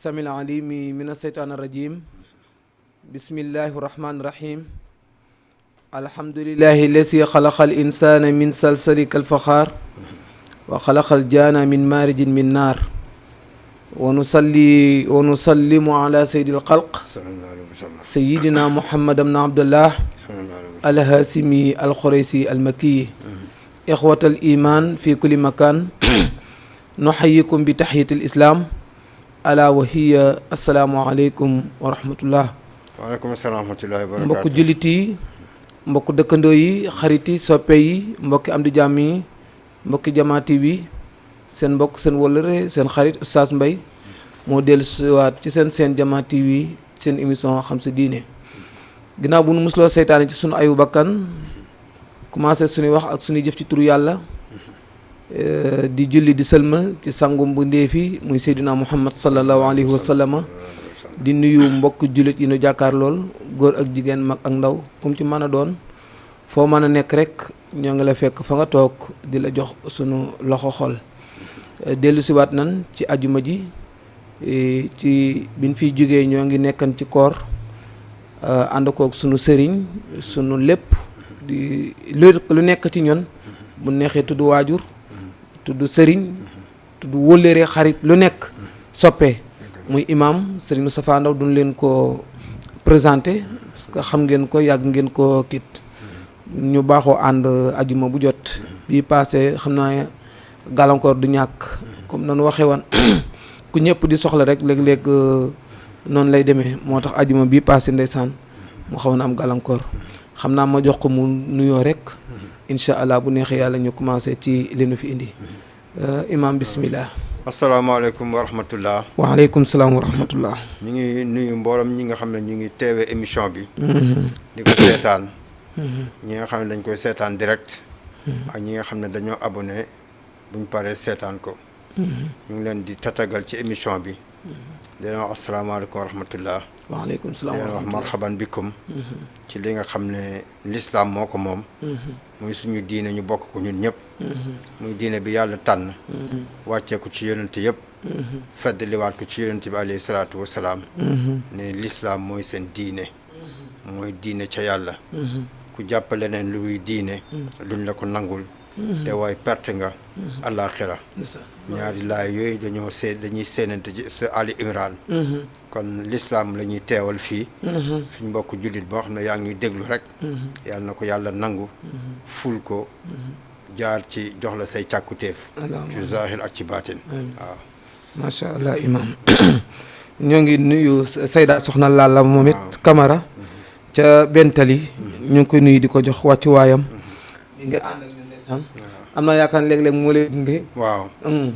السميع العليم من الشيطان الرجيم بسم الله الرحمن الرحيم الحمد لله الذي خلق الإنسان من صلصال كالفخار وخلق الجان من مارج من نار ونصلي ونسلم على سيد الخلق سيدنا محمد بن عبد الله الهاشمي الخريسي المكي إخوة الإيمان في كل مكان نحييكم بتحية الإسلام ألا وهي السلام عليكم ورحمة الله. waaleykum salaam wa rahmatullahi wa barakaatu. mbokku jullit yi mbokku dëkkandoo yi xarit yi soppe yi mbokki am di jàmm yi mbokki Jamaa TV seen mbokk seen wëllëre seen xarit Oustaz Mbaye moo dellu siwaat ci seen Jamaa TV seen émission xam sa diine ginnaaw bu nu musloo seytaane ci sunu ayu bakkan commencé suñuy wax ak suñuy jëf ci turu yàlla di julli di sëlmal ci sangum bu ndeefi muy Seydina Muhammad sallallahu alayhi wa sallama di nuyu mbokk jullit yi nu jàkkaar lool góor ak jigéen mag ak ndaw kum ci mën a doon foo mën a nekk rek ñoo ngi la fekk fa nga toog di la jox sunu loxo xol dellu siwaat nan ci ajuma ji ci biñ fiy jógee ñoo ngi nekkan ci koor ànd koog sunu sëriñ sunu lépp di lu nekk ci ñun bu neexee tudd waajur tudd sëriñ tudd wóllëre xarit lu nekk soppee muy imam Serigne Moustapha Ndaw duñ leen ko présenté parce que xam ngeen ko yàgg ngeen ko kit ñu baaxoo ànd ajuma bu jot bii passé xam naa gàllankoor du ñàkk comme noonu waxee woon ku ñëpp di soxla rek léeg-léeg noonu lay demee moo tax ajuma bii passé ndeysaan mu xaw na am gàllankoor xam naa ma jox ko mu nuyoo rek incha allah bu neexee yàlla ñu commencé ci li nu fi indi imam bismillah. asalaamaaleykum wa rahmatullah. waaleykum salaam wa rahmatullah. ñu ngi nuyu mboolem ñi nga xam ne ñu ngi teewee émission bi. di ko seetaan. ñi nga xam ne dañ koy seetaan direct. ak ñi nga xam ne dañoo abonné buñ paree seetaan ko. ñu ngi leen di tatagal ci émission bi. di leen wax asalaamaaleykum wa rahmatullah. waaleykum salaam wa di leen wax rahmatullah. marhaban bikum ci li nga xam ne l'islam moo ko moom. muy suñu diine ñu bokk ko ñun ñëpp. muy diine bi yàlla tànn. wàccee ko ci yonent yëpp. fedd liwaat ko ci yonent bi alayhi salaatu wa salaam. ne l'islam mooy seen diine. mooy diine ca yàlla. ku jàpp leneen luy diine. luñ la ko nangul. te waaye perte nga. àllaaxira ñaari laay yooyu dañuy séenante ci sa Ali Imran. kon l'islam la ñuy teewal fii. suñ mbokk jullit boo xam ne yaa ngi déglu rek. yàlla na ko yàlla nangu. ful ko. jaar ci jox la say càkkutéef. ci zahir ak ci baatin. waaw. macha allah imam ñoo ngi nuyu Sayda Soxna Lalla moom it Camara ca Bentali. ñu ngi koy nuyu di ko jox wàccu waayam. nga ànd ak ñun ndeysaan. am naa yaakaar léeg-léeg moo lay gunge. waaw.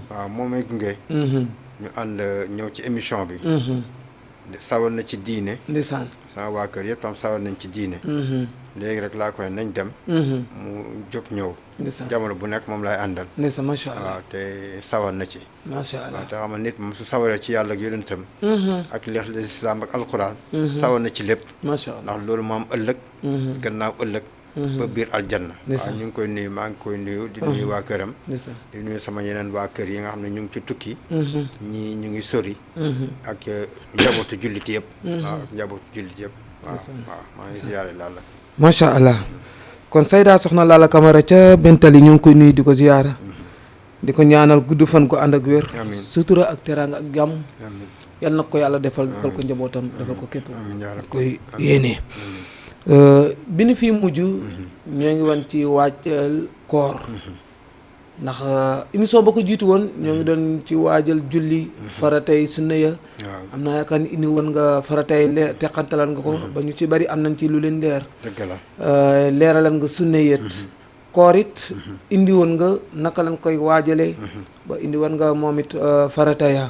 waaw moo may gunge. ñu ànd ñëw ci émission bi. sawal na ci diine. ndeysaan. sama waa kër yëpp tam sawal nañ ci diine. léegi rek laa koy nañ dem. mu jóg ñëw. ndeysaan jamono bu nekk moom lay àndal. ndeysaan macha allah waaw te sawal na ci. macha allah waaw te xam nga nit moom su sawaree ci yàlla ak yonentam. ak lislaam ak alxuraan. sawal na ci lépp. macha allah ndax loolu moo am ëllëg. gannaaw ëllëg. ba biir aljanna. waaw ñu ngi koy nuyu maa ngi koy nuyu. di nuyu waa këram. ndeysaan di nuyu sama yeneen waa kër yi nga xam ne ñu ngi ci tukki. ñii ñu ngi sori. ak njabootu jullit yëpp. waaw ak njabootu jullit yëpp. waaw waaw maa ngi ziyaare Lalla. macha allah kon Sayda Soxna Lalla Camara ca Bentali ñu ngi koy nuyu di ko ziyaara. di ko ñaanal gudd fan ko ànd ak wér. amiin sutura ak teraanga ak jàmm. amiin yal na ko yàlla defal ko njabootam defal ko képp. amiin yaa rabbi. koy yéene. bi nu fi mujj. ñoo ngi wan ci waajal koor. ndax émission ba ko jiitu woon ñoo ngi doon ci waajal julli. faratay sunna ya. waaw am naa yaakaar ni indi woon nga faratay teqantalan nga ko. ba ñu ci bari am nañ ci lu leen leer. dëgg la. leeralan nga sunna yet koor it indi woon nga naka lañ koy waajalee. ba indi woon nga moom it farataya.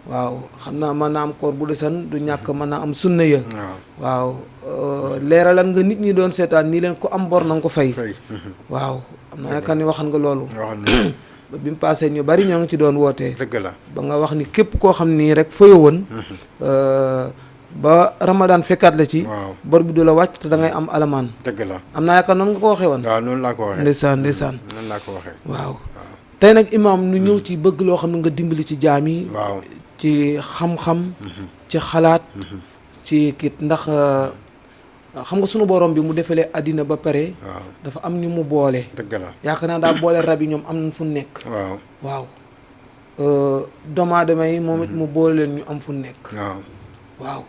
waaw xam naa mën naa am koor bu desan du ñàkk mën naa am sunna ya. waaw leeralan nga nit ñi doon seetaan nii leen ko am bor na nga ko fay. waaw am naa yaakaar ni waxan nga loolu. waxoon nañu ba bi mu paasee ñu bari ñoo ngi ci doon wootee. dëgg la. ba nga wax ni képp koo xam nii rek fëye woon. ba Ramadan fekkaat la ci. waaw bor bi du la wàcc te da ngay am alamaan. dëgg la. am naa yaakaar noonu nga ko waxee woon. waaw noonu laa ko waxee. ndeysaan ndeysaan. noonu laa ko waxee. waaw tey nag imaam nu ñëw ci bëgg loo xam ne nga dimbali ci jaam yi. waaw ci xam-xam ci xalaat ci kit ndax xam nga sunu borom bi mu defalee àddina ba pare waaw dafa am ñu mu boole dëgg la yaakaar naa daa boole rab yi ñoom am nañ fu nekk waaw waaw doomu aadama yi moom it mu boole leen ñu am fu nekk waaw waaw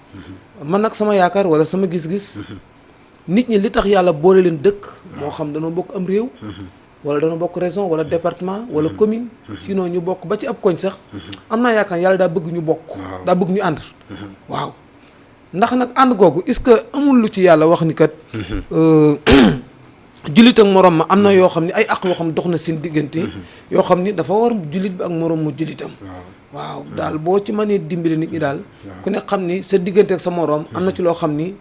man nag sama yaakaar wala sama gis-gis nit ñi li tax yàlla boole leen dëkk moo xam dañoo bokk am réew wala dañoo bokk région wala département wala commune sinon ñu bokk ba ci ab koñ sax am naa yaakaar yàlla daa bëgg ñu bokk daa bëgg ñu ànd waaw ndax nag ànd googu est-ce que amul lu ci yàlla wax ni kat jullit ak morom ma am na yoo xam ne ay àq yoo xam ne dox na seen diggante yoo xam ni dafa war jullit bi ak morom mu jullitam waaw daal boo ci mënee dimbali nit ñi daal ku ne xam ni sa diggante ak sa morom am na ci loo xam ni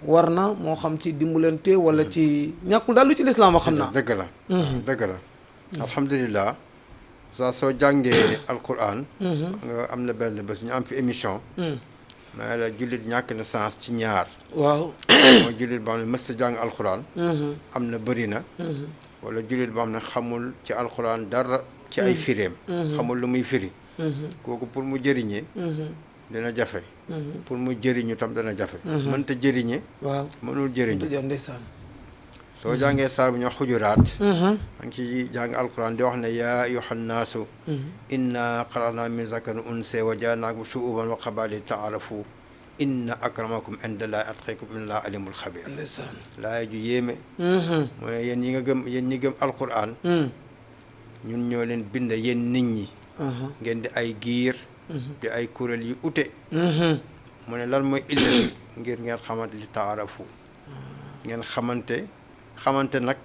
war na moo xam ci dimbalante wala ci ñàkkul daal lu ci lislaam wax xam naa dëgg la dëgg la alhamdulilah saa soo jàngee alquran nga am na benn bés ñu am fi émission mais la jullit ñàkk na sens ci ñaar waaw mooy jullit boo xam ne mës ta jàng alquran am na bëri na wala jullit boo xam ne xamul ci alquran dara ci ay firéem xamul lu muy firi kooku pour mu jëriñee dina jafe pour mu jëriñu tam dana jafe mënta jëriñe waaw mënul jëriñu ndeysaan soo jàngee saar bu ñu wax xujuraat a ngi ci jàng alquran di wax ne yaa ayyuhan naasu inna xalaqnaa min zakarin unsaa wa ja'alnaakum shu'uuban wa qabaa'ila ta'aarafu inna akramakum indallaahi atqaakum innallaaha aliimul xabiir ndeysaan laaya ju yéeme mooy yéen ñi nga gëm yéen ñi gëm alquran ñun ñoo leen bind yéen nit ñi ngeen di ay giir di ay kuréel yu ute mu ne lan mooy illa bi ngir ngeen xamante li taarafu ngeen xamante nag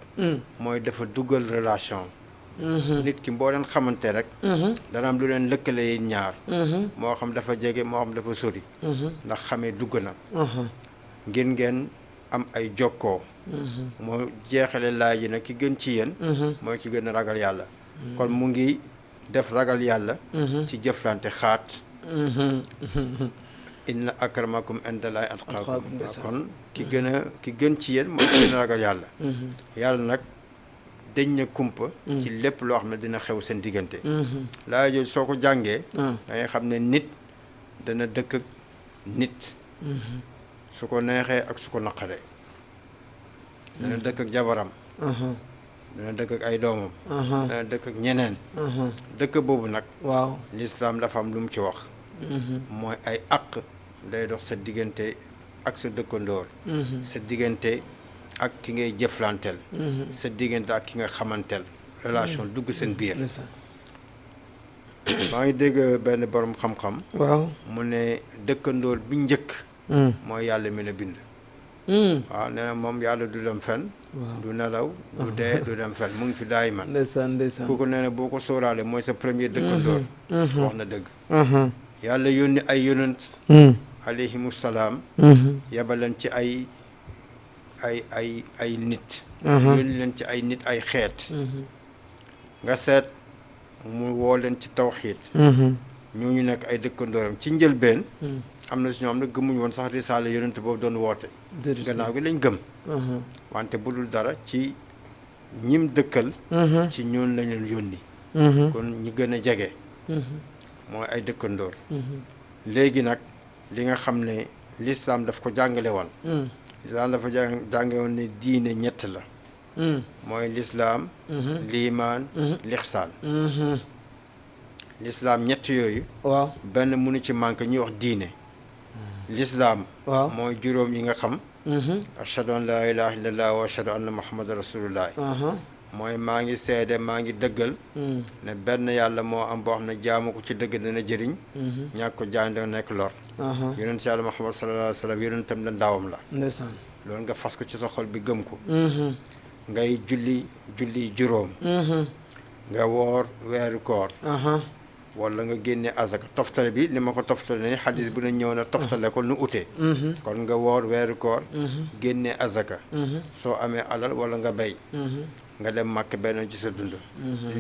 mooy dafa dugal relation nit ki boo leen xamante rek dana am lu leen lëkkale yéen ñaar moo xam dafa jege moo xam dafa sori ndax xamee dugg na ngir ngeen am ay jokkoo moo jeexale laaj yi nag ki gën ci yéen mooy ki gën a ragal yàlla kon mu ngi def ragal yàlla ci jëflante xaat inna akramakum indallaahi atqaakum kon ki gën ci yéen mooy ki gën a ragal yàlla yàlla nag dañ na kumpa ci lépp loo xam ne dina xew seen diggante laa jooju soo ko jàngee da ngay xam ne nit dana dëkk ak nit su ko neexee ak su ko naqaree dana dëkk ak jabaram dana dëkk ak ay doomam dana dëkk ak ñeneen dëkk boobu nag waaw lislaam dafa am lu mu ci wax mooy ay àq day dox sa diggante ak sa dëkkandoor sa diggante ak ki ngay jëflanteel sa diggante ak ki nga xamanteel relation dugg seen biir maa ngi dégg benn borom xam-xam waaw mu ne dëkkandoor bi njëkk mooy yàlla mi la bind waaw nee na moom yàlla du dem fen du nelaw du dee du dem fen mu ngi fi daay man ndeysaan kooku nee na boo ko sóoraale mooy sa premier dëkkandoor wax na dëgg yàlla yónni ay yonent alayhimu salaam yabaleen ci ay nit yónni leen ci ay nit ay xeet nga seet mu woo leen ci tawxiid ñooñu nekk ay dëkkandooram ci njëlbeen am na si ñoo xam ne gëmuñu woon sax risaale yonent boobu doon woote gannaaw gi lañ gëm wante bu dul dara ci ñim dëkkal ci ñoon lañ leen yónni kon ñi gën a jege mooy ay dëkkandoor léegi nag li nga xam ne lislaam daf ko jàngale woon lislaam dafa jàngale woon ne diine ñett la mooy lislaam liimaan lixsaan lislaam ñett yooyu waaw benn mënu ci manqué ñuy wax diine lislaam waaw mooy juróom yi nga xam ashhadu an laa ilaaha illallah wa ashhadu anna muhammad rasulullah mooy maa ngi seede maa ngi dëggal ne benn yàlla moo am boo xam ne jaamu ko ci dëgg dana jëriñ ñàkk ko jaay dana nekk lor yonent si yàlla muhammad sallallahu alayhi wa sallam yonentam la ndawam la ndeysaan loolu nga fas ko ci sa xol bi gëm ko ngay julli juróom nga woor weeru koor wala nga génne azaka toftale bi ni ma ko toftale ni xadis bu ne ñëw na toftale ko nu utee kon nga woor weeru koor génne azaka soo amee alal wala nga bay nga dem màkk benn ci sa dund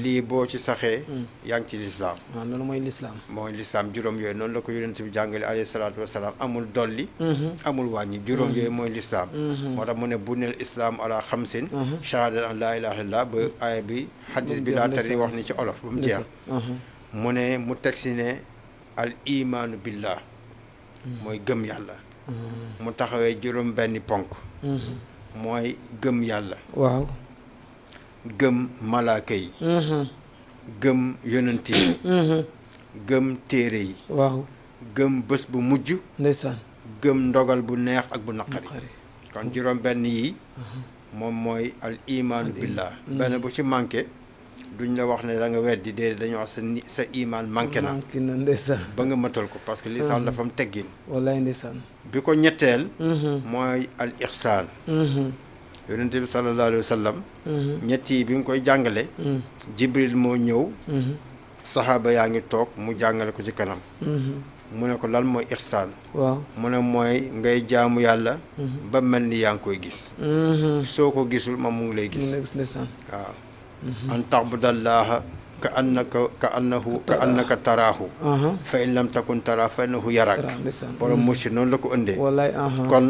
lii boo ci saxee yaa ngi ci lislaam waaw loolu mooy lislaam mooy lislaam juróom yooyu noonu la ko yonent bi jàngale alayhi salaatu wasalaam amul dolli amul wàññi juróom yooyu mooy lislaam moo tax mu ne bunel islaam ala xamsin shahadat an laa ilaaha illallah ba aaya bi xadis bi laa tari wax ni ci olof ba mu jeex mu ne mu teg si ne al imaanu billah mooy gëm yàlla mu taxawee juróom benni ponk mooy gëm yàlla waaw gëm malaaka yi gëm yonent yi gëm téere yi waaw gëm bés bu mujj ndeysaan gëm ndogal bu neex ak bu naqari xari kon juróom benn yi moom mooy al imaanu billah benn bu ci manqué duñ la wax ne da nga weddi déedéet dañu wax sa imaan manqué na manqué na ndeysaan ba nga mëtal ko parce que lislaam dafa am teggin wallaay ndeysaan bi ko ñetteel mooy al ixsaan yonente bi sallallahu alayhi wa sallam ñett yi bi nga koy jàngale jibril moo ñëw saxaaba yaa ngi toog mu jàngale ko ci kanam mu ne ko lan mooy ixsaan waaw mu ne mooy ngay jaamu yàlla ba mel ni yaa ngi koy gis soo ko gisul moom mu ngi lay mu gis nekk ndeysaan waaw an taxbudallaha ka annaka taraahu fa in lam takun taraahu fa innahu yarak ndeysaan borom mosi noonu la ko ëndee wallaay kon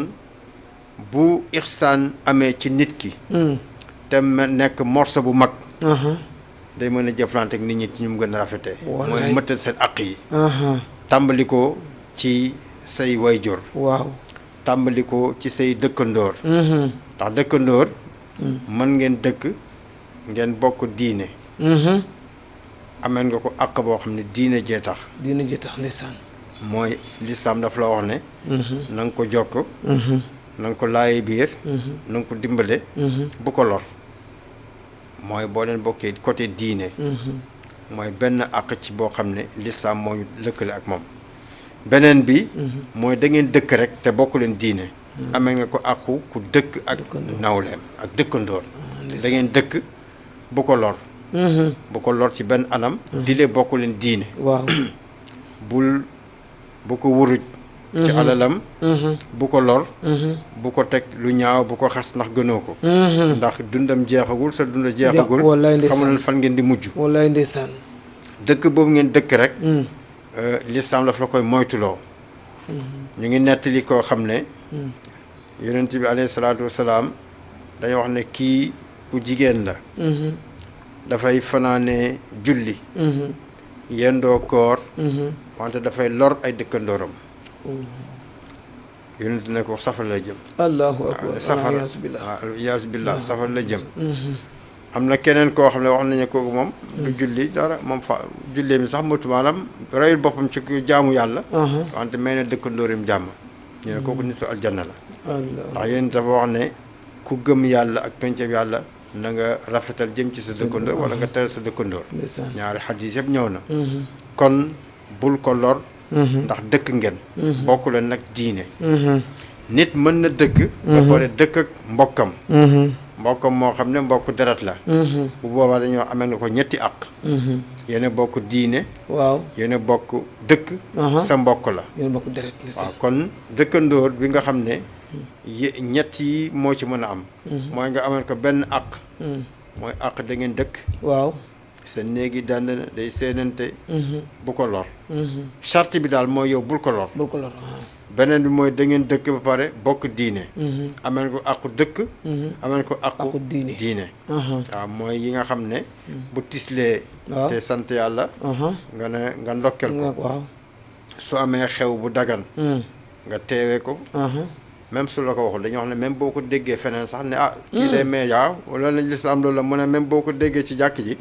bu ixsaan amee ci nit ki te nekk morso bu mag day mën a jëflante ak nit ñi ci ñu mu gën a rafetee mooy mëtal seen aq yi tàmbali ko ci say wayjur waaw tàmbali ko ci say dëkkandoor ndax dëkkandoor mën ngeen dëkk ngeen bokk diine ameen nga ko àq boo xam ne diine jee tax diine ji tax ndeysaan mooy lislaam daf la wax ne na nga ko jokk na nga ko laaye biir na nga ko dimbale bu ko lor mooy boo leen bokkee côté diine mooy benn àq ci boo xam ne lislaam moo ñu lëkkale ak moom beneen bi mooy da ngeen dëkk rek te bokku leen diine amee nga ko àqu ku dëkk ak nawleem ak dëkkandoor da ngeen dëkk bu ko lor bu ko lor ci benn anam di lee bokku leen diine waaw bu ko wuruj ci alalam bu ko lor bu ko teg lu ñaaw bu ko xas ndax gënoo ko ndax dundam jeexagul sa dunda jeexagul xamal fan ngeen di mujj wallaay ndeysaan dëkk boobu ngeen dëkk rek lislaam daf la koy moytuloo ñu ngi nettali koo xam ne yonent bi alayhi salaatu wasalaam dañuy wax ne kii bu jigéen la dafay fanaane julli yendoo koor wante dafay lor ay dëkkandooram yonent ne ko safar la jëm allahu akbar safar waaw yaasu billah safar la jëm am na keneen koo xam ne wax nañu kooku moom du julli dara moom fa jullee mi sax matu maanaam reyul boppam ci jaamu yàlla wante may na dëkkandooram jàmm ñu ne kooku nitu aljanna la ndax yéen dafa wax ne ku gëm yàlla ak penceb yàlla na nga rafetal jëm ci sa dëkkandoor wala nga tere sa dëkkandoor ñaari xadis yëpp ñëw na kon bul ko lor ndax dëkk ngeen bokku leen nag diine nit mën na dëkk ba pare dëkk ak mbokkam mbokkam moo xam ne mbokk deret la bu boobaa dañoo amee nga ko ñetti àq yéen bokk diine waaw yéen bokk dëkk sa mbokk la yéen bokk deret waaw kon dëkkandoor bi nga xam ne ñett yi moo ci mën a am mooy nga amee ko benn àq mooy àq da ngeen dëkk waaw sa néegi dand na day seenante bu ko lor charte bi daal mooy yow bul ko lor bul ko lor beneen bi mooy da ngeen dëkk ba pare bokk diine ameen ko àqu dëkk ameen ko àqu diine waaw mooy yi nga xam ne bu tislee te sant yàlla nga ne nga ndokkel ko waaw su amee xew bu dagan nga teewee ko même su la ko waxul dañuy wax ne même boo ko déggee feneen sax ne kii day may yaaw wala lañ lislaam loolu la mu ne même boo ko déggee ci jàkk ji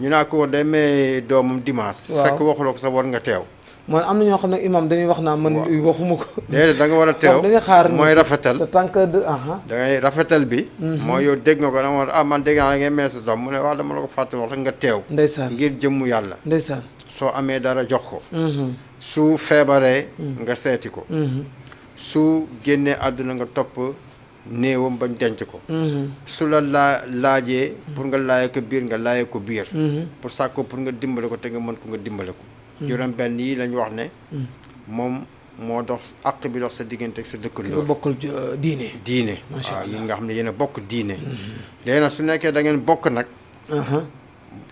ñu naa ko day may doomam dimanche fekk waxuloo ko sax war nga teew man am na ñoo xam ne imam dañuy wax naa man waxuma ko déedéet da nga war a teew dañuy xaar mooy rafetal te tant que da ngay rafetal bi mooy yow dégg nga ko dama man dégg naa da ngay may sa doom mu ne wax dama la ko fàtte wax rek nga teew ndeysaan ngir jëmmu yàlla ndeysaan soo amee dara jox ko su feebaree nga seeti ko su génnee àdduna nga topp néewam bañ denc ko su la laajee pour nga laaye ko biir nga laaye ko biir pour sàkko pour nga dimbale ko te nga mën ko nga dimbale ko juróom benn yi lañ wax ne moom moo dox àq bi dox sa diggante ak sa dëkkandoo nga bokkal diine waaw yi nga xam ne yéen a bokk diine léegi nag su nekkee da ngeen bokk nag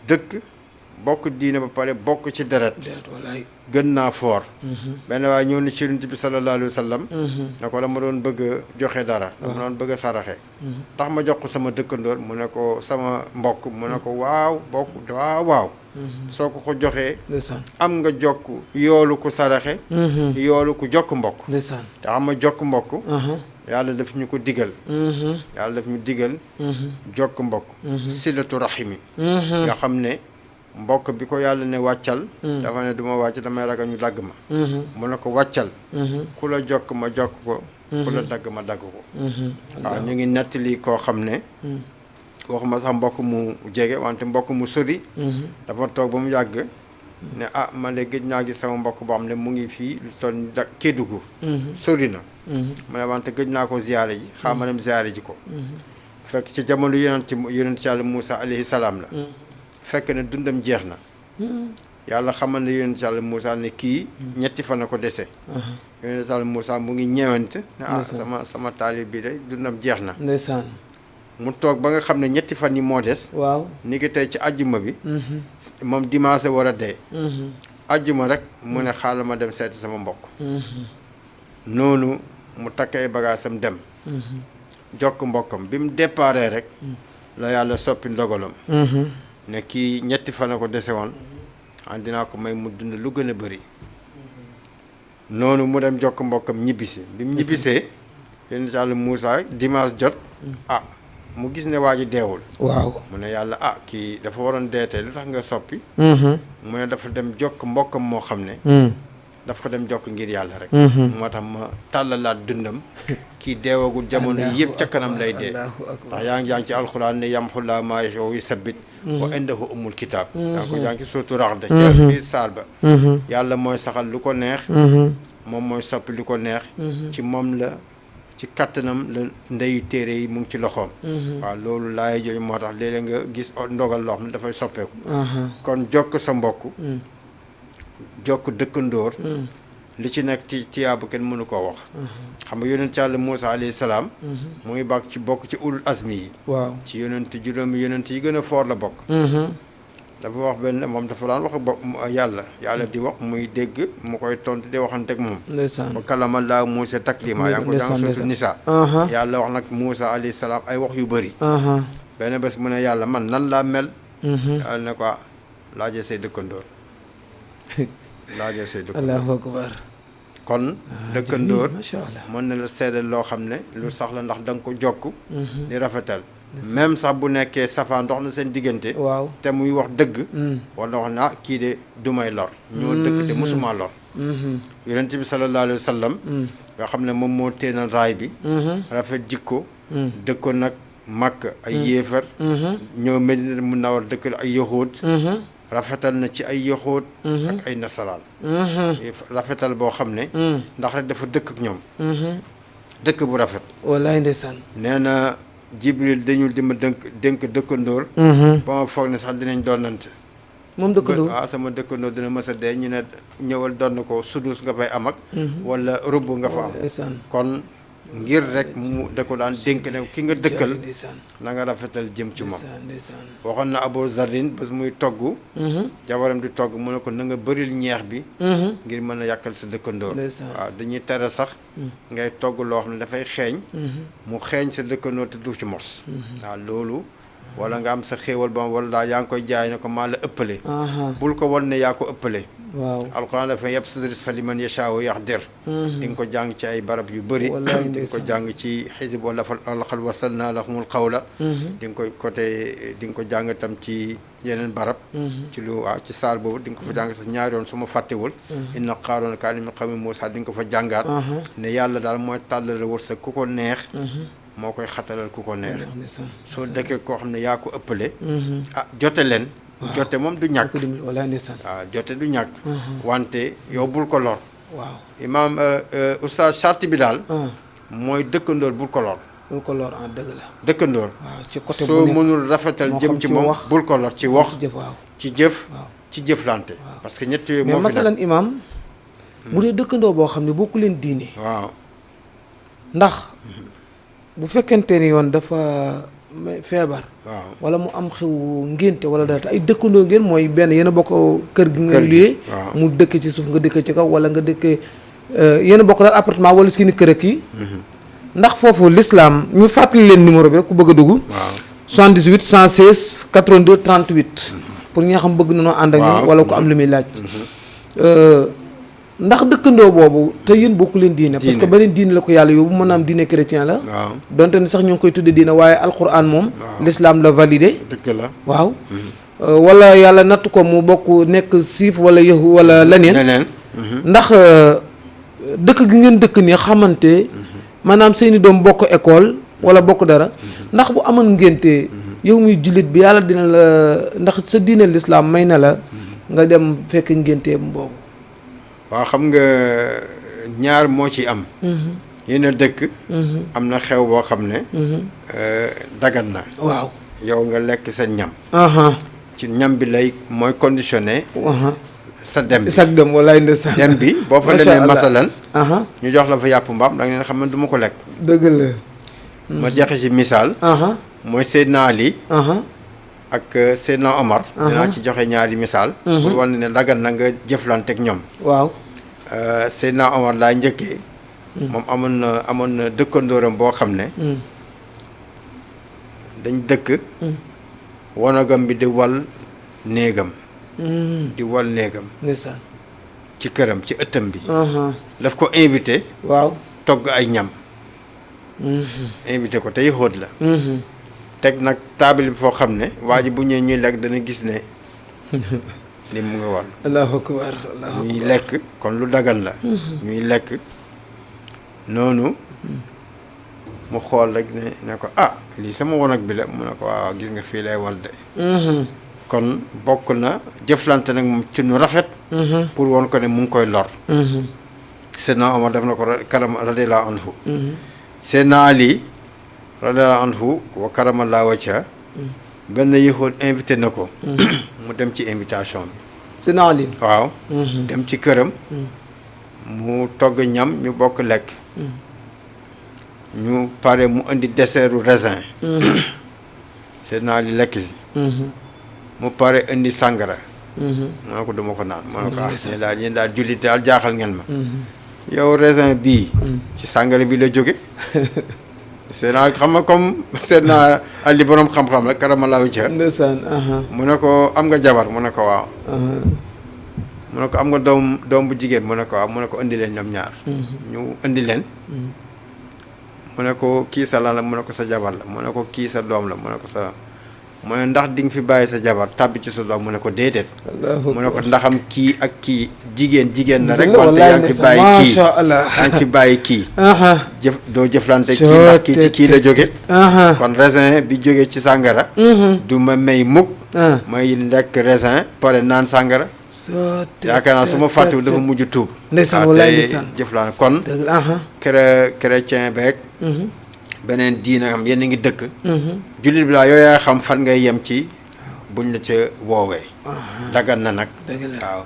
dëkk bokk diine ba pare bokk ci deret wallaay gën naa foor benn waaye ñëw na ci Yonent bi sallallahu alayhi wa sallam ne ko dama doon bëgg a joxe dara dama doon bëgg a saraxe tax ma jox ko sama dëkkandoor mu ne ko sama mbokk mu ne ko waaw bokk waaw soo ko ko joxee ndeysaan am nga jokk yoolu ku saraxe yoolu ku jokk mbokk ndeysaan te xam nga jokk mbokk yàlla daf ñu ko digal yàlla daf ñu digal jokk mbokk silatu rahimi nga xam ne mbokk bi ko yàlla ne wàccal dafa ne duma wàcc damay ragal ñu dagg ma mu ne ko wàccal ku la jokk ma jokk ko ku la dagg ma dagg ko waaw ñu ngi nettali koo xam ne waxuma sax mbokk mu jege wante mbokk mu sori dafa toog ba mu yàgg ne ah man de gëj naa gis sama mbokk boo xam ne mu ngi fii lu toll ni Kédougou sori na mu ne wante gëj naa ko ziyaare ji xaa ma dem ziyaare ji ko fekk ci jamono yonent yàlla Moussa alayhi salaam la fekk ne dundam jeex na yàlla xamal ne yonent yàlla Moussa ne kii ñetti fan a ko dese yonent yàlla Moussa mu ngi ñeewant ne ah sama taalib bi de dundam jeex na ndeysaan mu toog ba nga xam ne ñetti fan yi moo des waaw ni ngi tey ci àjjuma bi moom dimanche war a dee àjjuma rek mu ne xaaral ma dem seeti sama mbokk noonu mu takk ay bagaasam dem jokk mbokkam bi mu déparé rek la yàlla soppi ndogalam ne kii ñetti fan a ko dese woon dinaa ko may mu dund lu gën a bëri noonu mu dem jokk mbokkam ñibbisi bi mu ñibbisee yonent yàlla Moussa dimanche jot mu gis ne waa ji deewul waaw mu ne yàlla kii dafa waroon deetee lu tax nga soppi mu ne dafa dem jokk mbokkam moo xam ne daf ko dem jokk ngir yàlla rek moo tax ma tàllalaat dundam kii deewagul jamono yëpp ca kanam lay dee ndax yaa ngi ci alxuraan ne yamxullaahu maa yashaa wa yusabbit wa indahu ummul kitaab yaa ngi ko jàng ci suuratu Ra'd ca biir saar ba yàlla mooy saxal lu ko neex moom mooy soppi lu ko neex ci moom la ci kattanam la ndeyu téere yi mu ngi ci loxoom waaw loolu laay jooju moo tax léeg-léeg nga gis ndogal loo xam ne dafay soppeeku kon jokk sa mbokk jokk dëkkandoor li ci nekk ci tiyaabu kenn mënu koo wax xam nga yonent yàlla Moussa alayhi salaam mu ngi bokk ci ulul azmi yi waaw ci juróomi yonent yi gën a foor la bokk dafa wax benn moom dafa daan wax yàlla di wax muy dégg mu koy tontu di waxante ak moom ba kalama laa Moussa taklima yaa ngi ko jàng surtout Nisa yàlla wax nag Moussa alayhi salaam ay wax yu bëri benn bés mu ne yàlla man nan laa mel yàlla ne ko laajee say dëkkandoor allahu akbar kon dëkkandoor mën na la seedal loo xam ne lu sax la ndax da nga ko jokk di rafetal même sax bu nekkee safaan ndox na seen diggante waaw te muy wax dëgg wala wax na kii de du may lor ñoo dëkk te mosuma lor yonent bi sallallahu alayhi wa sallam nga xam ne moom moo téenal raay bi rafet jikko dëkkoon nag Makka ay yéefar ñoo Medina Munawwara dëkkal ay yahuud rafetal na ci ay yahuud ak ay nasaraan rafetal boo xam ne ndax rek dafa dëkk ak ñoom dëkk bu rafet wallaay ndeysaan nee na Jibril dañu di ma dénk dëkkandoor ba ma foog ne sax dinañ doonante moom dëkkandoo sama dëkkandoo dina mës a dee ñu ne ñëwal doon ko sudus nga fay am ak wala rubb nga fa am kon ngir rek mu da ko daan dénk ne ki nga dëkkal na nga rafetal jëm ci moom waxoon na Abu Zardin bés muy togg jabaram di togg mu ne ko na nga bëril ñeex bi ngir mën a yàkkal sa dëkkandoor waaw dañuy tere sax ngay togg loo xam ne dafay xeeñ mu xeeñ sa dëkkandoor te du ci mos waaw loolu wala nga am sa xéewal ba wala daal yaa ngi koy jaay ne ko maa la ëppale bul ko wan ne yaa ko ëppale waaw alxuraan dafa yabsutu rizqa liman yashaa'u yaqdir di nga ko jàng ci ay barab yu bëri di nga ko jàng ci xisib wala laqad wasalnaa lahumul qawla di nga koy côté di nga ko jàng tam ci yeneen barab ci lu waaw ci saar boobu di nga ko fa jàng sax ñaari yoon su ma fàttewul inna qaaruuna kaana min qawmi Muusaa di nga ko fa jàngaat ne yàlla daal mooy tàllal wërsëg ku ko neex moo koy xatalal ku ko neex soo dëkkee koo xam ne yaa ko ëppale jote leen jote moom du ñàkk waaw jote du ñàkk wante yow bul ko lor waaw imaam oustaz charte bi daal mooy dëkkandoor bul ko lor dëgg la dëkkandoor ci côté soo mënul rafetal jëm ci moom bul ko lor ci wax ci jëf ci jëflante parce que ñett yooyu moo fi mais masalan imaam bu dee dëkkandoo boo xam ne bokku leen diine waaw ndax bu fekkente ni yoon dafa feebar wala mu am xew ngénte wala dara te ay dëkkandoo ngeen mooy benn yéen a bokk kër gi nga luyee mu dëkk ci suuf nga dëkk ci kaw wala nga dëkkee yéen a bokk daal appartement wala si ni kër ak yi ndax foofu l'islam ñu fàttali leen numéro bi rek ku bëgg a dugg 78 116 82 38 pour ñi nga xam bëgg nañoo ànd ak ñun waaw. wala ko am lu muy laaj ndax dëkkandoo boobu te yéen bokku leen diine parce que beneen diine la ko yàlla yóbbu mën naa am diine chrétien la waaw donte ne sax ñu ngi koy tudde diine waaye alquran moom waaw. l'islam la validé dëgg la waaw wala yàlla natt ko mu bokk nekk siif wala yahu wala leneen leneen ndax dëkk gi ngeen dëkk nii xamante maanaam seeni doom bokk école wala bokk dara ndax bu amoon ngénte yow muy jullit bi yàlla dina la ndax sa diine l'islam may na la nga dem fekk ngénte boobu waaw xam nga ñaar moo ci am yéen a dëkk am na xew boo xam ne dagan na waaw yow nga lekk sa ñam aha ci ñam bi lay mooy conditionné aha sa dem bi sag dem walaay ndeysaan dem bi boo fa Masha demee Allah. masalan aha ñu jox la fa yàpp mbaam da nga ne xam ne du ma ko lekk dëgg la ma jeexe ci misaal aha mooy Seydina Ali aha ak Seydina Omar dinaa ci joxe ñaari misaal pour wane ne dagan na nga jëflante ak ñoom waaw Seydina Omar laa njëkkee moom amoon na dëkkandóoram boo xam ne dañ dëkk wanagam bi di wal néegam di wal néegam ndeysaan ci këram ci ëttam bi aha daf ko invité waaw togg ay ñam invité ko tey xóot la teg nag taabal bi foo xam ne waa ji bu ñëwee ñuy lekk dana gis ne li mu nga war allahu akbar allahu ñuy lekk kon lu dagan la ñuy lekk noonu mu xool rek ne ko ah lii sama wanag bi la mu ne ko waaw gis nga fii lay wal de kon bokk na jëflante nag moom ci nu rafet pour woon ko ne mu ngi koy lor Seydina Omar def na ko karam radiyallahu anhu Seydina Ali radiyallahu anhu wa karamallahu wajha benn yëxoon invité na ko mu dem ci invitation bi Seydina Ali waaw dem ci këram mu togg ñam ñu bokk lekk ñu pare mu indi dessertu raisin Seydina Ali lekk si mu pare indi sàngara ma ne ko duma ko naan ma ne ko yéen daal jullit daal jaaxal ngeen ma yow raisin bii ci sàngara bi la jóge Seydina xam nga comme Seydina Ali borom xam-xam la karamallahu wajha ndeysaan mu ne ko am nga jabar mu ne ko waaw mu ne ko am nga doom bu jigéen mu ne ko waaw mu ne ko indi leen ñoom ñaar ñu indi leen mu ne ko kii sa lan la mu ne ko sa jabar la mu ne ko kii sa doom la mu ne ko sa mu ne ndax di nga fi bàyyi sa jabar tàbbi ci sa doom mu ne ko déedéet mu ne ko ndaxam kii ak kii jigéen na rek wante yaa ngi fi bàyyi kii yaa ngi fi bàyyi kii doo jëflante kii ndax kii ci kii la jóge kon raisin bi jóge ci sàngara du ma may mukk may lekk raisin pare naan sàngara yaakaar naa su ma fàttewu dafa mujj tuub jëflante kon chrétien beeg beneen diina xam yéen a ngi dëkk jullit bi laa yooyu yaa xam fan ngay yem ci buñ la ca woowee dagan na nag waaw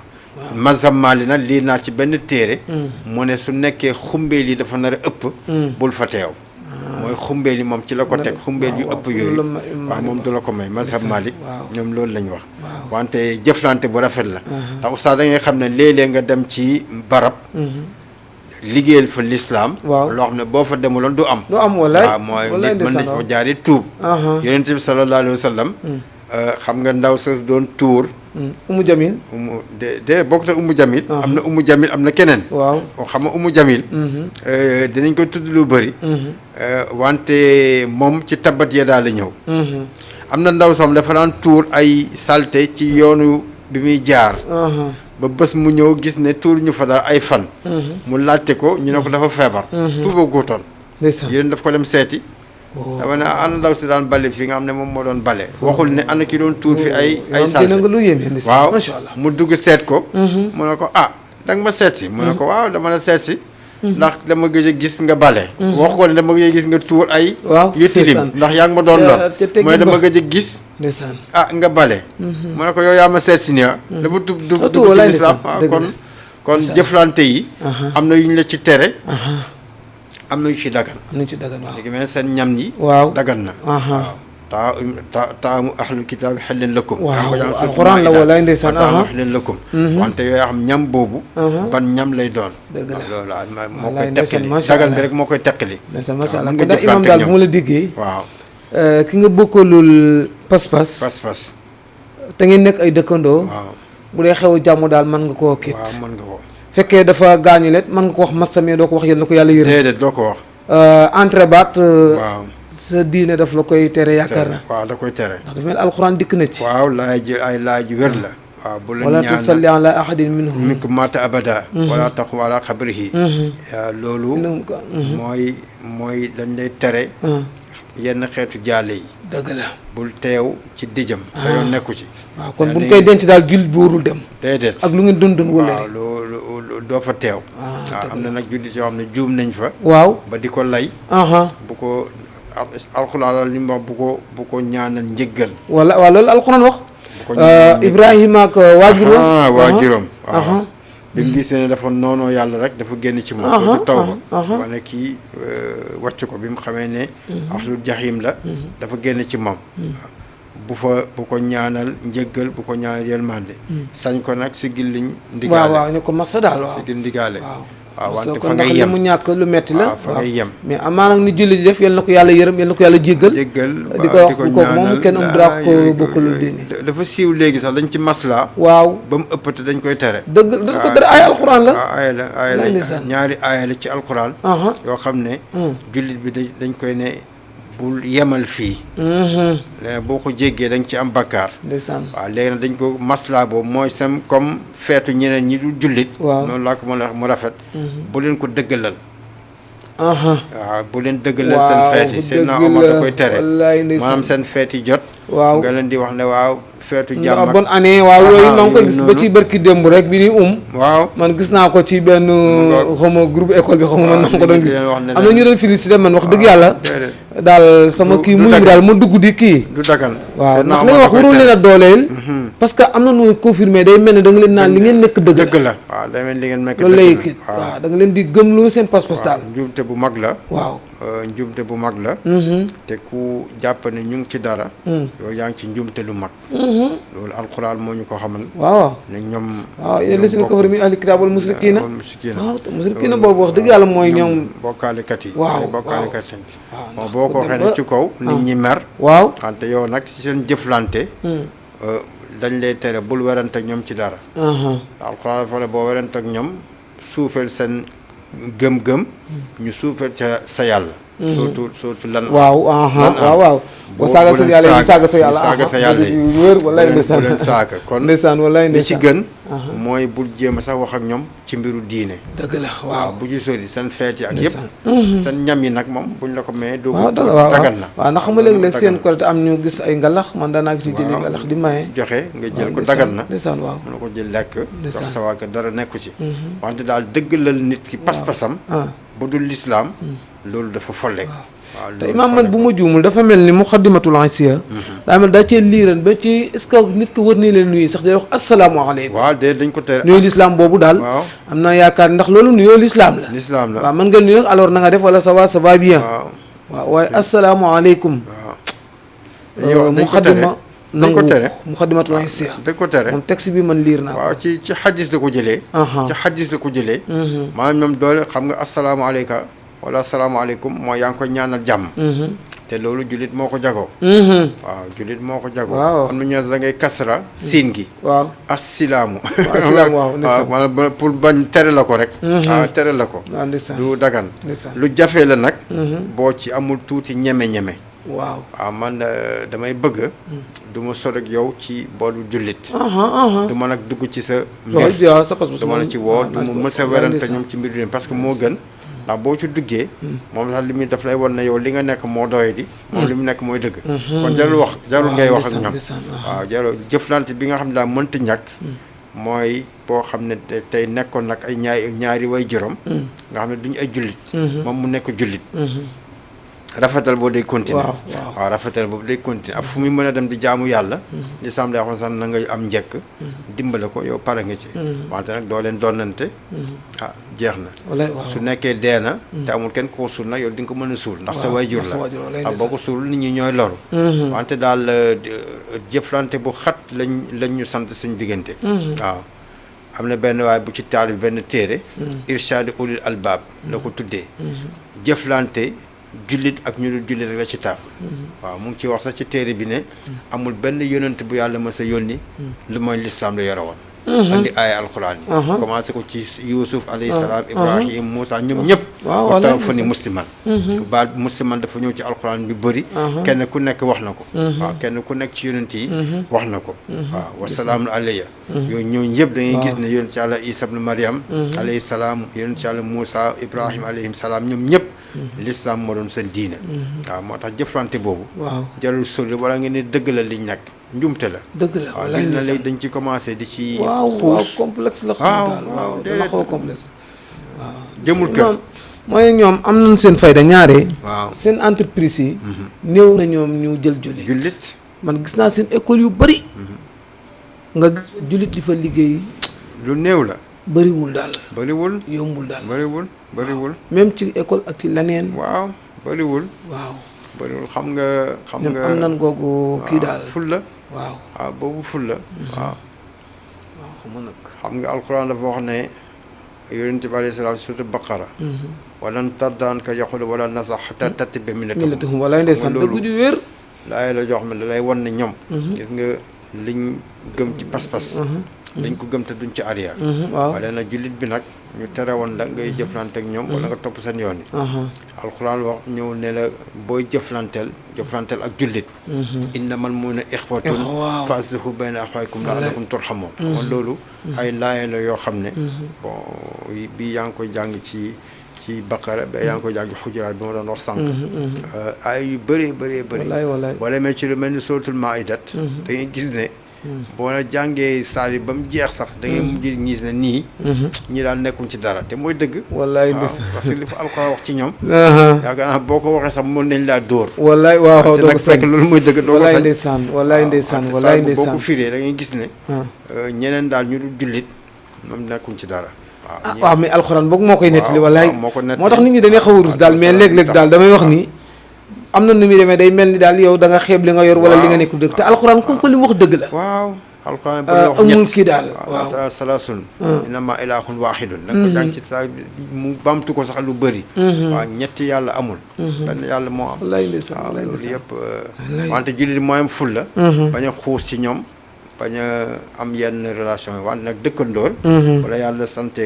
mazhab Maalik nag lii naa ci benn téere mu ne su nekkee xumbeel yi dafa nar a ëpp bul fa teew mooy xumbeel yi moom ci la ko teg xumbeel yu ëpp yooyu waaw moom du la ko may mazhab Maalik ñoom loolu lañ wax wante jëflante bu rafet la ndax oustaz da ngay xam ne léeg-léeg nga dem ci barab liggéeyal fa lislaam loo xam ne boo fa demuloon du am walaay waaw mooy nit mën nañ ko jaari tuub yonent bi sallallahu alayhi wa sallam xam nga ndaw sa doon tuur Umu Jamil de bokk na Umu Jamil am na Umu Jamil am na keneen waaw xam nga Umu Jamil dinañ ko tudd lu bëri wante moom ci tabat ya daal la ñëw am na ndaw sam dafa daan tuur ay salte ci yoonu bi muy jaar ba bés mu ñëw gis ne tuur ñu fa daal ay fan mu laajte ko ñu ne ko dafa feebar tuuba góotoon yéen daf ko dem seeti dama ne ana ndaw si daan bale fii nga xam ne moom moo doon bale waxul ne ana ki doon tuur fi ay salte waaw mu dugg seet ko mu ne ko ah danga ma seet si mu ne ko waaw dama la seet si ndax dama gëj a gis nga bale wax ko ne dama gëj a gis nga tuur ay yu tilim ndax yaa ngi ma doon lor mooy dama gëj a gis ah nga bale mu ne ko yow yaa ma seet si ni dafa dugg ci lislaam waaw kon jëflante yi am na yu ñu la ci tere am na yu ci dagan waaw léegi mais seen ñam yi dagan na waaw taamu ahlul kitaab xellin lëkkum alxuraan la walaay ndeysaan taamu xellin lëkkum wante yooyu xam ñam boobu ban ñam lay doon loolu moo koy teqali dagan bi rek moo koy teqali macha allah kon daal imam daal bu ma la déggee waaw ki nga bokkalul pas-pas te ngeen nekk ay dëkkandoo. waaw bu dee xew jàmm daal mën nga koo kiit. waaw mën nga ko. fekkee dafa gaañu let mën nga ko wax masami doo ko wax yal na ko yàlla yërëm. déedéet doo ko wax. entrée baat. waaw sa diine daf la koy tere yaakaar na. waaw da koy tere. ndax dafa mel alxuraan dikk na ci. waaw laay ji ay laaj ju wér la. waaw bu leen wala ñaan tusalli ala ahadin minhum minkum mata abada. wala taqum ala qabrihi. loolu. mooy dañ lay tere. yenn xeetu jaale yi. dëgg la. bul teew ci dijam. sa yoon nekku ci. waaw kon bu ñu koy denc daal jullit bu warul dem. déedéet ak lu ngeen dund wala. waaw loolu doo fa teew. waaw am na nag jullit yoo xam ne juum nañ fa. waaw ba di ko lay. bu ko alxuraan li mu wax bu ko ñaanal njëggal. wala waaw loolu alxuraan wax. bu ko ñaanal Ibrahima ak waajuram. waajuram waaw. bi mu gisee ne dafa noonoo yàlla rek dafa génn ci moom. du taw ba. wane kii wàcc ko bi mu xamee ne. axlul jaxiim la. dafa génn ci moom. bu ko ñaanal njëggal bu ko ñaanal yërmande. sañ ko nag si gilliñ ndigaale. waaw ñu ko massa daal waaw. si gil ndigaale. waaw wante kon fa ndax ngay li yem mu ñàkk lu metti la. fa ngay yem. mais amaana ni julli di def yal na ko yàlla yërëm yal na ko yàlla jéggal. di ko wax ko moom kenn am droit ko bokkalul diine. dafa siiw léegi sax dañ ci maslaa. waaw ba mu ëppate dañ koy tere. dëgg dañ ko tere ay alxuraan la. waaw aaya la ñaari aaya la ci alxuraan. yoo xam ne. jullit bi dañ koy ne bul yemal fii. léegi boo ko jéggee dañ ci am bakkaar. ndeysaan. waaw léegi nag dañ ko maslaa boobu mooy sam comme feetu ñeneen ñi du jullit. waaw noonu laa ko mën a wax mu rafet. bu leen ko dëggalal. waaw bu leen dëggalal seen feet yi seen naa Omar da koy tere. maanaam seen feet yi jot. waaw nga leen di wax ne waaw feetu jàmm ak bonne année waaw yooyu maa ngi ko gis ba ci barki démb rek bi ni waaw man gis naa ko ci benn xawma groupe école bi xawma man ko doon gis am na ñu doon félicité man wax dëgg yàlla daal sama kii muy daal ma dugg di kii du dagan waaw ndax li nga wax warul leen a dooleel parce que am na nooy confirmé day mel ne da nga leen naan li ngeen nekk dëgg la waaw day mel li ngeen nekk loolu lay kii waaw da nga leen di gëmloo seen pas-pas daal njuumte bu mag la waaw njuumte bu mag la te ku jàpp ne ñu ngi ci dara yow yaa ngi ci njuumte lu mag loolu alquran moo ñu ko xamal waaw ne ñoom waaw yéen lisina kafaru min ahli kitaab wal musrikiina waaw te musrikiina boobu wax dëgg yàlla mooy ñoom bokkaalekat yi waaw bokkaalekat yi bon boo ko waxee ne ci kaw nit ñi mer waaw wante yow nag ci seen jëflante dañ lay tere bul werante ak ñoom ci dara alquran dafa ne boo werante ak ñoom suufeel seen gëm-gëm ñu suufeel ca sa yàlla surtout lan waaw boo saaga sa yàlla yi saaga sa yàlla yi wër wallaay ndeysaan bu leen saaga kon ndeysaan wallaay li ci ndeysaan gën mooy bul jéem a sax wax ak ñoom ci mbiru diine dëgg la waaw bu ci sori seen feet yi ak yëpp seen ñam yi nag moom buñ la ko mayee doo waaw dagan na waaw ndax xam nga léeg-léeg seen côté am ñu gis ay ngalax man daanaa gis ñu jëlee ngalax di maye joxe nga jël ko dagan na ndeysaan waaw mën na ko jël lekk jox sa waa kër dara nekku ci wante daal dëggalal nit ki pas-pasam bu dul lislaam loolu dafa folle te imaam man bu ma juumul dafa mel ni muqaddimatul asiya daa mel daa cee liiran ba ci est-ce que nit ko war nii leen nuyu sax day wax asalaamaaleykum waaw de dañ ko tere nuyoo lislaam boobu daal waaw am naa yaakaar ndax loolu nuyoo lislaam la lislaam la waaw mën nga nuyu nag alors na nga def wala ça va bien waaw waaye asalaamaaleykum muqaddima dañ ko tere muqaddimatul asiya dañ ko tere moom texte bi man liir naa waaw ci xadis la ko jëlee ci xadis la ko jëlee maanaam ñoom doole xam nga asalaamaaleyka wala asalaamaaleykum mooy yaa ngi koy ñaanal jàmm te loolu jullit moo ko jagoo waaw jullit moo ko jagoo am na ñoo da ngay kasra siin gi waaw assilaamu waaw maanaam pour bañ tere la ko rek waaw tere la ko du dagan lu jafe la nag boo ci amul tuuti ñeme-ñeme waaw man damay bëgg du ma sor ak yow ci boolu jullit du ma nag dugg ci sa mbir du ma la ci woo du ma mës a werante ñoom ci mbir du parce que moo gën ndax boo ci duggee moom sax li muy daf lay wan ne yow li nga nekk moo doye di moom li mu nekk mooy dëgg kon jarul ngay wax ak ñoom waaw jarul jëflante bi nga xam ne daal mënta ñàkk mooy boo xam ne tey nekkoon nag ay ñaari way juróom nga xam ne duñu ay jullit moom mu nekk jullit rafetal boobu day continuer waaw rafetal boobu day continuer ak fu muy mën a dem di jaamu yàlla li sam day waxoon sax na nga am njekk dimbale ko yow pare nga ci wante nag doo leen doonante jeex na su nekkee dee na te amul kenn ko suul nag yow di nga ko mën a suul ndax sa waajur la boo ko suul nit ñi ñooy loru wante daal jëflante bu xat lañ ñu sant suñ diggante waaw am na benn waay bu ci taal bi benn téere irshad ulil albab la ko tuddee jëflante jullit ak ñu dul jullit rek la ci taaf waaw mu ngi ci wax sax ci téere bi ne amul benn yonent bu yàlla mës a yónni lu mooy lislaam la yore woon andi aaya alquran yi commencé ko ci Yuusuf alayhi salaam Ibrahim Moussa ñoom ñëpp wa tawaffani musliman baal musliman dafa ñëw ci alquran bi bëri kenn ku nekk wax na ko waaw kenn ku nekk ci yonent yi wax na ko waaw wasalaamun alayya yooyu ñooñu yëpp da ngay gis ne yonent yàlla Isa ibn Maryam alayhi salaam yonent yàlla Moussa Ibrahim alayhim salaam ñoom ñëpp l'islam moo doon seen diine waaw moo tax jëflante boobu jarul sori wala ngeen ne dëgg la liñ nekk njumte la dëgg la waaw dina lay dañ ci commencé di ci waaw complexe la xam daal waaw dana xaw complexe waaw jëmul kër mooy ñoom am nañ seen fayda ñaare waaw seen entreprise yi néew na ñoom ñu jël jullit man gis naa seen école yu bëri nga gis jullit di fa liggéey lu néew la bëriwul daal bëriwul yombul daal bëriwul même ci école ak ci leneen waaw bëriwul xam nga ñoom am nan googu kii daal fulla waaw boobu fulla waaw xam nga alquran dafa wax ne yonent bi alayhi salaam surtout baqara walan tarda anka yahuuda wala nasaara hattaa tattabi'a millatahum walaay ndeysaan dëgg ju wér laay la jox ma da lay wan ne ñoom gis nga liñ gëm ci pas-pas dañ ko gëm te duñ ci arrière wala nag jullit bi nag ñu tere woon la ngay jëflante ak ñoom wala nga topp seen yoon yi alxuraan wax ñëw ne la booy jëflanteel ak jullit innamal mu'minuuna ixwatun fa aslihu bayna axawaykum la'allakum turhamuun kon loolu ay laaye la yoo xam ne bon bii yaa ngi koy jàng ci Baqara ba yaa ngi koy jàng ci Xujuraat bi ma doon wax sànq ay yu bëree boo demee ci lu mel ni suratul Maaidat da ngay gis ne boo jàngee saar yi ba mu jeex sax da ngay mujj gis ne nii ñi daal nekkuñ ci dara te mooy dëgg wallaay parce que li fa alxuraan wax ci ñoom yaakaar naa boo ko waxee sax mën nañ laa dóor wallaay waaw te nag fekk loolu mooy dëgg doo ko sañ wallaay ndeysaan boo ko firee da ngay gis ne ñeneen daal ñu dul jullit moom nekkuñ ci dara waaw mais alxuraan boog moo koy nettali wallaay moo tax nit ñi dañuy xaw a rus daal mais léeg-léeg daal damay wax ni am na nu muy demee day mel ni daal yow da nga xeeb li nga yor wala li nga nekkul dëgg te alxuraan comme que li mu wax dëgg la waaw alxuraan amul kii daal waaw salaasun innamaa ilaahun waahidun da ko jàng ci sa mu bamtu ko sax lu bëri waaw ñetti yàlla amul benn yàlla moo am wallaay ndeysaan waaw loolu yëpp wante jullit mooy am ful la bañ a xuus ci ñoom bañ a am yenn relation yi wante nag dëkkandoor wala yàlla sante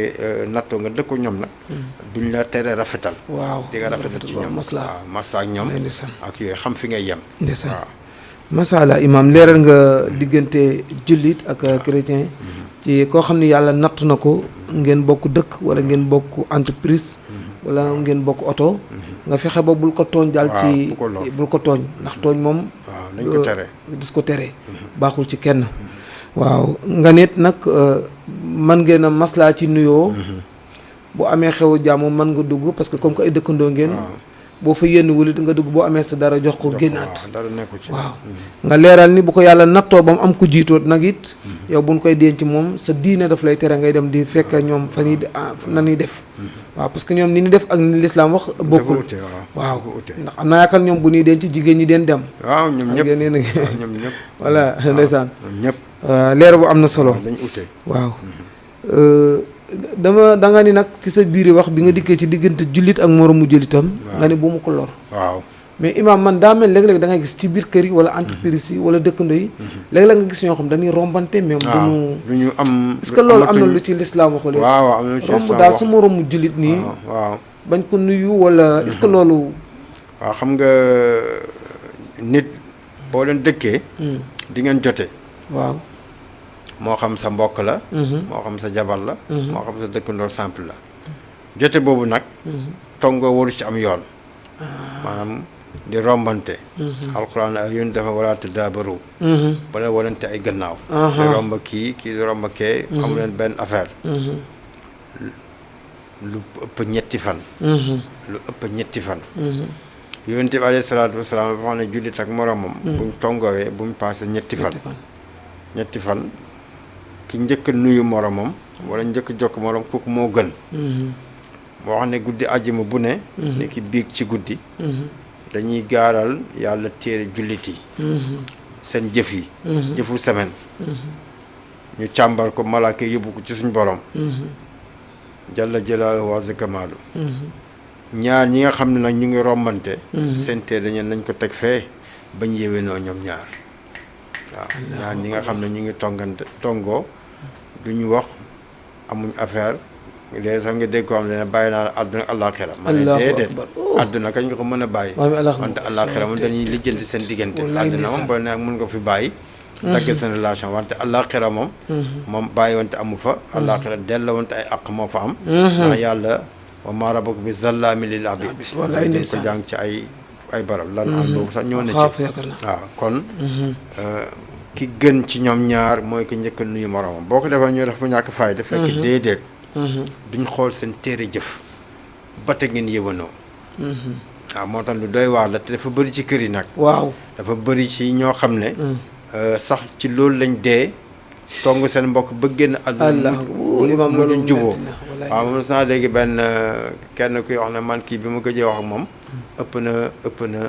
nattoo nga dëkko ñoom nag duñ la tere rafetal waaw di nga rafetal ci ñoom waaw masa ak ñoom ak yooyu xam fi ngay yem waaw masha Allah imaam leeral nga diggante jullit ak chrétien ci koo xam ne yàlla natt na ko ngeen bokk dëkk wala ngeen bokk entreprise wala ngeen bokk oto nga fexe ba bul ko tooñ daal ci bul ko tooñ ndax tooñ moom dañ ko tere dis ko tere baaxul ci kenn waaw nga nit nag man ngeen a maslaa ci nuyoo bu amee xew jàmm mën nga dugg parce que comme que ay dëkkandoo ngeen boo fa yenn wulit nga dugg boo amee sa dara jox ko génnaat waaw nga leeral ni bu ko yàlla nattoo ba mu am ko jiitoot nag it yow buñ koy denc moom sa diine daf lay tere ngay dem di fekk ñoom fa ñuy na ñuy def waaw parce que ñoom ni ñu def ak ni lislaam wax bokkul waaw ndax am naa yaakaar ñoom bu ñuy denc jigéen ñi den dem waaw ñoom ñëpp voilà ndeysaan ñëpp leer bu am na solo dañ ute waaw da nga ni nag ci sa biir wax bi nga dikkee ci diggante jullit ak moromu jullitam nga ni bu mu ko lor waaw mais imaam man daa mel léeg-léeg da ngay gis ci biir kër yi wala entreprise yi wala dëkkandoo yi léeg-léeg nga gis ñoo xam dañuy rombante même du ñu am est-ce que loolu am na lu ci lislaam waxul waaw am na romb daal su moromu jullit nii waaw bañ ko nuyu wala est-ce que loolu waaw xam nga nit boo leen dëkkee di ngeen jote waaw moo xam sa mbokk la moo xam sa jabar la moo xam sa dëkkandoor simple la jote boobu nag tongoo waru ci am yoon maanaam di rombante alxuraan la yoon dafa wala tadaabaru ba leen walante ay gannaaw di romb kii di romb kee amu leen benn affaire lu ëpp ñetti fan yonent bi alayhi salaatu wasalaam dafa xam ne jullit ak moromam buñ tongowee buñ passé ñetti fan ki njëkk nuyu moromam wala njëkk jokk morom kooku moo gën moo xam ne guddi àjjuma bu ne ni ki biig ci guddi dañuy gaaral yàlla téere jullit yi seen jëf yi jëfu semaine ñu càmbar ko malaaka yóbbu ko ci suñ borom jalla jalaaluhu wa azza kamaalu ñaar ñi nga xam ne nag ñu ngi rombante seen téere dañu nañ ko teg fee bañ yéwénoo ñoom ñaar waaw ñaar ñi nga xam ne ñu ngi tongoo duñu wax amuñ affaire léegi sax nga dégg ko xam ne bàyyi naa la àdduna ak àllaaxira ma ne déedéet àdduna kañ nga ko mën a bàyyi wante àllaaxira moom dañuy lijjanti seen diggante àdduna moom boo ne mën nga fi bàyyi dagg seen relation wante àllaaxira moom bàyyi wante amu fa àllaaxira della wante ay àq moo fa am ndax yàlla wa maa rabbuka bi zallaami lil abid dañ ko jàng ci ay barab lan am boobu sax ñëw na ci waaw kon ki gën ci ñoom ñaar mooy ki njëkk nuyu moromam boo ko defee ñoo def ba ñàkk fayda fekk déedéet duñ xool seen téere jëf ba te ngeen yëwanoo waaw moo tax lu doy waar la te dafa bëri ci kër yi nag waaw dafa bëri ci ñoo xam ne sax ci loolu lañ dee tong seen mbokk ba génn àdduna mu duñ juboo waaw moom saa dégg benn kenn kuy wax ne man kii bi ma gëjee wax ak moom ëpp na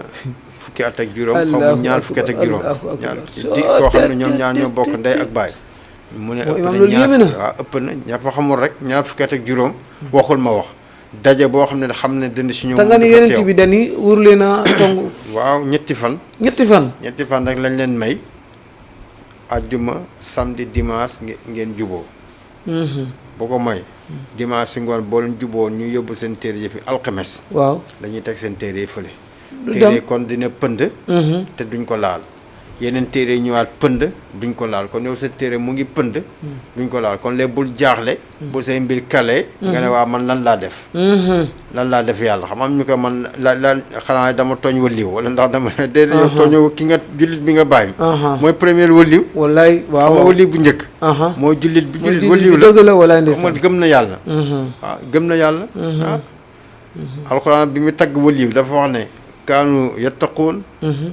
fukki at ak juróom xaw ma ñaar fukki at ak juróom di koo xam ne ñoom ñaar ñoo bokk ndey ak baay mu ne ëpp na ñaar waaw ëpp na ña fa xamul rek ñaar fukki at ak juróom waxul ma wax daje boo xam ne dënd si ñoom te nga ne yeneen bi dañuy wur leen a tong waaw ñetti fan rek lañ leen may ajjuma samedi dimanche ngeen juboo bu ko may dimanche si ngoon boo leen juboo ñu yóbbu seen téere yi fi alxames waaw dañuy teg seen téere yi fële téere kon dina pënd te duñ ko laal yeneen téere yi ñëwaat pënd duñ ko laal kon yow sa téere mu ngi pënd duñ ko laal kon léegi bul jaaxle bu say mbir kalee nga ne waa man lan laa def yàlla xam am ñu ko man la xanaa dama tooñ waliw wala ndax dama déedéet yow tooñoo ki nga jullit bi nga bàyyi mooy premier waliw wallaay waaw xam nga waliw bu njëkk mooy jullit bi waliw la dëgg la walaay ndeysaan gëm na yàlla waaw gëm na yàlla alxuraan bi mu tagg waliw dafa wax ne kaanu yattaquun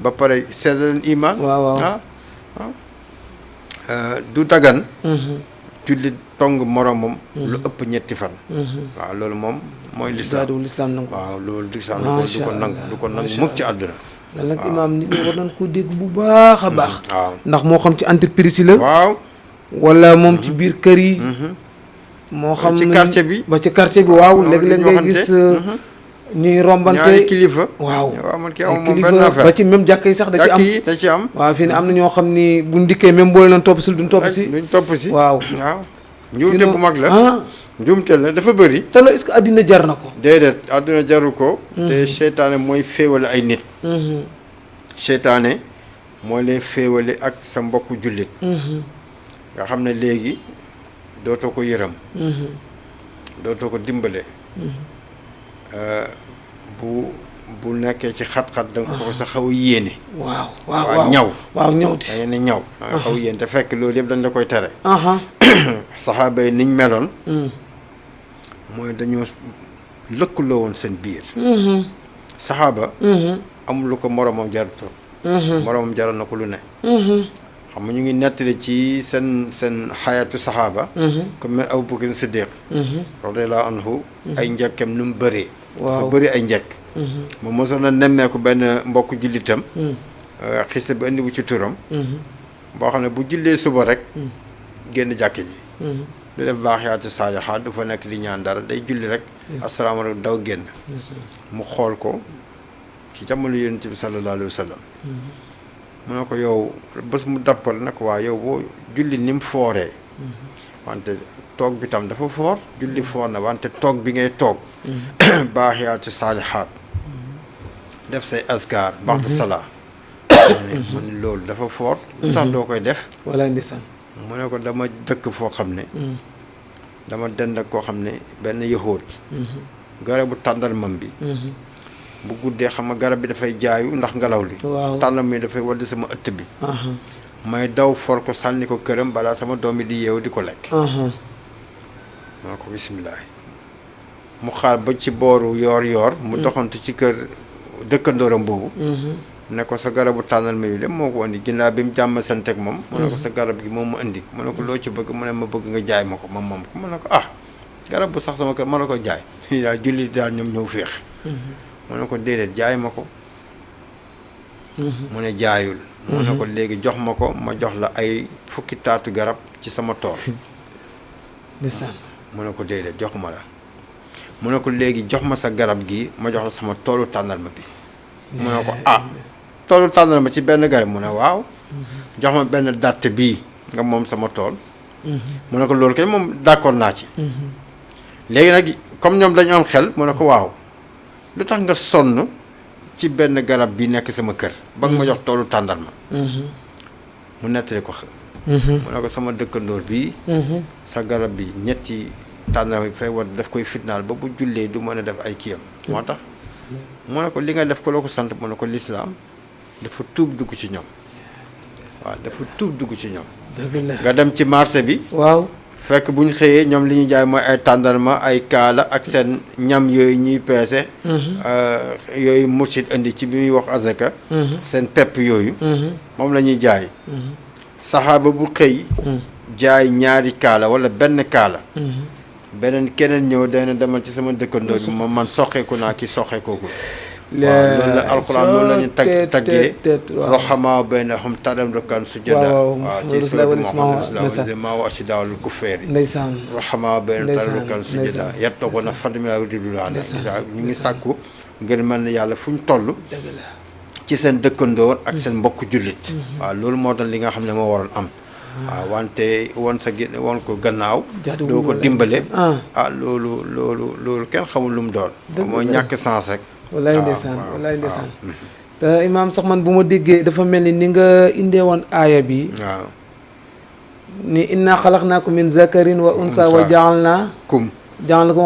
ba pare seedaleen iman du dagan jullit tong moromam lu ëpp ñetti fan waaw loolu moom mooy lislaam waaw loolu lislaam du ko nangu mukk ci àdduna lan nag imaam nit ñi war nañ ko dégg bu baax a baax waaw ndax moo xam ci entreprise yi la waaw wala moom ci biir kër yi moo xam ci quartier bi ba ci quartier bi waaw léeg-léeg ngay gis ñuy rombante ñaari kilifa waaw man kii amul moom benn affaire ba ci même jàkk yi sax da ci am waaw fii ne am na ñoo xam ni bu ndikkee même boo leen topp si duñ topp si waaw njuumte bu mag la njuumte la dafa bëri te loolu est-ce que àddina jar na ko déedéet àddina jaru ko te seytaane mooy féewale ay nit seytaane mooy lay féewale ak sa mbokku jullit nga xam ne léegi dootoo ko yërëm dootoo ko dimbale bu nekkee ci xat-xat da nga ko sa xaw a yéene waaw ñaw da ngeen ne ñaw da nga xaw a yéene te fekk loolu yëpp dañ la koy tere saxaaba yi niñ meloon mooy dañoo lëkkaloo woon seen biir saxaaba amul lu ko moromam jarutoon moromam jaral na ko lu ne xam nga ñu ngi nettali ci seen xayatu saxaaba comme mel Abu Bakr Siddiq radiyallahu anhu ay njëkkam nu mu bëree dafa bëri ay njëkk moom mosoon na nemmeeku benn mbokk jullitam xiste bi indi bu ci turam boo xam ne bu jullee suba rek génn jàkk ji du def baaxiyaatu saalihaat du fa nekk di ñaan dara day julli rek asalaamaaleykum daw génn mu xool ko ci jamono yonent bi sallallahu alayhi wa sallam mu ne ko yow bés mu dappal nag waa yow boo julli ni mu fooree wante toog bi tam dafa foor julli foor na wante toog bi ngay toog baaxiyaatu saalihaat def say askar baxda salaa mu ne loolu dafa foor lu tax doo koy def wala ndeysaan mu ne ko dama dëkk foo xam ne dama dend ak koo xam ne benn yëxóot garabu tàndarmam bi bu guddee xam nga garab bi dafay jaayu ndax ngelaw li tàndarm mi dafay wadd sama ëtt bi may daw for ko sànni ko këram balaa sama doom bi di yeewu di ko lekk ma ne ko bisimilah mu xaar ba ci booru yoor mu doxantu ci kër dëkkandooram boobu ne ko sa garabu tàndarma bi de moo ko indi ginnaaw bi mu jàmm santeeg moom mu ne ko sa garab gi moom mu indi mu ne ko loo ci bëgg mu ne ma bëgg nga jaay ma ko moom ko mu ne ko garab bu sax sama kër ma ne ko jaay daal julli daal ñoom ñëw féex mu ne ko déedéet jaay ma ko mu ne jaayul mu ne ko léegi jox ma ko ma jox la ay fukki taatu garab ci sama tool mu ne ko déedéet joxuma la mu ne ko léegi jox ma sa garab gi ma jox la sama toolu tàndarma bi mu ne ko ah toolu tàndarma ci benn garab mu ne waaw jox ma benn dàtt bii nga moom sama tool mu ne ko loolu kay moom d'accord naa ci léegi nag comme ñoom dañu am xel mu ne ko waaw lu tax nga sonn ci benn garab bi nekk sama kër ba nga ma jox toolu tàndarma mu nettali ko mu ne ko sama dëkkandoor bii sa garab bi ñetti tàndarma bi fay war daf koy fitnaal ba bu jullee du mën a def ay kiyam moo tax mu ne ko li nga def ko loo ko sant mu ne ko lislaam dafa tuub dugg ci ñoom waaw dafa tuub dugg ci ñoom nga dem ci marché bi waaw fekk bu ñu xëyee ñoom li ñuy jaay mooy ay tàndarma ay kaala ak seen ñam yooyu ñuy peese yooyu mursid indi ci bi muy wax azaka seen pepp yooyu moom la ñuy jaay saxaaba bu xëy jaay ñaari kaala wala benn kaala beneen keneen ñëw day na demal ci sama dëkkandoor bi moom man soxeeku naa ki soxeekooku waaw loolu la alxuraan loolu la ñu taggee roxamaa baynahum taram rokan sujada waaw ci suratul maa wa ashidaa'ul kuffaari ndeysaan roxamaa baynahum taram rokan sujada yattaquna fadlan ridwaana ñu ngi sàkku ngir mel ne yàlla fu ñu toll ci seen dëkkandoor ak seen mbokk jullit waaw loolu moo tax li nga xam ne moo waroon am waaw wante woon ko gannaaw doo ko dimbale loolu kenn xamul lu mu doon mooy ñàkk sens rek wallaay ndeysaan wallaay ndeysaan te imaam sax man bu ma déggee dafa mel ni nga indee woon aaya bi waaw ni inna xalaqnaakum min zakarin wa unsa wa ja'alnaakum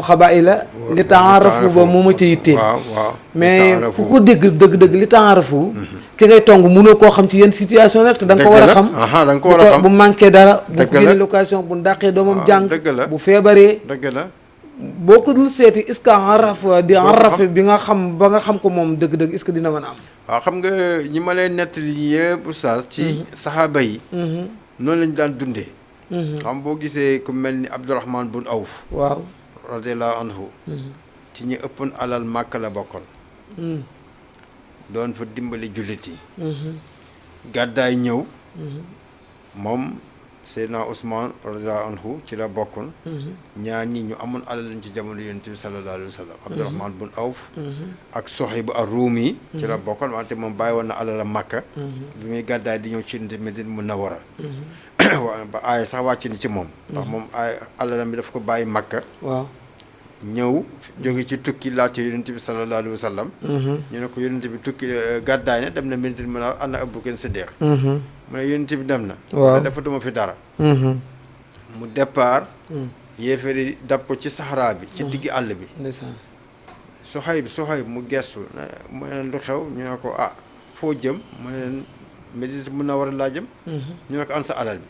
xabaa'ila li ta'aarafu ba moo ma ca yitteel waaw mais ku ko dégg dëgg-dëgg li ta'aarafu ki ngay tong mënoo koo xam ci yenn situation rek te da nga ko war a xam da nga ko war a xam bu manqué dara bu ko yéene location bu ndàqee doomam jàng bu feebaree dëgg la boo ko dul seeti est-ce que araf bi nga xam ba nga xam ko moom dëgg-dëgg est-ce que dina mën a am waaw xam nga ñi ma lay nettali yëpp oustaz ci saxaaba yi noonu lañu daan dundee xam boo gisee ku mel ni Abdurahman bun Awf waaw radiallahu anhu ci ñi ëppoon alal màkk la bokkoon doon fa dimbali jullit yi gàddaay ñëw moom Seydina Ousmane radiallahu anhu ci la bokkoon ñaar ñi ñu amoon alal lañ ci jamono yonent bi sallallahu alayhi wa sallam Abdurahman bun Awf ak Sohayb ar-Rumi ci la bokkoon wante moom bàyyi woon na alal Makka bi muy gàddaay di ñëw ci Madina Munawwara ba aaya sax wàcc ni ci moom ndax moom ay alalam bi daf ko bàyyi Makka waaw ñëw jóge ci tukki laajte yonent bi sallallahu alayhi wa sallam ñu ne ko yonent bi tukki gàddaay na dem na Madina Munawwara ànd ak Abu Bakr Siddiq mu ne yonent bi dem na te dafa duma fi dara mu départ yéefari dab ko ci saxaraa bi ci diggi àll bi Sohayb mu gestu mu ne leen lu xew ñu ne ko ah foo jëm mu ne leen Madina Munawwara laa jëm ñu ne ko an sa alal bi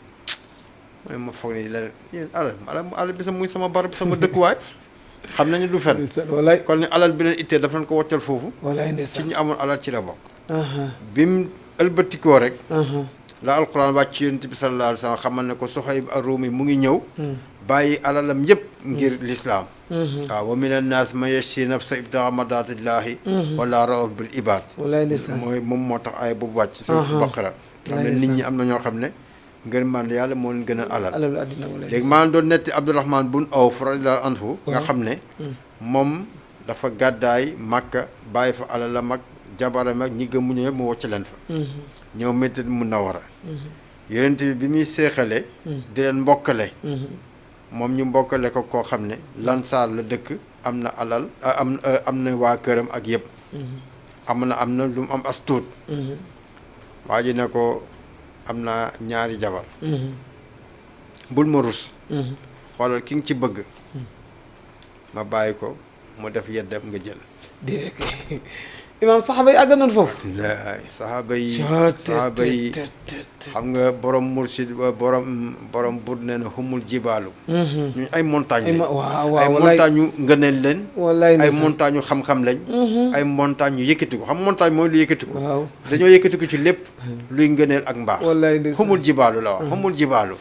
mooy ma foog ni leneen yéen alal bi sa muy sama barab sama dëkkuwaay xam nañu du fen kon ni alal bi leen ittee dafa leen ko wottal foofu ci ñu amoon alal ci la bokk bi mu ëlbatikoo rek la alquran wàcc ci yonent bi sallallahu alayhi wa sallam xamal ne ko Sohayb ar-Rumi mu ngi ñëw bàyyi alalam yëpp ngir lislaam waaw wa mina naas man yashri nafsa ibtighaa mardaatillaahi wala rauf bil ibaad mooy moom moo tax ay boobu wàcc su Baqara xam ne nit ñi am na ñoo xam ne ngeen man yàlla moo leen gën a alal léegi maa doon netti Abdurahman bun Awf radiyallaahu anhu nga xam ne moom dafa gàddaay Makka bàyyi fa alalam ak jabaram ak ñi gëmuñu yëpp mu wocc leen fa ñëw Madina Munawwara yonent bi muy seexale di leen mbokkale moom ñu mbokkale ko koo xam ne lansaar la dëkk am na alal am na waa këram ak yëpp am na lu mu am as tuut waa ji ne ko am na ñaari jabar bul ma rus xoolal ki nga ci bëgg ma bàyyi ko mu def yeddam nga jël imaam saxaaba yi àgg nañ foofu. saxaaba yi xam nga borom mursid borom bur nee na humul jibaalu. ñu ay montagne lañ. ay montagne yu ngëneel leen. ay montagne yu xam-xam lañ. ay montagne yu yëkkatiku xam montagne mooy lu yëkkatiku. waaw dañoo yëkkatiku ci lépp luy ngëneel ak mbaax. humul jibaalu la wax humul jibaalu.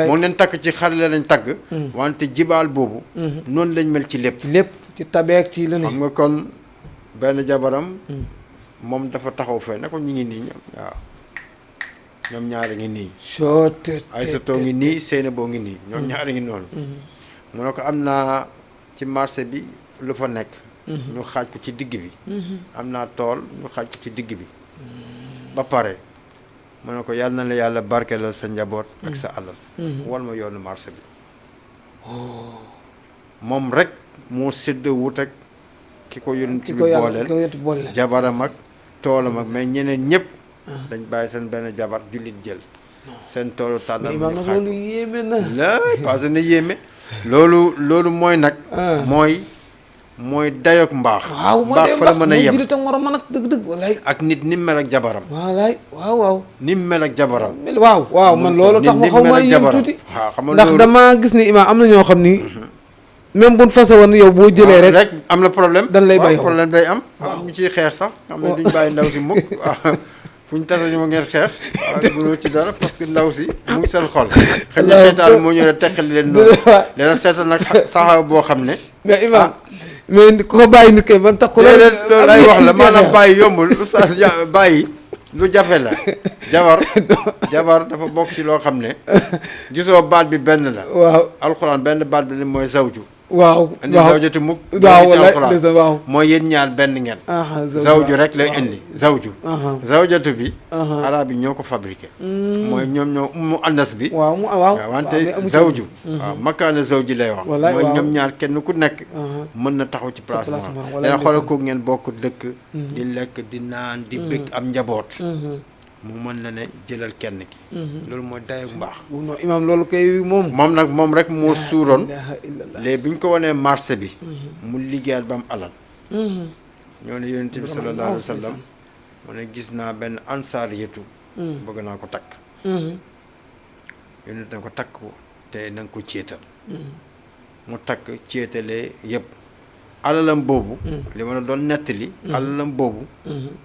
moo leen takk ci xar la lañ tagg. wante jibaal boobu. noonu lañ mel ci lépp. lépp ci tabeek ci lu ne. xam nga kon. benn jabaram moom dafa taxaw fee ne ko ñu ngi nii ñoom ñaari ngi nii Aysatoo ngi nii Seynaboo ngi nii ñoom ñaari ngi noonu mu ne ko am naa ci marché bi lu fa nekk ñu xaaj ko ci digg bi am naa tool ñu xaaj ko ci digg bi ba pare mu ne ko yàlla na la yàlla barkeelal sa njaboot ak sa alal wal ma yoonu marché bi moom rek moo séddoo wut ak ki ko yonent bi booleel jabaram ak toolam ak mais ñeneen ñëpp dañ bàyyi seen benn jabar jullit jël seen toolu tànnal mu xaaj loolu yéeme na la parce que na yéeme loolu mooy nag mooy dayoog mbaax mbaax fa la mën a yem dëgg-dëgg walaay ak nit ni mel ak jabaram walaay waaw ni mel ak jabaram waaw man loolu tax ma xaw ma yéem tuuti ndax dama gis ni imaam am na ñoo xam ni même buñ fase woon yow boo jëlee rek am na problème dañ lay bàyyi problème day am ñu ciy xeex sax xam ne duñ bàyyi ndaw si mukk fu ñu tase ñu ngeen xeex mënoo ci dara parce que ndaw si mu ngi seen xol xëy na seytaan moo ñëw ne teqali leen noonu leen seetal nag saxaaba boo xam ne mais imaam mais ku ko bàyyi nit kay ban tax ko loolu ay wax la maanaam bàyyi yombul oustaz bàyyi lu jafe la jabar dafa bokk ci loo xam ne gisoo baat bi benn la waaw alxuraan benn baat bi mooy zawju waaw indi zawjatu mukk waaw mooy yéen ñaar benn ngeen zawju rek lay indi zawjatu bi arab yi ñoo ko fabriqué mooy ñoom ñoo mu andas bi waaw wante zawju waaw makaana zawji lay wax mooy ñoom ñaar kenn ku nekk mën na taxaw ci place moom dana xoolal ko ngeen bokk dëkk di lekk di naan di bëgg am njaboot mu mën la ne jëlal kenn ki loolu mooy dayoog mbaax non imaam loolu kay moom rek moo suuroon léegi bi ñu ko wanee marché bi mu liggéeyal ba am alal ñoo ne yonent bi sallallahu alayhi wa sallam mu ne gis naa benn ansaar yetu bëgg naa ko takk yonent na ko takk ko te na nga ko céetal mu takk céetalee yëpp alalam boobu li ma la doon nettali alalam boobu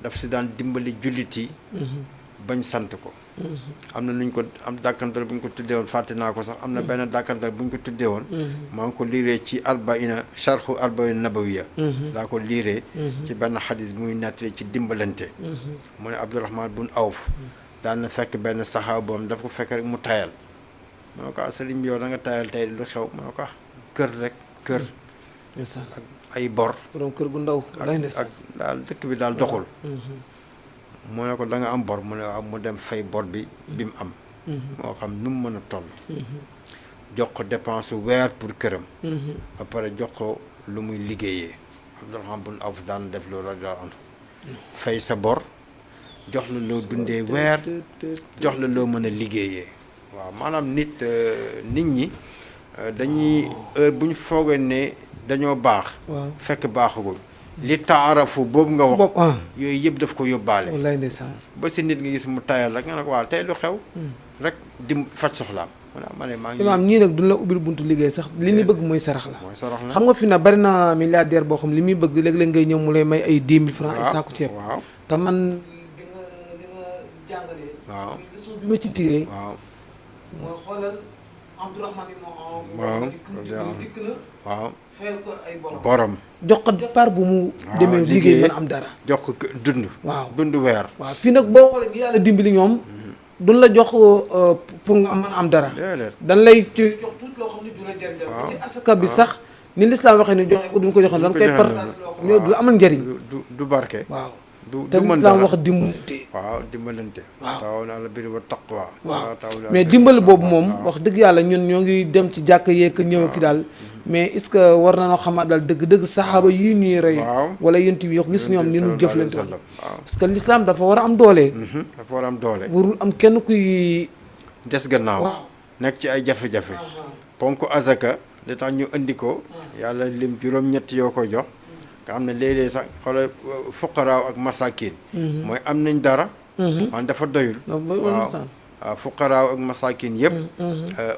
daf si daan dimbali jullit yi bañ sant ko am na nuñ ko am dàkkantal bu ñu ko tuddee woon fàtte naa ko sax am na benn dàkkantal bu ñu ko tuddee woon maa ngi ko liiree ci arbaina charhu arbaina nabawiya daa ko liiree ci benn xadis bu muy nettali ci dimbalante mu ne Abdurahman bun Awf daan na fekk benn saxaaboom daf ko fekk rek mu tayal ma ne ko sëriñ bi yow da nga tayal tey lu xew ma ne ko kër rek kër ak ay bor borom kër gu ndaw ak daal dëkk bi daal doxul mu ne ko da nga am bor mu ne waaw mu dem fay bor bi mu am moo xam nu mu mën a toll jox ko dépense weer pour këram ba pare jox ko lu muy liggéeyee Abdurahmaan bun Awf daan def loolu radiyallaahu anhu fay sa bor jox la loo dundee weer jox la loo mën a liggéeyee waaw maanaam nit ñi dañuy heure bu ñu foogee ne dañoo baax fekk baaxagul li taarafu boobu nga wax yooyu yëpp daf ko yóbbaale wallaay ndeysaan ba si nit nga gis mu tayal rek nga ne ko waaw tey lu xew rek dim faj soxlaam ma ne maa ngi imaam ñii nag duñ la ubbil buntu liggéey sax li muy bëgg mooy sarax la xam nga fi na bari na milliardaire boo xam li muy bëgg léeg-léeg ngay ñëw mu lay may ay 10 000 francs ay saaku ceeb waaw te man li nga jàngalee waaw leçon bi ma ci tiré waaw mooy xoolal Abdourahmane dikk na waaw fayal ko ay borom jox ko départ bu mu demee liggéey mën am dara jox ko dund waaw dund weer waaw fii nag boo xoolee ñu yàlla dimbali ñoom duñ la jox pour nga mën a am dara dañ lay ci jox tuuti loo xam ne du la jëriñ dara ci asaka bi sax ni lislaam waxee ni joxe ko duñ ko joxoon dañ koy partage loo xam ne du la amal njëriñ du barke waaw te lislaam wax dimbalante waaw dimbalante taw na la birri wa taqwa waaw mais dimbali boobu moom wax dëgg yàlla ñun ñoo ngi dem ci jàkk yeek ñëw ki daal mais est-ce que war na noo xamaat daal dëgg-dëgg saxaaba yi ñuy rey wala yent bi yoo gis ñoom ni ñu jëflante woon parce que l'islam dafa war a am doole dafa war a am doole warul am kenn kuy des gannaaw nekk ci ay jafe-jafe ponk azaka li tax ñu indi ko yàlla lim juróom-ñett yoo koy jox nga xam ne léeg-léeg sax xoolal fuqaraaw ak masakin mooy am nañ dara wan dafa doyul waaw fuqaraaw ak masakin yëpp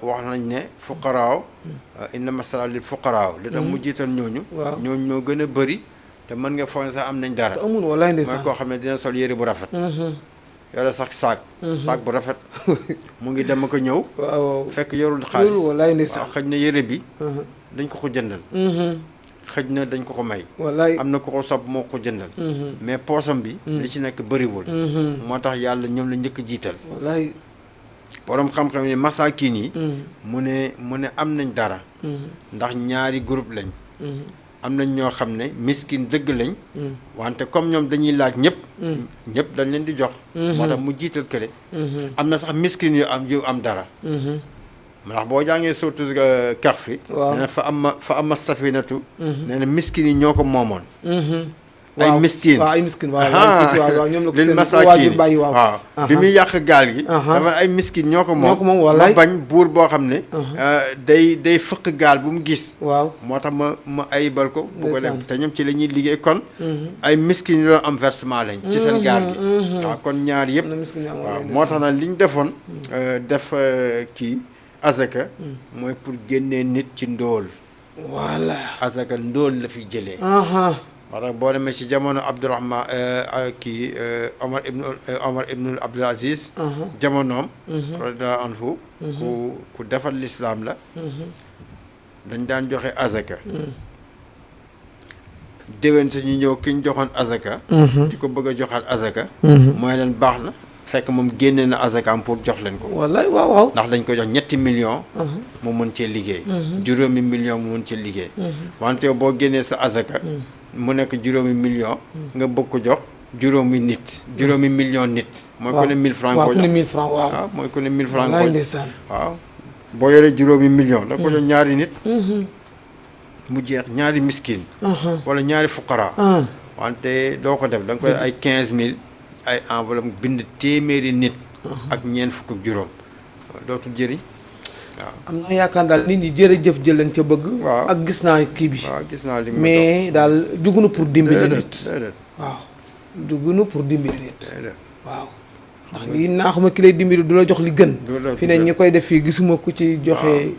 wax nañ ne fuqaraaw inna masala lil fuqaraaw li tax mu jiital ñooñu ñoo gën a bëri te mën nga foog ne sax am nañ dara amul walaay mooy koo xam ne dina sol yére bu rafet yore sax saak bu rafet mu ngi dem ko ñëw waaw fekk yorul xaalis waaw xëj na yére bi dañ ko jëndal xëj na dañ ko may wallaay am na ko sopp moo ko jëndal mais poosam bi li ci nekk bëriwul moo tax yàlla ñoom la njëkk jiital wallaay borom xam-xam ne masakin yi mu ne am nañ dara ndax ñaari groupe lañ am nañ ñoo xam ne miskin dëgg lañ wante comme ñoom dañuy laaj ñëpp dañ leen di jox moo tax mu jiital kële am na sax miskin yu am dara ndax boo jàngee surtout Kahf fi nee na fa ama safinatu nee na miskin yi ñoo ko moomoon ay miskin waaw ay miskin waaw ñoom la ko lil masaakin waaw bi muy yàq gaal gi dafa ay miskin ñoo ko moom ma bañ buur boo xam ne day fëq gaal bu mu gis waaw moo tax ma ayibal ko bu ko def te ñoom ci la ñuy liggéey kon ay miskin yi doon am versement lañ ci seen gaal gi waaw kon ñaar yëpp waaw moo tax nag li ñu defoon def kii azaka mooy pour génnee nit ci ndóol voilà azaka ndóol la fi jëlee moo tax boo demee ci jamono Abdourahman kii Omar ibnul Abdul Aziz jamonoom radiyallahu anhu ku defar lislaam la dañ daan joxe azaka déwén ñu ñëw ki ñu joxoon azaka di ko bëgg a joxaat azaka mooy leen baax na fekk moom génne na azakaam pour jox leen ko wallaay waaw ndax dañ ko jox 3 millions mu mën cee liggéey 5 millions mu mën cee liggéey wante boo génnee sa azaka mu nekk 5 millions nga bëgg ko jox 5 millions nit mooy ko ne 1000 francs ko jox waaw mooy ko ne 1000 francs ko jox waaw boo yoree 5 millions da ko jox ñaari nit mu jeex ñaari miskin wala ñaari fuqara wante doo ko def da nga koy ay 15000 ay enveloppe bind téeméeri nit ak ñeent fukk ak juróom dootul jëriñ waaw am na yaakaar daal nit ñi jërëjëf jëleen ca bëgg ak gis naa kii bi waaw gis naa li mais daal jugunu pour dimbali nit waaw jugunu pour dimbali nit waaw ndax ngi naa xama ki lay dimbali du la jox li gën fi ne ñi koy def fii gisuma ku ci joxe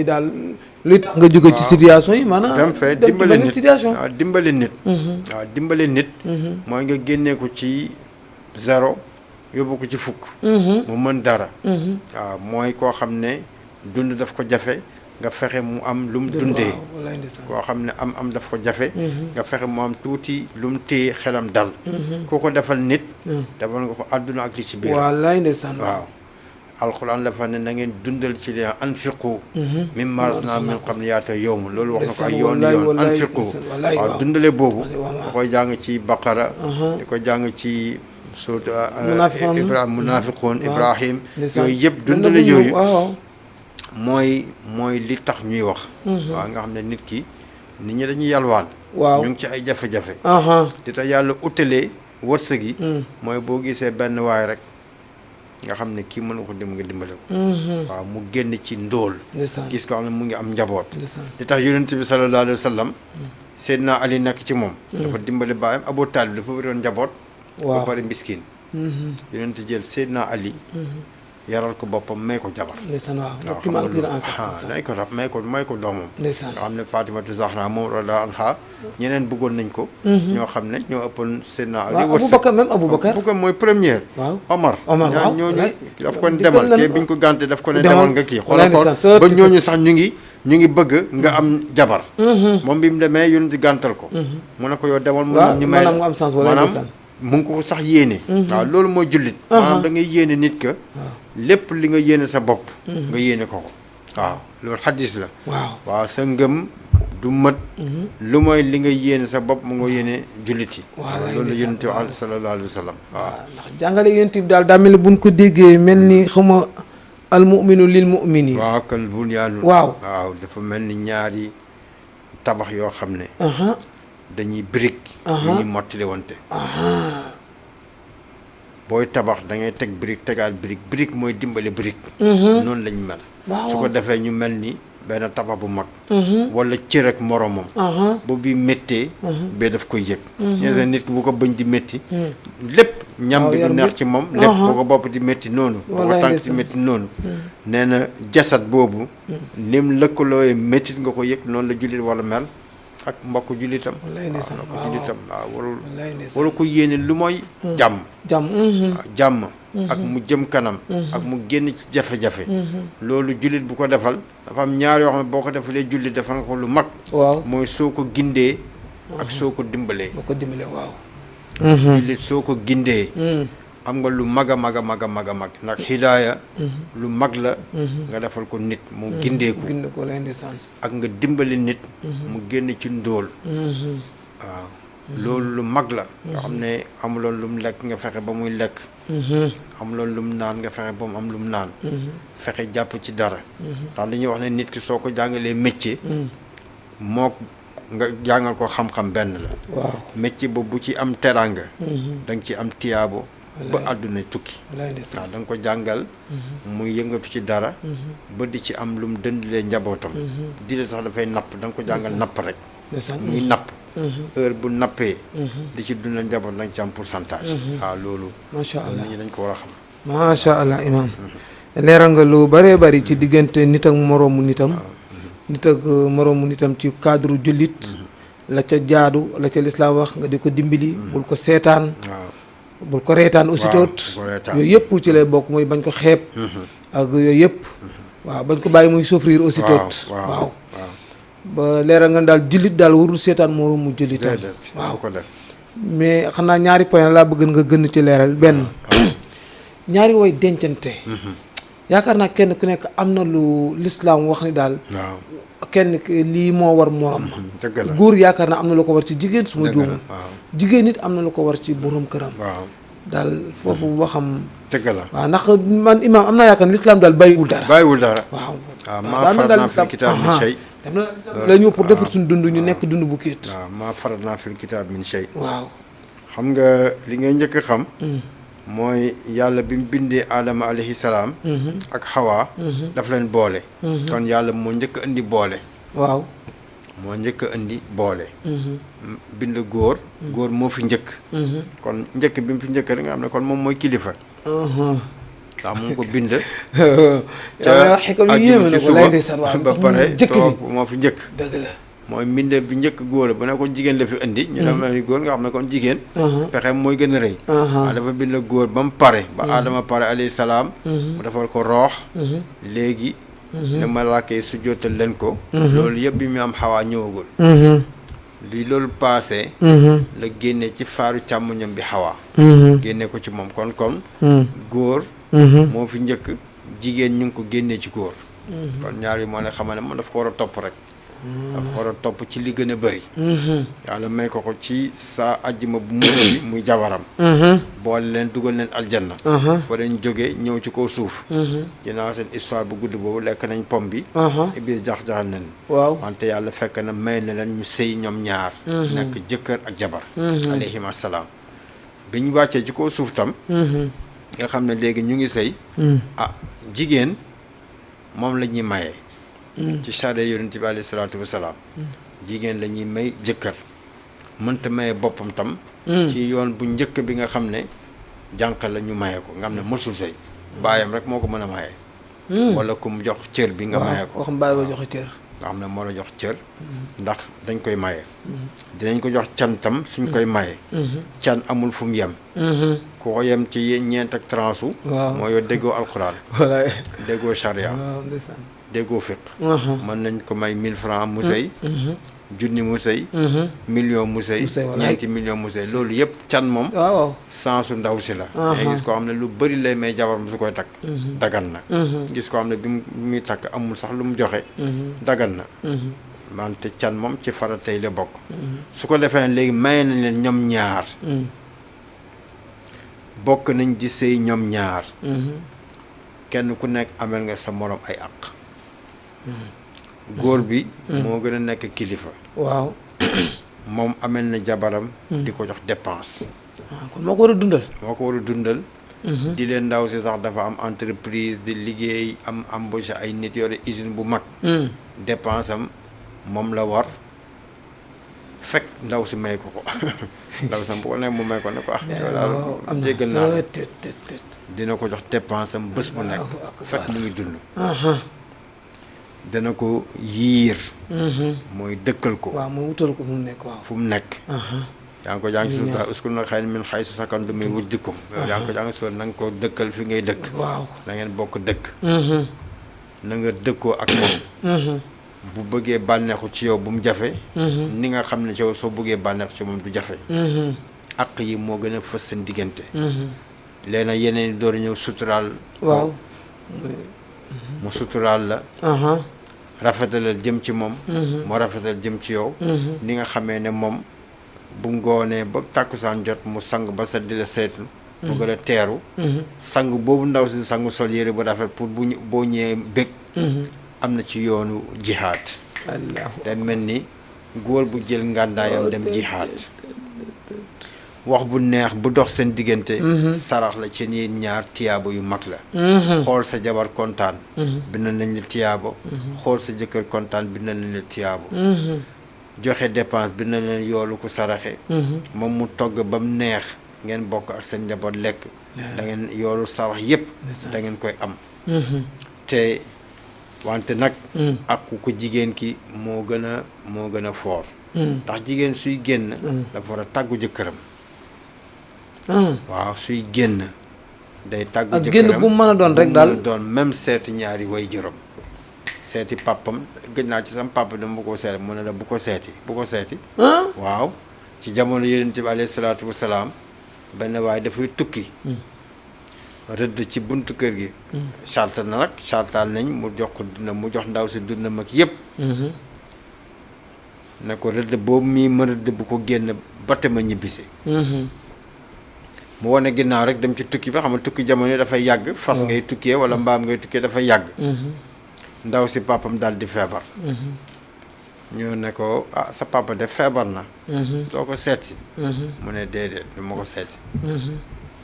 daal luy tax nga jóge ci situation yi maanaam dem fee dimbali nit situation waaw dimbali nit waaw dimbali nit mooy nga génnee ko ci 0 yóbbu ko ci 10 mu mën dara waaw mooy koo xam ne dund daf ko jafe nga fexe mu am lu mu dundee koo xam ne am daf ko jafe nga fexe mu am tuuti lu mu téye xelam dal ku ko defal nit defal nga ko àdduna ak li ci biir wallaay ndeysaan waaw alxuraan dafa ne na ngeen dundal ci li anfiqu mimmaa razaqnaakum min qabli yaata yawm loolu wax na ko ay yoon anfiqu waaw dundale boobu da koy jàng ci baqara di ko jàng ci suut munafiqun ibrahim yooyu yëpp dundale yooyu mooy li tax ñuy wax waaw nga xam ne nit ñi dañuy yalwaan ñu ngi ci ay jafe-jafe di tax yàlla utalee wërsëg yi mooy boo gisee benn waay rek nga xam ne kii mën nga ko nga dimbale ko waaw mu génn ci ndóol gis ko xam ne mu ngi am njaboot li tax yonent bi sallallahu alayhi wa sallam Seydina Ali nekk ci moom dafa dimbale baayam Abu Talib dafa bëroon njaboot ba pare miskin yonent jël Seydina Ali yaral ko boppam may ko jabar may ko doomam nga xam ne Fatimatu Zahra moom radiyallahu anha ñeneen bëggoon nañ ko ñoo xam ne ñoo ëppoon Seydina Ali Aboubacar mooy première Omar ñooñu daf ko demal kii biñ ko gànte daf ko ne demal nga kii xoolal ko ba ñooñu sax ñu ngi bëgg nga am jabar moom bi mu demee yónni di gàntal ko mu ne ko yow demal mu ñu may maanaam mu ngi ko sax yéene waaw loolu mooy jullit maanaam da ngay yéene nit ka lépp li nga yéene sa bopp nga yéene ko waaw loolu xaddis la waaw sa ngëm du mët lu mooy li nga yéene sa bopp mu nga yéene jullit yi loolu la yonent bi sallallahu alayhi wa sallam waaw ndax jàngale yonent bi daal daa mel ni buñ ko déggee mel ni xama al muminu lil mumini waaw kal bunyaanu waaw dafa mel ni ñaari tabax yoo xam ne dañuy brique dañuy mottali wante booy tabax da ngay teg brique tegaat brique mooy dimbale brique noonu lañ mel su ko defee ñu mel ni benn tabax bu mag wala cër ak moromam boobu bi méttee bee daf koy yëg ñe nit bu ko bëñ di métti lépp ñam bi du neex ci moom lépp boo ko bopp di métti noonu boo ko tànk di métti noonu nee na jasad boobu nim lëkkalooyee méttit nga ko yëg noonu la jullit wala mel ak mbokk jullitam waaw warul ko yéene lu mooy jàmm ak mu jëm kanam ak mu génn ci jafe-jafe loolu jullit bu ko defal dafa am ñaar yoo xam ne boo ko defalee jullit dafa nga ko lu mag mooy soo ko gindee ak soo ko dimbalee jullit soo ko gindee am nga lu mag a mag a mag a mag a mag ndax hidaaya lu mag la nga defal ko nit mu gindeeku gindeeku lay ndeysaan ak nga dimbali nit mu génn ci ndóol waaw loolu lu mag la nga xam ne amuloon lu mu lekk nga fexe ba muy lekk amuloon lu mu naan nga fexe ba mu am lu mu naan fexe jàpp ci dara ndax li ñuy wax ne nit ki soo ko jàngalee métier moo nga jàngal ko xam-xam benn la waaw métier boobu bu ci am teranga da nga ci am tiyaabo ba àdduna tukki waaw da nga ko jàngal muy yëngatu ci dara ba di ci am lu mu dëndilee njabootam di la sax dafay napp da nga ko jàngal napp rek muy napp heure bu nappee di ci dundal njaboot da nga ci am pourcentage waaw loolu macha allah nit ñi dañ ko war a xam macha allah imam leeral nga lu bëree bëri ci diggante nit ak moroomu nitam nit ak moroomu nitam ci cadre jullit la ca jaadu la ca lislaam wax nga di ko dimbali bul ko seetaan bul ko reetaan aussi toot yooyu yëpp ci lay bokk mooy bañ ko xeeb ak yooyu yëpp waaw bañ ko bàyyi muy souffrir aussi toot waaw ba leeral nga daal jullit daal warul seetaan moroomu jullitam waaw ko def mais xanaa ñaari point laa bëgg nga gën ci leeral benn ñaari way dencante yaakaar naa kenn ku nekk am na lu lislaam wax ni daal kenn lii moo war morom dëgg la góor yaakaar naa am na lu ko war ci jigéen su ma juumul jigéen nit am na lu ko war ci borom këram daal foofu boo xam dëgg la waaw ndax man imam am naa yaakaar ne lislaam daal bàyyiwul dara waaw maa faratnaa fil kitaab min shay la ñëw pour defar suñu dund ñu nekk dund bu kiit waaw maa faratnaa fil kitaab min shay waaw xam nga li ngay njëkk a xam mooy yàlla bi mu bindee aadama alayhi salaam ak xawaa daf leen boole kon yàlla moo njëkk a indi boole waaw moo njëkk a indi boole bind góor moo fi njëkk kon njëkk bi mu fi njëkk rek nga xam ne kon moom mooy kilifa ndax mu ngi ko bind ca ajjuma ci suba ba pare toog moo fi njëkk dëgg la mooy mbindeef bi njëkk góor bu ne ko jigéen la fi indi ñu dem ni góor nga xam ne kon jigéen pexe mooy gën a rëy waaw dafa bind góor ba mu pare ba aadama pare alayhi salaam mu defal ko roox léegi ne malaaka yi su jootal leen ko loolu yëpp bi mu am xawaa ñëwagul li loolu paase la génne ci faaru càmmoñam bi xawaa génne ko ci moom kon góor moo fi njëkk jigéen ñu ngi ko génnee ci góor kon ñaar yi moo ne xamal ne moom daf ko war a topp rek dafa war a topp ci li gën a bëri yàlla may ko ci saa ajjuma bu mujj bi muy jabaram boole leen dugal leen aljanna fa leen jógee ñëw ci kaw suuf ginnaaw seen histoire bu gudd boobu lekk nañ pom bi iblis jax-jaxal nañ waaw wante yàlla fekk na may na leen ñu sëy ñoom ñaar nekk jëkkër ak jabar alayhim assalaam bi ñu wàccee ci kaw suuf tam nga xam ne léegi ñu ngi sëy jigéen moom la ñuy mayee ci charia yonent bi alayhi salaatu wasalaam jigéen la ñuy may jëkkër mënta maye boppam tam ci yoon bu njëkk bi nga xam ne jànq la ñu maye ko nga xam ne mësul sëy baayam rek moo ko mën a maye wala ku mu jox cër bi nga maye ko xam baay ba joxe cër nga xam ne moo la jox cër ndax dañ koy maye dinañ ko jox can tam suñ koy maye can amul fu mu yem ku ko yem ci ñeent ak transu moo yoo déggoo alxuraan déggoo charia déggoo fiq mën nañ ko may 1000 francs mu sëy junni mu sëy million mu sëy ñeenti million mu sëy loolu yëpp can moom sansu ndaw si la mais gis koo xam ne lu bëri lay may jabar mu su koy takk dagan na gis koo xam ne bi muy takk amul sax lu mu joxe dagan na wante can moom ci faratay la bokk su ko defee ne léegi may nañ leen ñoom ñaar bokk nañ di sëy ñoom ñaar kenn ku nekk amel nga sa morom ay àq góor bi moo gën a nekk kilifa waaw moom amel na jabaram di ko jox dépense kon moo ko war a dundal di leen ndaw si sax dafa am entreprise di liggéey am embauché ay nit yore usine bu mag dépense am moom la war fekk ndaw si may ko ndaw si bu ko nekk mu may ko ne ko yow daal jéggal naa la dina ko jox dépense am bés bu nekk fekk mu ngi dund dana ko yiir mooy dëkkal ko waaw mooy wutal ko fu mu nekk waaw fu mu nekk yaa ngi ko jàng suuf daal uskul na xëy min xay su sakan du muy wuj dikkum yaa ngi ko jàng suuf na nga ko dëkkal fi ngay dëkk waaw na ngeen bokk dëkk na nga dëkkoo ak moom bu bëggee bànneexu ci yow bu mu jafe ni nga xam ne ci yow soo bëggee bànneexu ci moom du jafe àq yi moo gën a fës seen diggante léegi nag yeneen yi door ñëw suturaal. waaw. mu suturaal la. rafetalal jëm ci moom. mu rafetal jëm ci yow. ni nga xamee ne moom bu ngoonee ba tàkkusaan jot mu sang ba sa di la seetlu. bu gën a teeru. sang boobu ndaw si sangu sol yére bu rafet pour boo ñëwee bég. am na ci yoonu jihaad. te mel ni góor bu jël ngàndaayam dem jihaad. wax bu neex bu dox seen diggante. sarax la ci yéen ñaar tiyaabo yu mag la. xool sa jabar kontaan. bindal nañ la tiyaabo. xool sa jëkkër kontaan bindal nañ la tiyaabo. joxe dépense bindal nañ yoolu ko saraxe. moom mu togg ba mu neex ngeen bokk ak seen njaboot lekk. da ngeen yoolu sarax yépp da ngeen koy am. te wante nag. ak ku ko jigéen ki moo gën a foor. ndax jigéen suy génn. dafa war a tàggu jëkkëram. waaw suy génn day tàggu ak jëkkëram génn bu mën a doon rek daal doon même seeti ñaari way juróom seeti papam gëj naa ci sam papa dama bu ko seeti mu ne la bu ko seeti waaw ci jamono yonent bi alayhi salaatu wasalaam benn waaye dafay tukki rëdd ci buntu kër gi chartal na nag chartal nañ mu jox ko dund mu jox ndaw si dund mag yépp ne ko rëdd boobu mii ma rëdd bu ko génn ba te ma ñibbisi mu wane ginnaaw rek dem ci tukki ba xam nga tukki jamono yi dafay yàgg fas ngay tukkee wala mbaam ngay tukkee dafay yàgg ndaw si papam daal di feebar ñoo ne ko ah sa papa de feebar na doo ko seeti mu ne déedéet du ma ko seeti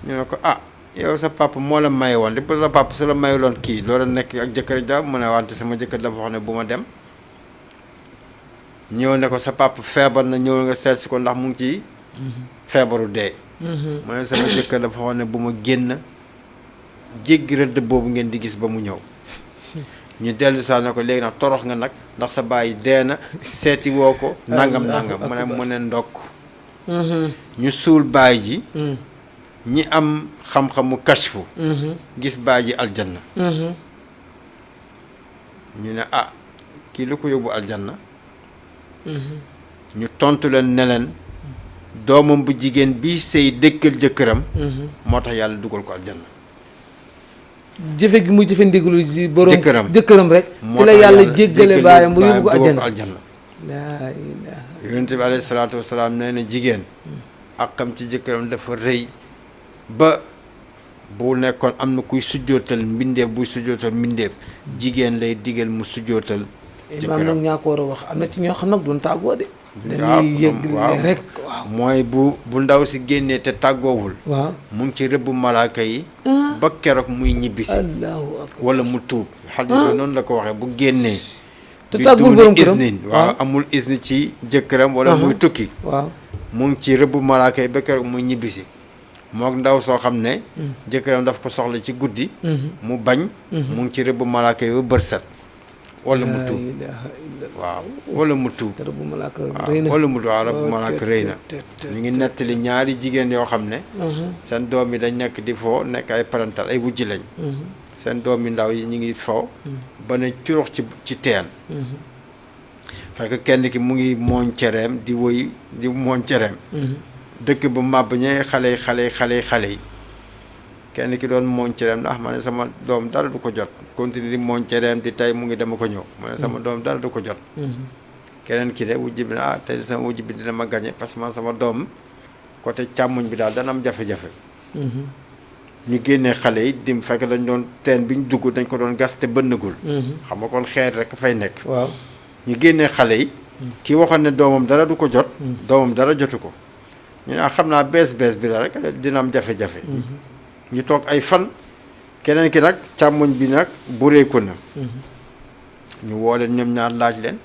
ñu ne ko ah yow sa papa moo la may woon lépp sa papa su la mayuloon kii loola nekk ak jëkkër ja mu ne wante sama jëkkër dafa wax ne bu ma dem ñëw ne ko sa papa feebar na ñëw nga seet si ko ndax mu ngi ci feebaru dee mu ne sama jëkkër dafa wax ne bu ma génn jéggi rëdd boobu ngeen di gis ba mu ñëw ñu dellu saa ne ko léegi nag torox nga nag ndax sa bàyyi dee na seeti woo ko nangam mu ne ndokk ñu suul baay ji ñi am xam-xamu kashfu gis baay ji aljanna ñu ne ah kii lu ko yóbbu aljanna ñu tontu leen ne leen doomam bu jigéen bi sëy dëkkal jëkkëram moo tax yàlla dugal ko aljanna jëfe gi muy jëfe ndigalu ci borom jëkkëram rek ci la yàlla jéggale baayam bu yóbbu ko aljanna laa ilaaha yonent bi alayhi salaatu wasalaam nee na jigéen ak xam ci jëkkëram dafa rëy ba bu nekkoon am na kuy sujjootal mbindeef buy sujjootal mbindeef jigéen lay digal mu sujjootal imaam nag ñaa ko war a wax am na ci ñoo xam nag doon tàggoo de dañuy yëg rek waaw mooy bu ndaw si génnee te tàggoowul waaw mu ngi ci rëbb malaaka yi ba keroog muy ñibbisi allahu akbar wala mu tuub xadis bi noonu la ko waxee bu génnee te tàggul borom këram isnin waaw amul isni ci jëkkëram wala muy tukki waaw mu ngi ci rëbb malaaka yi ba keroog muy ñibbisi mook ndaw soo xam ne jëkkëram daf ko soxla ci guddi mu bañ mu ngi ci rëbb malaaka yi ba bërset wala mu tuub waaw wala mu tuub wala mu waaw rabbu malaaka rëy na ñu ngi nettali ñaari jigéen yoo xam ne seen doom yi dañ nekk di foo nekk ay parental ay wujji lañ seen doom yi ndaw yi ñu ngi foo ba ne curux ci teen fekk kenn ki mu ngi mooñ cereem di woy di mooñ cereem dëkk ba màbb ñee xale yi kenn ki doon mooñ cereem ndax ma ne sama doom dara du ko jot continue di mooñ cereem di tey mu ngi dama ko ñëw ma ne sama doom dara du ko jot keneen ki de wujj bi ne ah tey sama wujj bi dina ma gañe parce que man sama doom côté càmmoñ bi daal dana am jafe-jafe ñu génnee xale yi dim fekk dañ doon teen bi ñu dugg dañ ko doon gas te bënnagul xam nga kon xeer rek fay nekk waaw ñu génnee xale yi ki waxoon ne doomam dara du ko jot doomam dara jotu ko ñu ne xam naa bees bi la rek dina am jafe-jafe ñu toog ay fan keneen ki nag càmmoñ bi nag bureeku na ñu woo leen ñoom ñaar laaj leen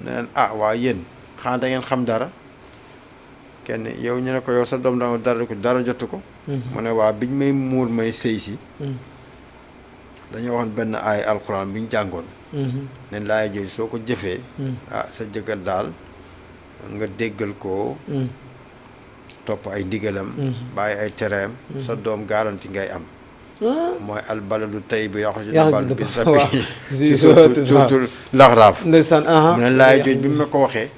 ne leen ah waa yéen xanaa da ngeen xam dara kenn yow ñu ne ko yow sa doom dara jotu ko mu ne waa biñ may muur may sëy si dañoo waxoon benn aay alxuraan bi ñu jàngoon ne laay jooju soo ko jëfee ah sa jëkkër daal nga déggal ko topp ay ndigalam bàyyi ay tereem sa doom garanti ngay am mooy al baladu tayyib yaxruju yaxruju nabaatu bi waaw sabbihi si ci suratul suutul laxraaf ndeysaan mu ne laay jooj bi ma ko waxee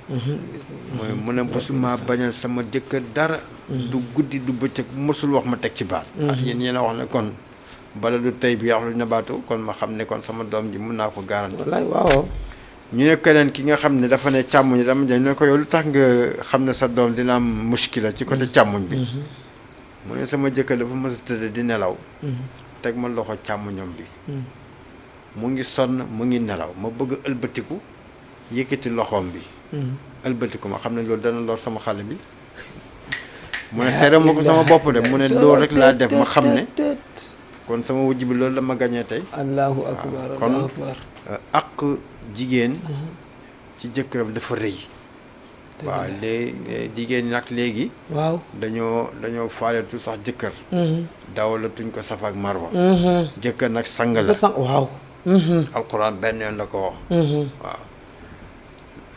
mooy mu ne musuma bañal sama jëkkër dara du guddi du bëccëg mosul wax ma teg ci baat yéen yéen a wax ne kon baladu tayyib yaxruju nabaatu kon ma xam ne kon sama doom ji mun naa ko garanti wallaay waaw ñu ne keneen ki nga xam ne dafa ne càmmoñ dama jël ne ko yow lu tax nga xam ne sa doom dina am muskila ci côté càmmoñ bi mu ne sama jëkkër dafa mës a tëdd di nelaw teg ma loxo càmmoñam bi mu ngi sonn mu ngi nelaw ma bëgg a ëlbatiku yëkkati loxoom bi ëlbatiku ma xam ne loolu dana lor sama xale bi mu ne tere ma ko sama bopp de mu ne loolu rek laa def ma xam ne kon sama wujj bi loolu la ma gañee tey allahu akbar kon allahu akbar ak jigéen ci jëkkëram dafa rëy waaw léegi jigéen ñi nag léegi waaw dañoo faaletu sax jëkkër dawalatuñ ko saf ak marwa jëkkër nag sang la waaw alquran benn yoon la ko wax waaw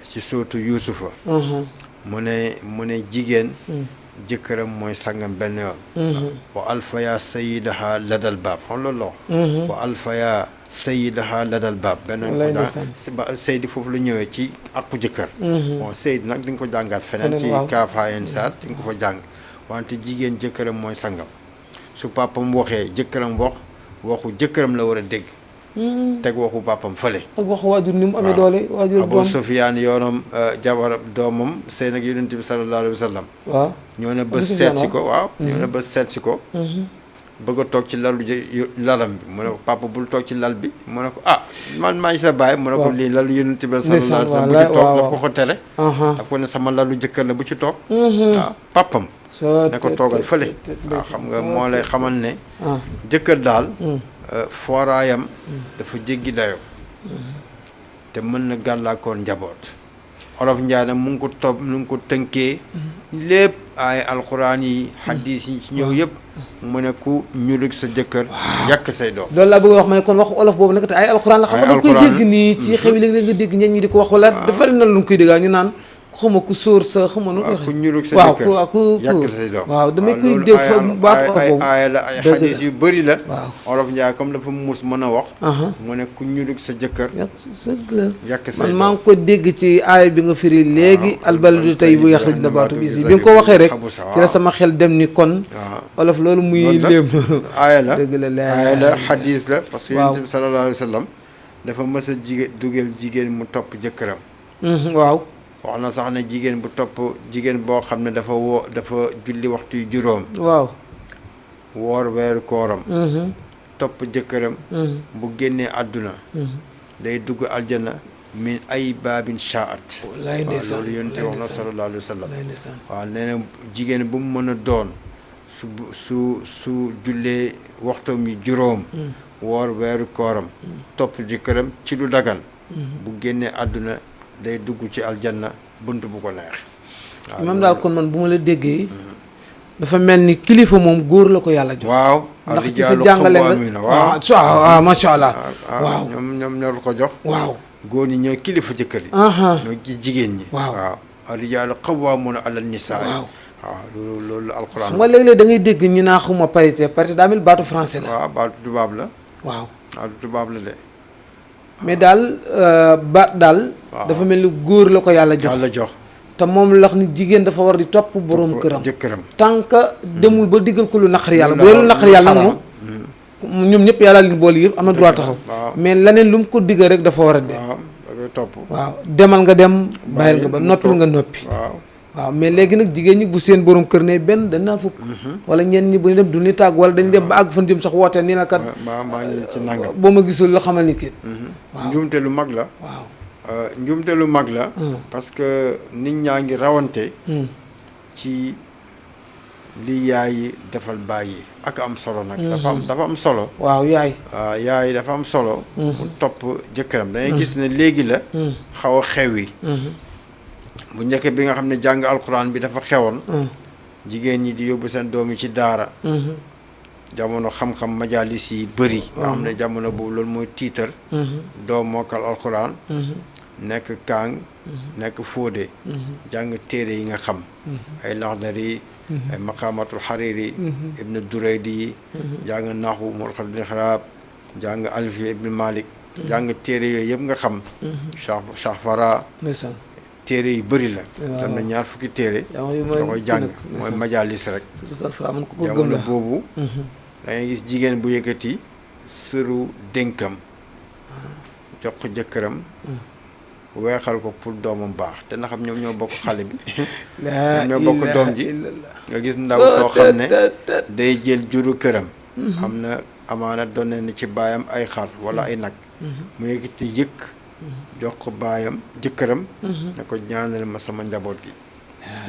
ci sootu yuusufa mu ne jigéen jëkkëram mooy sangam benn yoon wa alfaya sayidaha ladal baab xam loolu la wax wa alfaya sayidaha ladal baab benn saydi foofu lu ñëwee ci akku jëkkër bon sayid nag di nga ko jàngaat feneen ci kaafaayen saat di nga ko fa jàng wante jigéen jëkkëram mooy sangam su papam waxee jëkkëram waxu jëkkëram la war a dégg teg waxu papam fële ak waxu waajur ni mu amee doole waajur Abu Sufyaan yoonam jabar doomam sëy nag yonent bi sallallahu alayhi wa sallam waaw ñoo ne ba seet si ko waaw ñoo ne ba seet si ko bëgg a toog ci lalam bi mu ne ko papa bul toog ci lal bi mu ne ko man maa ngi sa baay mu ne ko lii lalu yonent bi sallallahu alayhi wa sallam bu ci toog daf ko ko tere daf ko ne sama lalu jëkkër la bu ci toog waaw papam ne ko toogal fële waaw xam nga moo lay xamal ne jëkkër daal fooraayam dafa jéggi dayoo te mën na gàllaakoor njaboot olof njaay nag mu ngi ko tënkee lépp ay alxuraan yi xaddiis yi ci ñëw yëpp mu ne ku ñulig sa jëkkër yàq say doom loolu laa bëgg wax ma ne kon waxu olof boobu nag te ay alxuraan la xam nga koy dégg nii ci xew yi léeg-léeg nga dégg ñenn ñi di ko wax wala dafa na lu ñu koy déggaa ñu naan xuma ku sóor sa xuma nu ku ñulig sa jëkkër yàq say doom waaw damay koy dégg fa baax ay aaya la ay xaddiis yu bëri la waaw olof njaay comme dafa muus mën a wax mu ne ku ñulig sa jëkkër yàq say man doom maa ngi ko dégg ci aaya bi nga firi léegi albaladu tayyibu yaxruju nabaatu bi bi nga ko waxee rek ci la sama xel dem ni kon olof loolu muy léem aaya la dëgg la aaya la xaddiis la parce que yonent bi sallallahu alayhi wa sallam dafa mës a dugal jigéen mu topp jëkkëram waaw wax na sax ne jigéen bu topp jigéen boo xam ne dafa julli waxtu yu juróom waaw woor weeru kooram topp jëkkëram bu génnee àdduna day dugg aljana min ay baabin shaat wallaay ndeysaan loolu yonent wax na sallallahu alayhi wa sallam waaw nee na jigéen bu mu mën a doon su jullee waxtoom yu juróom woor weeru kooram topp jëkkëram ci lu dagan bu génnee àdduna day dugg ci aljanna bunt bu ko neex waaw même daal kon man bu ma la déggee dafa mel ni kilifa moom góor la ko yàlla jox waaw ndax ci sa jàngale nga waaw macha allah waaw ñoom ñoo ko jox waaw góor ñi ñooy kilifa jëkkër yi ñoo jigéen ñi waaw ar-rijaalu qawwaamuuna ala nisaa waaw loolu alquran xam nga léeg-léeg da ngay dégg ñu naa xuma parité daa mel baatu français la waaw baatu tubaab la waaw baatu tubaab la de mais daal daal dafa mel ni góor la ko yàlla jox te moom lax ni jigéen dafa war di topp boroom këram jëkkëram tant que demul ba diggal ko lu naqari yàlla bu lu naqari yàlla nag moom ñoom ñëpp yàlla leen boole yëpp am na droit taxaw mais leneen lu mu ko diggal rek dafa war a de da ngay topp waaw demal nga dem bàyyil nga ba noppil nga noppi waaw mais léegi nag jigéen ñi bu seen borom kër ne benn dañ naa fukk wala ñenn ñi bu ñu dem du ni tàgg wala dañ dem ba àgg fan jëm sax wootee nii la kat maa ngi ci nangam boo ma gisul la xamal ni kii waaw njuumte lu mag la waaw njuumte lu mag la parce que nit ñaa ngi rawante ci li yaay defal bàyyi ak am solo nag dafa am solo waaw yaay yaay dafa am solo mu topp jëkkëram da ngay gis ne léegi la xaw a xew yi bu njëkk bi nga xam ne jàng alxuraan bi dafa xewoon jigéen ñi di yóbbu seen doom yi ci daara jamono xam-xam majalis yi bëri nga xam ne jamono boobu loolu mooy tiitar doom mokkal alxuraan nekk kaang nekk fóode jàng téere yi nga xam ay Laxdari ay maqamatul Hariri ibnu Duraydi yi jàng naxu Mulxat ibn Xiraab jàng Alfiya ibn Malik jàng téere yooyu yëpp nga xam Shahfara ndeysaan téere yu bëri la waaw. dem na ñaar fukki téere jamono yi nga koy jàng kii nag, mooy majalis rek surtout Salfara man ko gëm jamono la boobu da ngay gis jigéen bu yëkkati sëru dénkam jox ko jëkkëram weexal ko pour doomam baax te na xam ñoom ñoo bokk xale bi laa ñoo bokk ilaaha doom ji illallah. nga gis ndaw soo xam ne day jël juru këram am na amaana doon na ci baayam ay xar wala ay nag mu yëkkati yëkk jox ko baayam jëkkëram ne ko ñaanal ma sama njaboot gi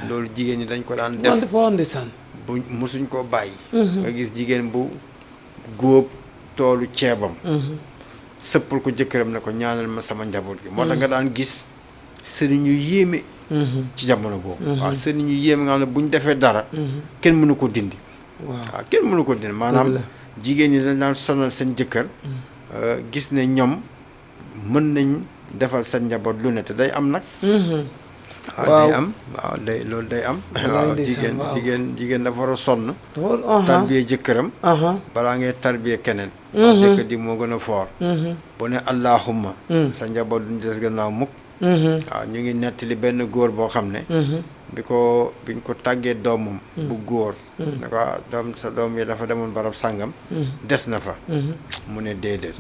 loolu jigéen ñi dañ ko daan man def dafa woon ndeysaan bu mosuñ koo bàyyi nga gis jigéen bu góob toolu ceebam sëppal ko jëkkëram ne ko ñaanal ma sama njaboot gi moo tax nga daan gis sëriñ yu yéeme ci jamono boobu waaw sëriñ yu yéeme nga xam ne bu ñu defee dara kenn mënu ko dindi waaw kenn mënu ko dindi maanaam jigéen ñi dañ daan sonal seen jëkkër gis ne ñoom mën nañ defal seen njaboot lu ne te day am nag waaw day am waaw day loolu day am waaw jigéen dafa war a sonn tarbiyee jëkkëram balaa ngay tarbiyee keneen waaw jëkkër di moo gën a foor bu ne allahumma sa njaboot duñ des gannaaw mukk waaw ñu ngi nettali benn góor boo xam ne biñ ko tàggee doomam bu góor ne ko doom sa doom yi dafa demoon barab sàngam des na fa mu ne déedéet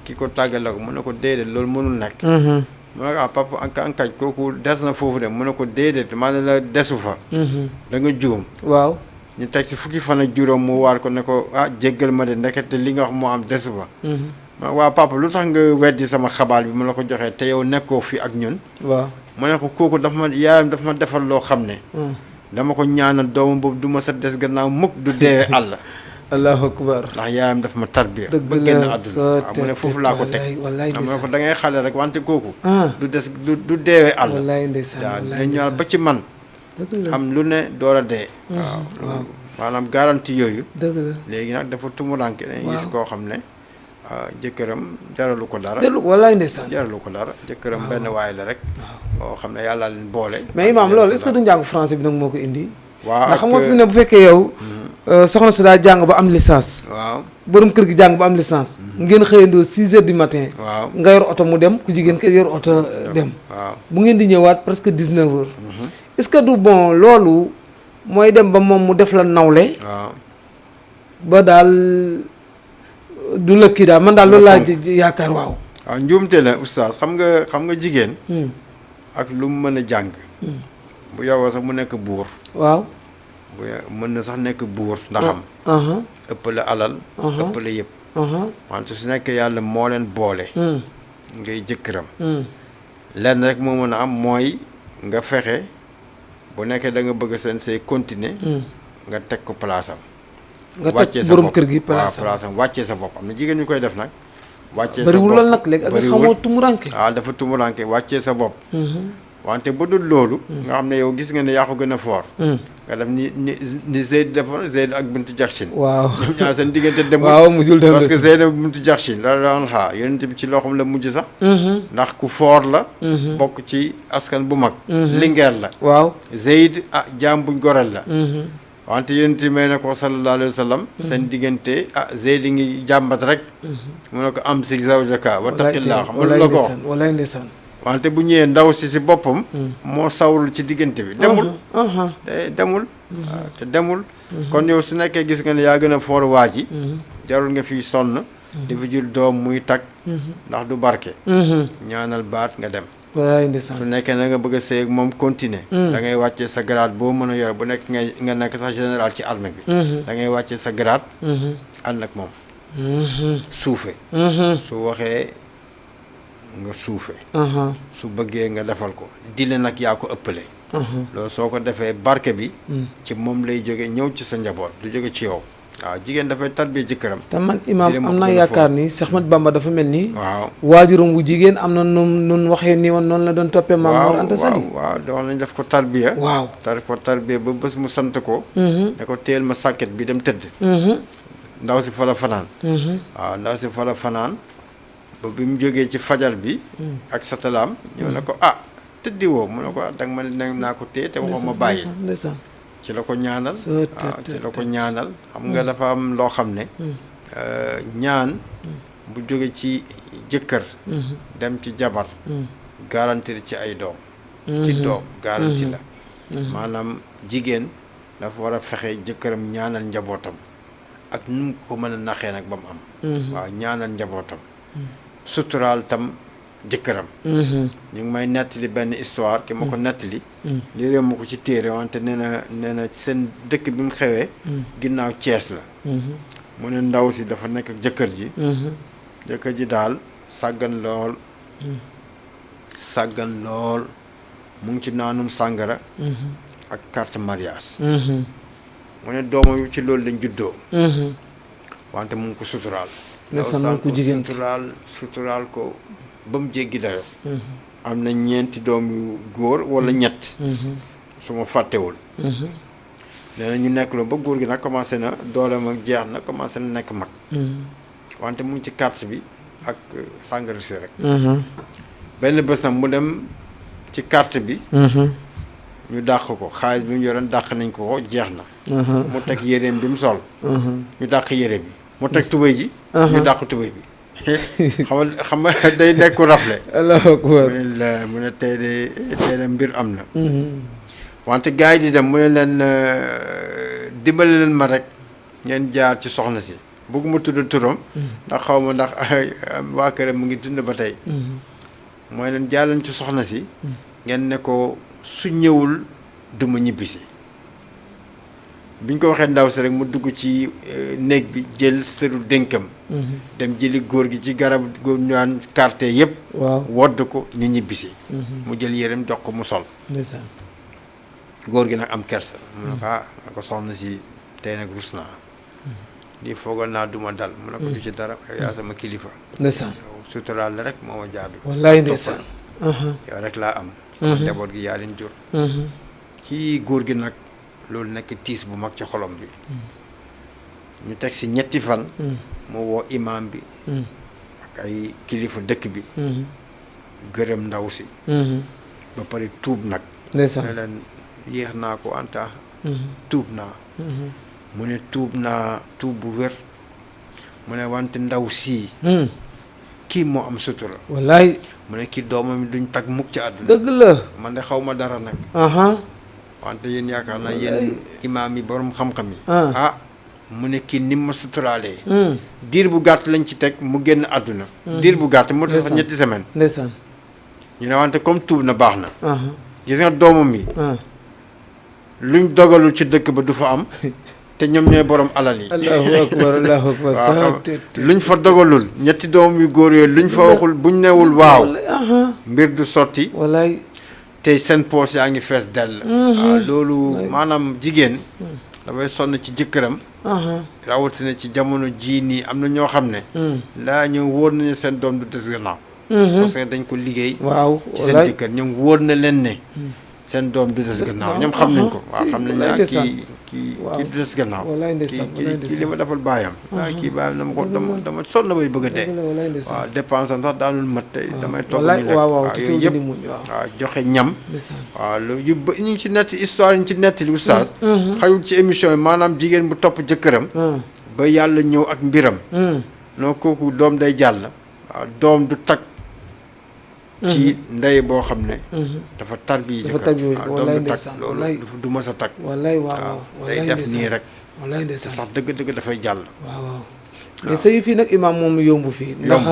ki ko tàggal la ko mu ne ko déedéet loolu mënul nekk mu ne ko papa ankaj kooku des na foofu de mu ne ko déedéet maa ne la desu fa da nga juum waaw ñu teg si fukki fan ak juróom mu waar ko ne ko jéggal ma de ndekete li nga wax moo am desu fa waaw papa lu tax nga weddi sama xabaar bi mu la ko joxee te yow nekkoo fi ak ñun waaw mu ne ko kooku yaayam dafa ma defal loo xam ne dama ko ñaanal doomam boobu du ma sa des gannaaw mukk du deewee àll allahu akbar ndax yaayam dafa ma tarbiya ba génn àdduna waaw mu ne foofu laa ko teg mu ne ko da ngay xale rek wante kooku du deewee àll wallaay ndeysaan waaw dina ñëwaat ba ci man am lu ne door a dee waaw maanaam garantie yooyu dëgg la léegi nag dafa tumuranke dañuy gis koo xam ne jëkkëram jaralu ko dara wallaay ndeysaan jaralu ko dara jëkkëram benn waay la rek boo xam ne yàlla leen boole mais imaam loolu est-ce que du njàngu français bi nag moo ko indi waaw ndax xam nga fi ne bu fekkee yow soxna si daa jàng ba am licence waaw borom kër gi jàng ba am licence ngeen xëyandoo 6 heures du matin waaw nga yor oto mu dem ku jigéen ke yor oto dem waaw bu ngeen di ñëwaat presque 19 heures est-ce que du bon loolu mooy dem ba moom mu def la nawle waaw ba daal du lëkki daal man daal loolu laa yaakaar waaw njuumte la oustaz xam nga jigéen ak lu mu mën a jàng bu yowoo sax mu nekk buur waaw bu mën na sax nekk buur ndaxam ëpp la alal ëpp la yëpp wante su nekk yàlla moo leen boole ngay jëkkëram lenn rek moo mën a am mooy nga fexe bu nekkee da nga bëgg seen say continuer nga teg ko place am nga teg borom kër gi place am wàccee sa bopp am na jigéen ñu koy def nag wàccee sa bopp bariwul lool nag léegi ak xamoo tumuranke waaw dafa tumuranke wàccee sa bopp wante bu dul loolu nga xam ne yow gis nga ne yaa ko gën a foor nga def ni Zeyd dafa Zeyd ak Bintu Jaxsin waaw ñoom ñaar seen diggante demul waaw mujjul dem parce que Zeyd ak Bintu Jaxsin la daan xaar yonent bi ci loxoom la mujj sax ndax ku foor la bokk ci askan bu mag lingeer la waaw Zeyd jaam buñ gorel la wante yonent may na ko sallallahu alayhi wa sallam seen diggante Zeyd ngi jàmbat rek mu ne ko am si zawjaka wa taqillaa xam nga la ko wallaay ndeysaan wante bu ñëwee ndaw si boppam moo sawrul ci diggante bi demul te demul kon yow su nekkee gis nga ne yaa gën a foor waa ji jarul nga fiy sonn di fi jël doom muy tag ndax du barke ñaanal baat nga dem wallaay ndeysaan su nekkee na nga bëgg a sëy ak moom continuer da ngay wàccee sa grade boo mën a yor bu nekk nga nekk sax général ci armée bi da ngay wàccee sa grade ànd ak moom suufe su waxee nga suufe su bëggee nga defal ko dile nag yaa ko ëppale loolu soo ko defee barke bi ci moom lay jóge ñëw ci sa njaboot du jóge ci yow waaw jigéen dafay tarbiya jëkkëram te man imaam am naa yaakaar ni Cheikh Ahmadou Bamba dafa mel ni waaw waajuram wu jigéen am na nun waxee ni woon noonu la doon toppee Maam Mor Anta Sali waaw dox nañ def ko tarbiya waaw ko tarbiya ba bés mu sant ko ne ko teel ma sàkket bi dem tëdd ndaw si fa la fanaan waaw ndaw si fa la fanaan ba bi mu jógee ci fajar bi ak satalaam ñëw ne ko tëddi woo mu ne ko danga ma ne naa ko téye te waxoo ma bàyyi ci la ko ñaanal waaw ci la ko ñaanal xam nga dafa am loo xam ne ñaan bu jóge ci jëkkër dem ci jabar garanti ci ay doom ci doom garanti la maanaam jigéen dafa war a fexe jëkkëram ñaanal njabootam ak nu mu ko mën a naxee nag ba mu am waaw ñaanal njabootam suturaal tam jëkkëram ñu ngi may nettali benn histoire ki ma ko nettali li réew ma ko ci téere wante nee na seen dëkk bi mu xewee ginnaaw Cees la mu ne ndaw si dafa nekk ak jëkkër ji daal sàggan lool mu ngi ci naanum sàngara ak carte mariage mu ne doomam yu ci loolu lañ juddoo wante mu ngi ko suturaal suturaal ko ba mu jéggi dayo am na 4 doom yu góor wala 3 su ma fàttewul nee na ñu nekk loolu ba góor gi nag commencé na dooleem ak jeex na commencé na nekk mag wante mu ngi ci carte bi ak sàngara si rek benn bés nag mu dem ci carte bi ñu dàq ko xaalis bi mu yoroon dàq nañ ko jeex na mu teg yéreem bi mu sol ñu dàq yére bi mu teg tubéy ji ñu dàq tubéy bi xam nga day nekku rafle allahu akbar mu ne tey de mbir am na wante gars yi di dem mu ne leen dimbali leen ma rek ngeen jaar ci soxna si bëgguma tudd turam ndax xaw ma ndax waa këram mu ngi dund ba tey mooy leen jaar leen ci soxna si ngeen ne ko su ñëwul duma ñibbisi biñ ko waxee ndaw si rek mu dugg ci néeg bi jël sëru dénkam dem jëli góor gi ci garab góor ñu naan carte yëpp wodd ko ñu ñibbisi mu jël yéreem jox ko mu sol góor gi nag am kersa mu ne ko na ko soxna si tey nag rus naa lii foogoon naa duma dal mu ne ko du ci dara yaa sama kilifa ndeysaan suturaal la rek moo ma jaadu wallaay ndeysaan yow rek laa am sama njaboot gi yaa leen jur ci góor gi nag loolu nekk tiis bu mag ci xolom bi ñu teg si 2 fan mu woo imaam bi ak ay kilifa dëkk bi gërëm ndaw si ba pare tuub nag ne leen yéex naa ko anta tuub naa mu ne tuub naa tuub bu wér mu ne wante ndaw sii kii moo am sutura wallaay mu ne kii doomam duñ tag mukk ci àdduna dëgg la man de xaw ma dara nag wante yéen yaakaar naa yéen imaam yi borom xam-xam yi mu ne kii ni ma suturaalee diir bu gàtt lañ ci teg mu génn àdduna diir bu gàtt mu def 2 semaines ndeysaan ñu ne wante comme tuub na baax na gis nga doomam yi luñ dogalul ci dëkk ba du fa am te ñoom ñooy borom alal yi allahu akbar luñ fa dogalul 2 doom yu góor yooyu luñ fa waxul buñ newul waaw mbir du sotti wallaay te seen poos yaa ngi fees dell waaw loolu maanaam jigéen dafay sonn ci jëkkëram rawatina ci jamono jii nii am na ñoo xam ne laa ñëw wóor nañu seen doom du des gannaaw parce que dañ ko liggéey ci seen jëkkër ñoom wóor na leen ne seen doom du des gannaaw ñoom xam nañ ko waaw xam nañ ne kii du des gannaaw kii li ma defal baayam kii baayam dama ko dama sonn bay bëgg a dee waaw dépense am sax daanul mat tey damay togg ñu lekk waaw yooyu yëpp waaw joxe ñam waaw loolu yu ba ñu ngi ci nett histoire yi ñu ci nettali oustaz xajul ci émission yi maanaam jigéen bu topp jëkkëram ba yàlla ñëw ak mbiram non kooku doom day jàll waaw doom du tag ci ndey boo xam ne dafa tarbi jëkkër doom du tag loolu du ma sa tag waaw day def nii rek sax dëgg-dëgg dafay jàll waaw mais sëy fii nag imaam moom yomb fii ndax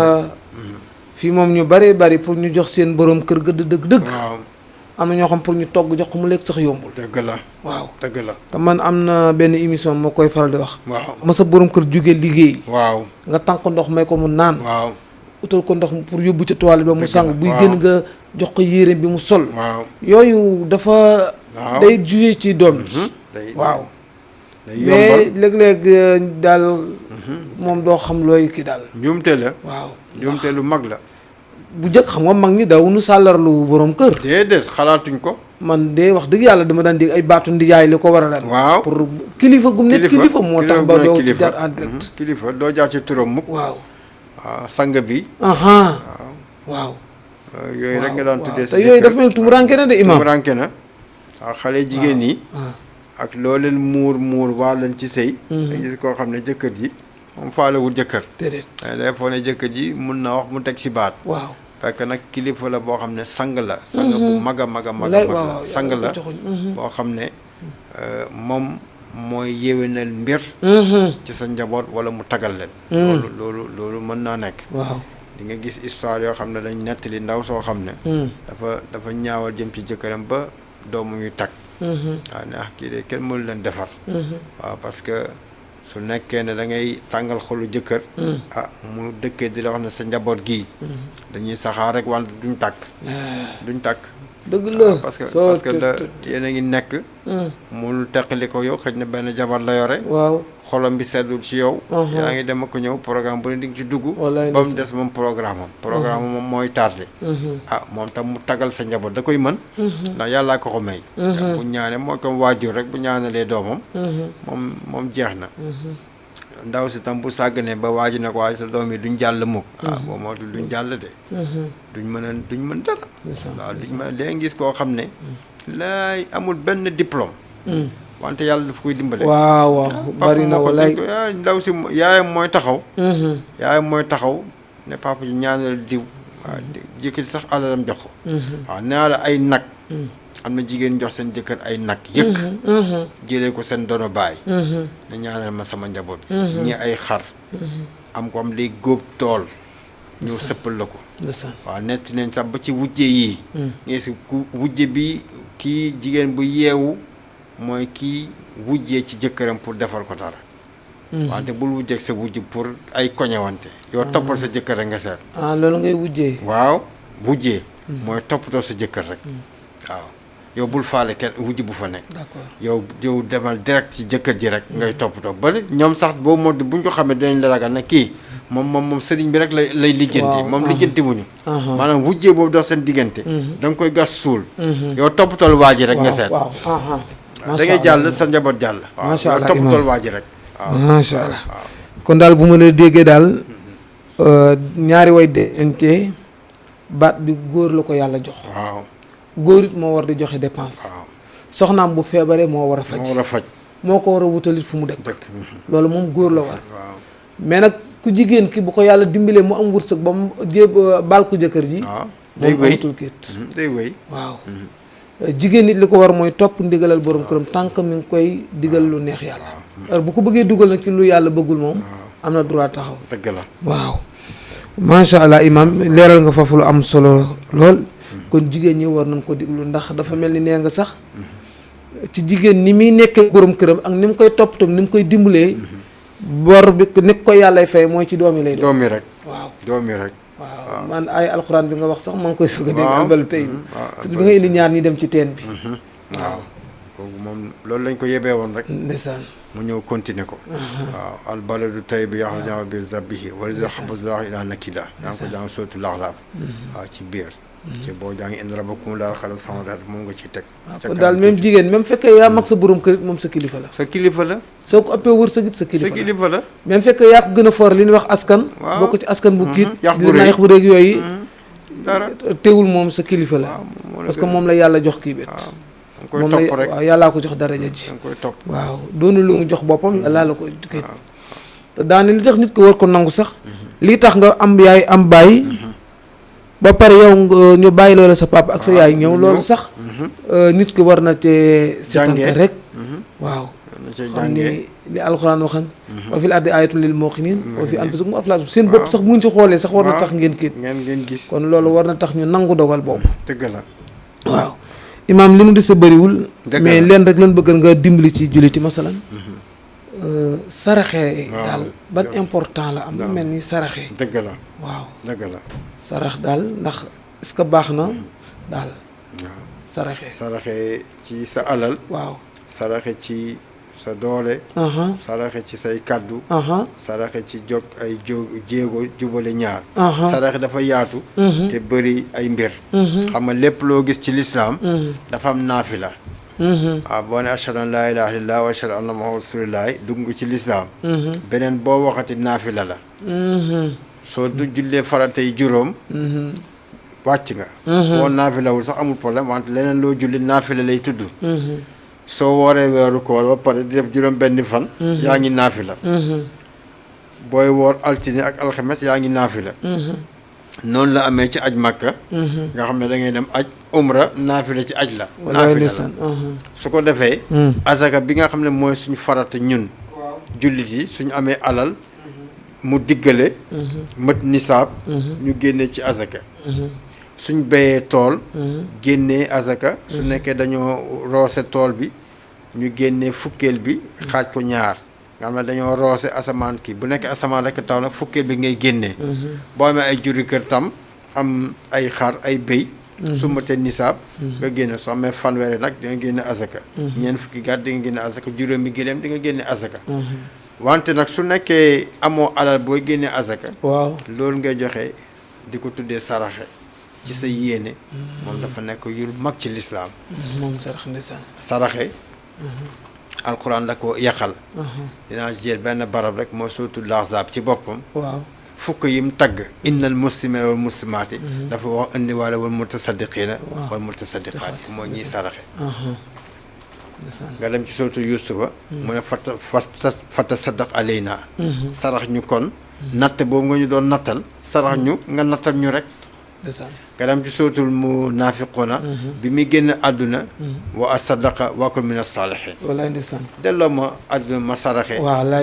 fii moom ñu bari pour ñu jox seen borom kër gëdd dëgg waaw am na ñoo xam pour ñu togg jox ko mu lekk sax yombul dëgg la waaw dëgg la te man am na benn émission moo koy faral di wax waaw ma sa borom kër jóge liggéey waaw nga tànk ndox may ko mu naan waaw utal ko ndox pour yóbbu ca toilette ba mu sang buy génn nga jox ko yére bi mu sol waaw yooyu dafa day joué ci doom ji waaw mais léeg-léeg daal moom doo xam looy kii daal njuumte la waaw njuumte lu mag la bu njëkk xam nga mag ñi daawuñu sàllarlu borom kër déedéet xalaatuñ ko man de wax dëgg yàlla dama daan dégg ay baatu ndijaay li ko war a lan waaw pour kilifa gum nekk kilifa moo tax ba doo ci jaar en direct kilifa doo jaar ci turam mukk waaw waaw sang bi waaw yooyu rek nga daan tuddee te yooyu dafa mel tumuranke na de imam tumuranke na waaw xale jigéen yi ak loo leen muur waa leen ci sëy nga gis koo xam ne jëkkër ji moom faalewul jëkkër déedéet day foo ne jëkkër ji mun na wax mu teg ci baat waaw fekk nag kilifa la boo xam ne sang la sang bu mag a mag a mag la sang la boo xam ne moom mooy yéwénal mbir ci sa njaboot wala mu tagal leen loolu mën naa nekk waaw di nga gis histoire yoo xam ne dañ nettali ndaw soo xam ne dafa ñaawal jëm ci jëkkëram ba doomu ñuy tag waaw ne kii de kenn mënu leen defar waaw parce que su nekkee ne da ngay tàngal xolu jëkkër mu dëkkee di la wax ne sa njaboot gii dañuy saxaar rek wante duñ tàkk dëgg la parce que da yéen a ngi nekk mënul teqali ko yow xëj na benn jabar la yore waaw xolam bi seddul ci yow yaa ngi dem ak ñëw programme bu ne di nga ci dugg ba mu des moom programme moom mooy tardé moom tam mu tagal sa njaboot da koy mën ndax yàllaa ko may bu ñaane mooy comme waajur rek bu ñaanalee doomam moom jeex na ndaw si tam bu sàgganee ba waaji na ko waaye sa doom yi duñ jàll mukk boo mootul duñ jàll de duñ mën dara waaw duñ mën léegi gis koo xam ne laay amul benn diplôme wante yàlla daf koy dimbale waaw bari na walaay ndaw si yaayam mooy taxaw ne papa ji ñaanal diw waaw jëkkër sax alalam jox ko waaw nee la ay nag am na jigéen jox seen jëkkër ay nag yëkk jëlee ko seen dono baay ne ñaanal ma sama njaboot ñi ay xar am ko am léegi góob tool ñëw sëppal la ko waaw netti nañ sax ba ci wujje yii ngi si wujje bi kii jigéen bu yeewu mooy kii wujjee ci jëkkëram pour defal ko dara wante bul wujjeeg sa wujj pour ay koñewante yow toppal sa jëkkër rek nga seet loolu ngay wujjee waaw wujjee mooy toppatoo sa jëkkër rek waaw yow bul faale kenn wujj bu fa nekk yow demal direct ci jëkkër ji rek ngay toppatoo ba ñoom sax boo modd buñ ko xamee dinañ la ragal ne kii moom sëriñ bi rek lay lijjanti moom lijjanti muñu maanaam wujjee boobu dox seen diggante da nga koy gas suul yow toppatool waa ji rek nga seet da ngay jàll sa njaboot jàll waaw yow toppatool waa ji rek macha allah kon daal bu ma la déggee daal ñaari way dencee baat bi góor la ko yàlla jox waaw góor it moo war di joxe dépense soxnaam bu feebaree moo war a faj moo ko war a wutalit fu mu dëkk loolu moom góor la war mais nag ku jigéen ki bu ko yàlla dimbalee mu am wërsëg ba mu baal ko jëkkër ji day moom amatul kiit day wéy waaw jigéen nit li ko war mooy topp ndigalal borom këram tànk mi ngi koy digal lu neex yàlla heure bu ko bëggee dugal nag ci lu yàlla bëggul moom am na droit taxaw dëgg la waaw macha allah imam leeral nga foofu lu am solo lool kon jigéen ñi war nañ ko diglu ndax dafa mel ni nee nga sax ci jigéen ni muy nekkee borom këram ak ni mu koy toppatoo ni mu koy dimbalee bor bi ni ko yàllay fay mooy ci doom yi lay doom yi rek waaw doom yi rek waaw man ay alxuraan bi nga wax sax maa ngi koy soog a dégg ambalu tey bi nga indi ñaar ñi dem ci teen bi waaw kooku moom loolu lañ ko yebee woon rek ndeysaan mu ñëw continuer ko waaw al baladu tayyib yaxruju bi rabbihi wa iza xabath ila nakida yaa ngi ko jàng suratul Ahzab waaw ci biir ci boo jàngi in rabbakum laa xalaq samaawaati moom nga ciy teg kon daal même jigéen même fekkee yaa mag sa borom kër it moom sa kilifa la soo ko ëppee wërsëg it sa kilifa la même fekkee yaa ko gën a for li ñuy wax askan bokk ci askan bu kiit dina yax bu rëy yooyu dara teewul moom sa kilifa la parce que moom la yàlla jox kii bét moom la waaw yàllaa ko jox daraja ji waaw doonu lu mu jox boppam yàllaa la ko kii te daane li tax nit ko war ko nangu sax lii tax nga am yaay am bàyyi ba pare yow ñu bàyyi loola sa papa ak sa yaay ñëw loolu sax nit ki war na cee setante rek waaw xam ni li alxuraan waxan wa fil ardi ayatul lil muqinin wa fi anfusikum aflaa seen bopp sax bu ngeen ci xoolee sax war na tax ngeen kiit ngeen gis kon loolu war na tax ñu nangu dogal boobu dëgg la waaw imaam li mu di sa bëriwul mais leen rek lan bëggal nga dimbali ci julliti masalan saraxe daal ban important la am lu mel ni saraxe dëgg la waaw dëgg la sarax daal ndax est-ce que baax na daal waaw saraxe ci sa alal waaw saraxe ci sa doole saraxe ci say kàddu saraxe ci jóg ay jéego jubale ñaar saraxe dafa yaatu te bëri ay mbir xam nga lépp loo gis ci lislaam dafa am naafila waaw boo ne ashhadu an laa ilaaha illallaah wa ashhadu anna muhammadan rasuulullaah dugg nga ci lislaam beneen boo waxati naafila la soo du jullee farata yi juróom wàcc nga boo naafilawul sax amul problème wante leneen loo julli naafila lay tudd soo wooree weeru koor ba pare di def juróom benni fan yaa ngi naafila booy woor altine ak alxames yaa ngi naafila noonu la amee ci aj Makka nga xam ne da ngay dem aj umra naafila ci aj la naafila la su ko defee azaka bi nga xam ne mooy suñu farata ñun jullit yi suñu amee alal mu diggale mët nisaab ñu génnee ci azaka suñ béyee tool génnee azaka su nekkee dañoo roose tool bi ñu génnee fukkeel bi xaaj ko ñaar nga xam ne dañoo roose asamaan kii bu nekkee asamaan rek taw nag fukkeel bi ngay génnee boo amee ay juri kër tam am ay xar ay béy su matee nisaab nga génne soo amee fanweeri nag di nga génne azaka ñeent fukki gàtt di nga génne azaka juróomi géléem di nga génne azaka wante nag su nekkee amoo alal booy génne azaka waaw loolu ngay joxe di ko tuddee saraxe ci sa yéene moom dafa nekk yu mag ci lislaam moom sarax ndeysaan saraxe alquran da ko yàqal dinaa jël benn barab rek mooy surtout l'Ahzab ci boppam waaw fukk yim tagg innal muslimina wal muslimaati dafa wax indi wala wal mutasaddiqina wal mutasaddiqaati mooy ñiy saraxe nga dem ci surtout Yusufa mu ne fata saddaq alayna sarax ñu kon natt boobu nga ñu doon nattal sarax ñu nga nattal ñu rek nga dem ci sootul munaafiquuna bi muy génn àdduna wa asadaqa wakul min as-saalihiin wallaay ndeysaan delloo ma àdduna ma saraxe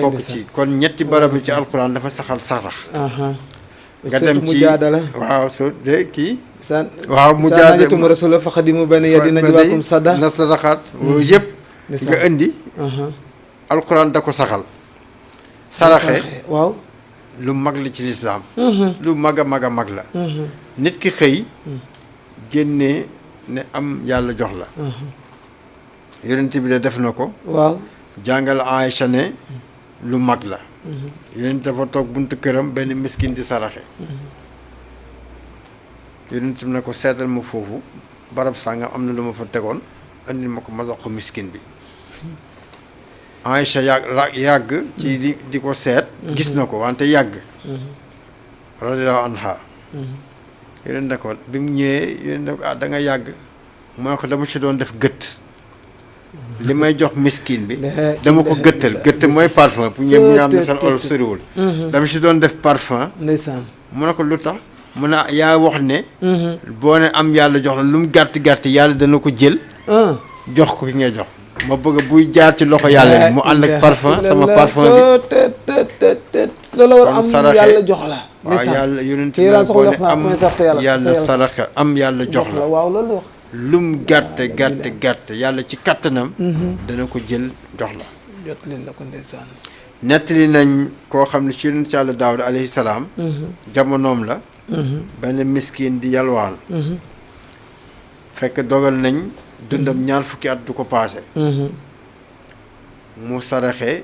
bokk ci kon ñetti barab ci alquran dafa saxal sarax nga dem ci waaw soo de kii waaw mujaadala rasula fa xadimu benn yadi najwaakum na sadaqaat yëpp nga indi alquran da ko saxal saraxe waaw lu mag la ci lislaam lu mag a mag a mag la nit ki xëy génnee ne am yàlla jox la yonent bi de def na ko waaw jàngal Aïcha ne lu mag la yonent dafa toog buntu këram benn miskin di saraxe yonent bi ne ko seetal ma foofu barab sàngam am na lu ma fa tegoon andi ma ko ma jox ko miskin bi Aïcha yàgg ci di ko seet gis na ko wante yàgg radiyallahu anha yeneen ne ko bi mu ñëwee yeneen ne ko da nga yàgg mu ne ko dama ci doon def gëtt li may jox miskin bi dama ko gëtt mooy parfum pour ñëpp ñu am ne seen olof soriwul dama ci doon def parfum ndeysaan mu ne ko lu tax mu ne yaa wax ne boo ne am yàlla jox la lu mu gàtt yàlla dana ko jël jox ko ki ngay jox ma bëgg buy jaar ci loxo yàlla mu ànd ak parfum sama parfum bi loolu war am yàlla jox la waaw yàlla yonent bi boo ne am yàlla saraxa am yàlla jox la waaw loolu wax lum gàtt yàlla ci kattanam dana ko jël jox la jot leen la ko ndeysaan nettali nañ koo xam ne ci yonent yàlla Daawuda alayhi salaam jamonoom la benn miskin di yalwaan fekk dogal nañ dundam ñaar fukki at du ko paase mu saraxe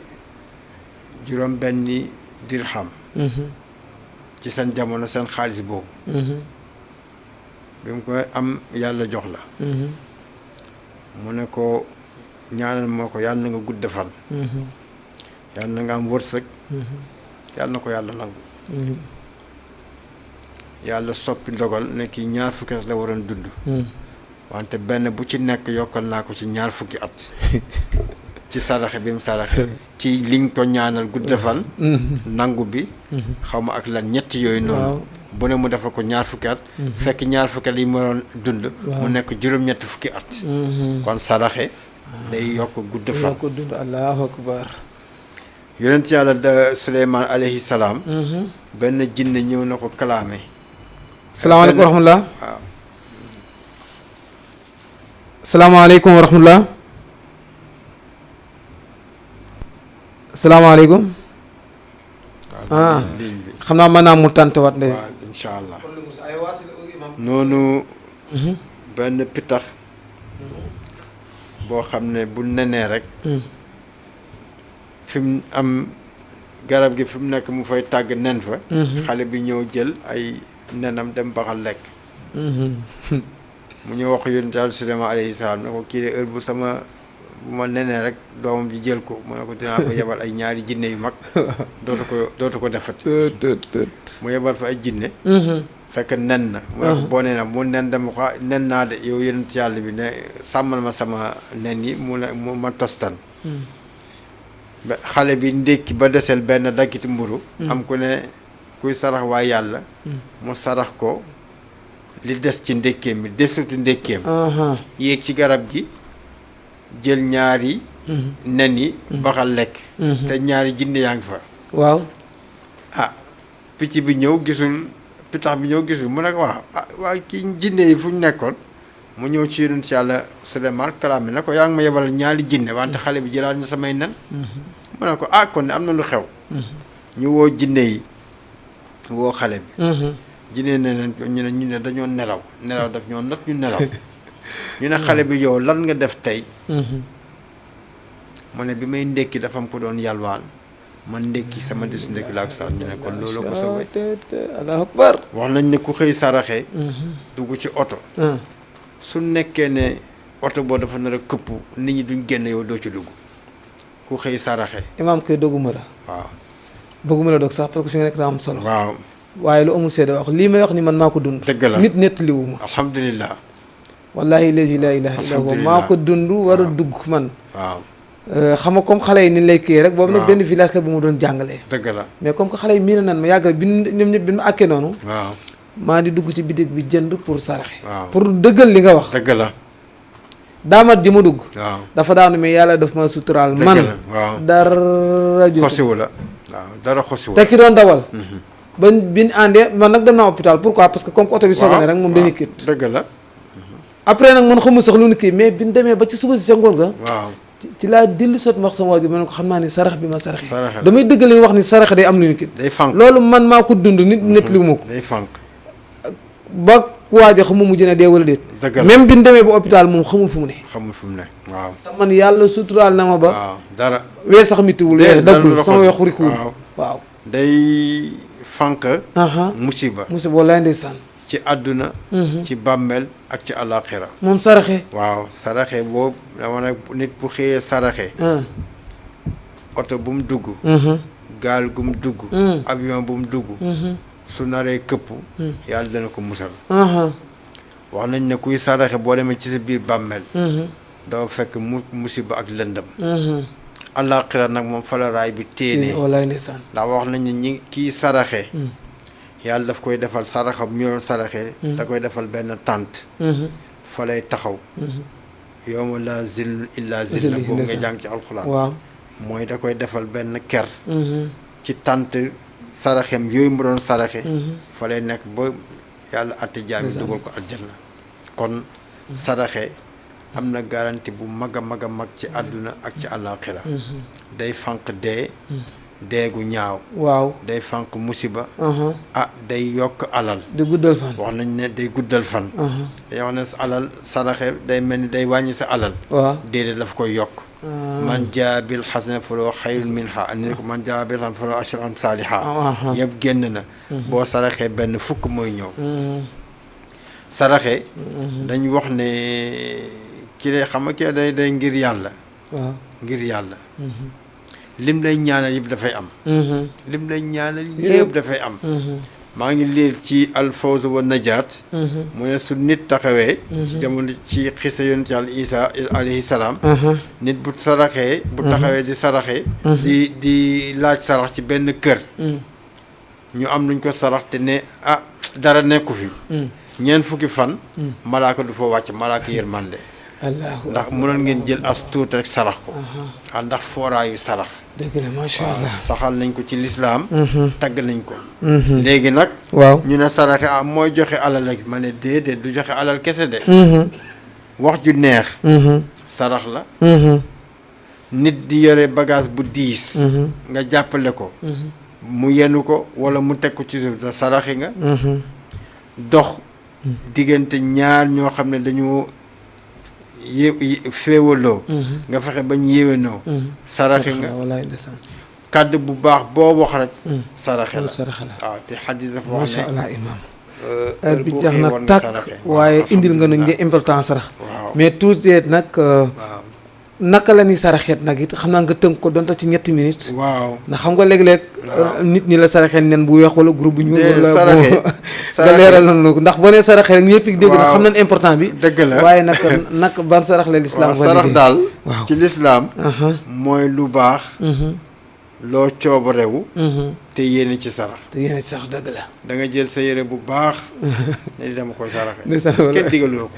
juróom benni dirham ci seen jamono seen xaalis boobu bi mu koy am yàlla jox la mu ne ko ñaanal moo ko yàlla na nga gudd fan yàlla na nga am wërsëg yàlla na ko yàlla nangu yàlla soppi dogal ne kii ñaar fukki at la waroon dund wante benn bu ci nekk yokkal naa ko ci ñaar fukki at ci saraxe bi mu saraxe ci liñ ko ñaanal gudd fan nangu bi xaw ma ak lan ñett yooyu noonu bu ne mu defal ko ñaar fukki at fekk ñaar fukki at yi mu doon dund mu nekk juróom-ñetti fukki at kon saraxe day yokk gudd fan yokk dund allahu akbar yonent yàlla Suleymaan alayhi salaam benn jinne ñëw na ko kalaame salaamaaleykum wa rahmatullah waaw salaamaaleykum wa rahmatullah salaamaaleykum xam naa mën naa mu tàntewaat ndey incha allah noonu benn pitax boo xam ne bu nenee rek fi mu am garab gi fi mu nekk mu fay tàgg nen fa xale bi ñëw jël ay nenam dem baxal lekk mu ñu wax yonent Yàlla Suleymaan alayhi salaam ne ko kii de heure bu ma nenee rek doomam ji jël ko mu ne ko dinaa ko yebal ay ñaari jinne yu mag dootu ko defati mu yebal fa ay jinne fekk nen na mu ne ko boo nee na mu nen dama ko nen naa de yow yonent yàlla bi ne sàmmal ma sama nen yi mu ma tostan ba xale bi ndékki ba desel benn daggiti mburu am ku ne kuy sarax waay yàlla mu sarax ko li des ci ndékkeem bi desutu ndékkeem yéeg ci garab gi jël ñaari nen yi baxal lekk te ñaari jinne yaa ngi fa waaw picc bi ñëw gisul pitax bi ñëw gisul mu ne ko waaw kii jinne yi fu ñu nekkoon mu ñëw ci yonent yàlla Suleymaan kalaame na ko yaa ngi ma yebal ñaari jinne wante xale bi jëlaat na samay nen mu ne ko kon ne am na lu xew ñu woo jinne yi woo xale bi jinne ne ñu ne dañoo nelaw daf ñoo not ñu nelaw ñu ne xale bi yow lan nga def tey mu ne bi may ndékki dafa am ko doon yalwaan man ndékki sama desu ndékki laa ko sax ñu ne kon loolu ko sawee allahu akbar wax nañ ne ku xëy saraxe dugg ci oto su nekkee ne oto boo dafa nar a këpp nit ñi duñ génn yow doo ci dugg ku xëy saraxe imaam koy doguma la waaw bëgguma la dog sax parce que fi nga nekk daa am solo waaw waaye lu amul seede wax lii may wax ni man maa ko dund dëgg la nit nettaliwuma alhamdulilah wallahi lazi la ilaha illa huwa maa ko dund war a dugg man waaw xam nga comme xale yi ni lay kii rek boobu nag benn village la bu mu doon jàngalee dëgg la mais comme que xale yi mii na nan ma yàggal bi ñoom ñëpp bi ma àkkee noonu waaw maa di dugg ci bitig bi jënd pour saraxe waaw pour dëggal li nga wax dëgg la daamat ji ma dugg waaw dafa daanu mais yàlla daf ma suturaal man waaw dara jotu xosiwu la waaw dara xosiwu te ki doon dawal ba bi ñu àndee man nag dem naa hôpital pourquoi parce que comme que oto bi soog ne rek moom dañuy kit dëgg la après nag man xamul sax lu nu kii mais bi ñu demee ba ci suba si sa ngoon ga waaw ci laa dellu sot ma wax sama waajur ma ne ko xam naa ni sarax bi ma saraxe saraxe damay dëggale wax ni sarax day am lu ñu kit day fànq loolu man maa ko dund nit li ma ko day fànq ba waajo xamul mujj ne dee wala déet dëgg la même bi ñu demee ba hôpital moom xamul fu mu ne xamul fu mu ne waaw te man yàlla suturaal na ma ba waaw dara wee sax mitiwul wee daggul sama wee xurikuwul waaw waaw day fànq musiba musiba wallaay ndeysaan ci àdduna ci bàmmeel ak ci àllaaxira moom saraxe waaw saraxe boobu dama ne nit bu xëyee saraxe oto bu mu dugg gaal gu mu dugg avion bu mu dugg su naree këpp yàlla dana ko musal wax nañ ne kuy saraxe boo demee ci sa biir bàmmeel doo fekk musiba ak lëndëm àllaaxira nag moom fa la raay bi téenee wallaay ndeysaan ndax wax nañ ne ñi kii saraxe yàlla daf koy defal saraxa bu ñu doon saraxe da koy defal benn tànt fa lay taxaw yawma laa zillun illaa zilla boobu nga jàng ci alxuraan waaw mooy da koy defal benn ker ci tànt saraxem yooyu mu doon saraxe fa lay nekk ba yàlla atti jaam yi dugal ko aljanna kon saraxe am na garanti bu mag a mag a mag ci àdduna ak ci àllaaxira day fànq deegu ñaaw waaw day fànq musiba day yokk alal di guddal fan wax nañ ne day guddal fan day wax ne sa alal saraxe day mel ni day wàññi sa alal waaw déedéet daf koy yokk man jaa bil xasana faloo xayrun minha ni ko man jaa bil xasana faloo ashru amsaaliha yëpp génn na boo saraxee benn fukk mooy ñëw saraxe dañ wax ne ki lay xam nga ki day ngir yàlla waaw ngir yàlla lim lay ñaanal yëpp dafay am lim lay ñaanal yëpp dafay am maa ngi liir ci alfawz wa najaat mu ne su nit taxawee ci jamono ci xisa yonent yàlla isa alayhi salaam nit bu saraxee bu taxawee di saraxee di laaj sarax ci benn kër ñu am luñ ko sarax te ne dara nekku fi ñeent fukki fan malaaka du fa wàcc malaaka yërmande ndax mënoon ngeen jël as tuut rek sarax ko ndax fooraayu sarax dëgg la macha allah saxal nañ ko ci lislaam tagg nañ ko léegi nag waaw ñu ne saraxe mooy joxe alal rek ma ne déedéet du joxe alal kese de wax ju neex sarax la nit di yore bagage bu diis nga jàppale ko mu yenu ko wala mu teg ko ci suuf da saraxi nga dox diggante ñaar ñoo xam ne dañu féewaloo nga fexe bañ yéwénoo saraxe nga kàddu bu baax boo wax rek saraxe la waaw te xadis dafa wax ne macha allah imam heure bi jax na tàkk waaye indil nga nuñ nga importance sarax mais tuuti nag naka la ni saraxeet nag it xam naa nga tënk ko donte ci 3 minutes waaw ndax xam nga léeg-léeg nit ñi la saraxeel nen bu weex wala groupe bu ñuul wala saraxe nga leeral nañu ko ndax boo nee saraxee rek ñëpp dégg na xam nañ important bi dëgg la waaye nag ban sarax la lislaam waaw sarax daal waaw ci lislaam mooy lu baax loo coobarewu te yéene ci sarax te yéene ci sax dëgg la da nga jël sa yére bu baax ne di dama koy saraxe ndeysaan wala kenn digaloo ko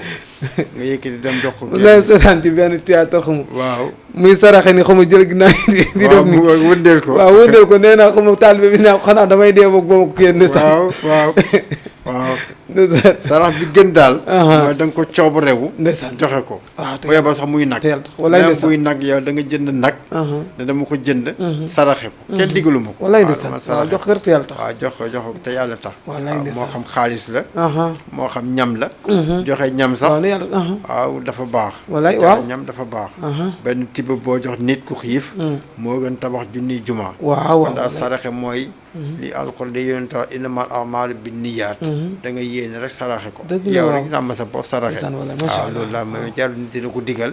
nga yëkkati dem jox ko lay seetaan ci benn théâtre xamu waaw muy saraxe ni xamu jël ginnaaw di def ni wëndeel ko waaw wëndeel ko nee naa xamu taalibe bi naa xanaa damay dee boog ba ma ko kenn ndeysaan waaw sarax bi gën daal mooy da nga ko coobarewu ndeysaan joxe ko waaw bu yebal sax muy nag walaay même ndeysaan buy nag yow da nga jënd nag ne dama ko jënd saraxe ko kenn digalu ma ko walaay ndeysaan waaw jox ko rek te yàlla tax waaw jox ko te yàlla tax walaay ndeysaan moo xam xaalis la moo xam ñam la joxe ñam sax waaw ne yàlla waaw dafa baax walaay waaw ñam dafa baax benn tibb boo jox nit ku xiif moo gën tabax junniy jumaa waaw kon daal saraxe mooy li alxuraan di yonent wax innamal a'maalu binniyaat da nga yéene rek saraxe ko yow rek nga am sa bopp saraxe waaw loolu daal mooy jarul nit dina ko digal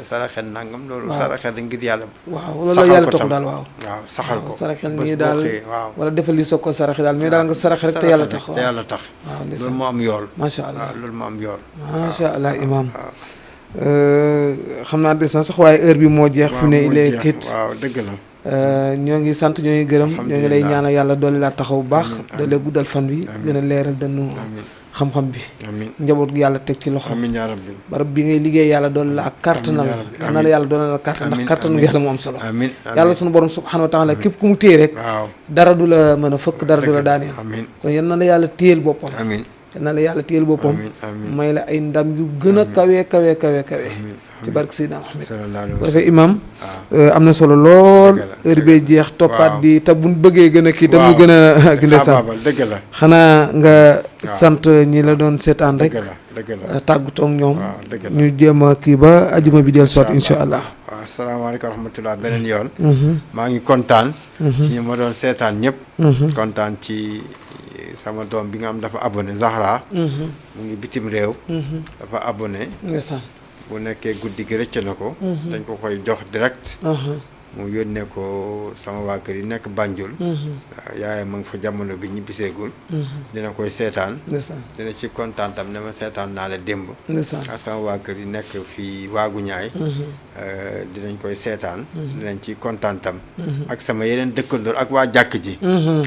saraxe nangam loolu saraxe da ngir yàlla waaw loolu la yàlla taxu daal waaw saxal ko saraxel nii daal waaw wala defal li soog ko saraxe daal mais daal nga saraxe rek te yàlla tax te yàlla tax waaw loolu moo am yool macha allah waaw loolu moo am yool macha allah imam xam naa des na sax waaye heure bi moo jeex fi ne il est kit waaw dëgg la ñoo ngi sant ñoo ngi gërëm ñoo ngi lay ñaanal yàlla doole laa taxaw bu baax doole guddal fan bi gën a leeral danu xam-xam bi njaboot gi yàlla teg ci loxo amiin yaa rabbi barab bi ngay liggéey yàlla doole la ak kàttanal na la yàlla doole la kàttan ndax kàttanu yàlla mu am solo yàlla sunu borom subhanahu wa taala képp ku mu téye rek dara du la mën a fëkk dara du la daaneel kon yal na la yàlla téyel boppam yal na la yàlla téyel boppam may la ay ndam yu gën a kawe ci barke Seydina Muhammad bu defee imam am na solo lool heure bee jeex toppaat di te buñ bëggee gën a kii tam ñu gën a gindesaan dëgg la xanaa nga sant ñi la doon seetaan rek tàggatoo ak ñoom ñu jéem a kii ba ajuma bi del soit insha allah waaw asalaamaaleykum wa rahmatullah beneen yoon maa ngi kontaan ci ñi ma doon seetaan ñëpp kontaan ci sama doom bi nga am dafa abonné Zahra mu ngi bitim réew dafa abonné bu nekkee guddi gi rëcc na ko dañ ko koy jox direct mu yónnee ko sama waa kër yi nekk Banjul yaayam ma ngi fa jamono bi ñibbiseegul dina koy seetaan dina ci kontaan tam ne ma seetaan naa la démb ak sama waa kër yi nekk fii waagu ñaay dinañ koy seetaan dinañ ci kontaan tam ak sama yeneen dëkkandoor ak waa jàkk ji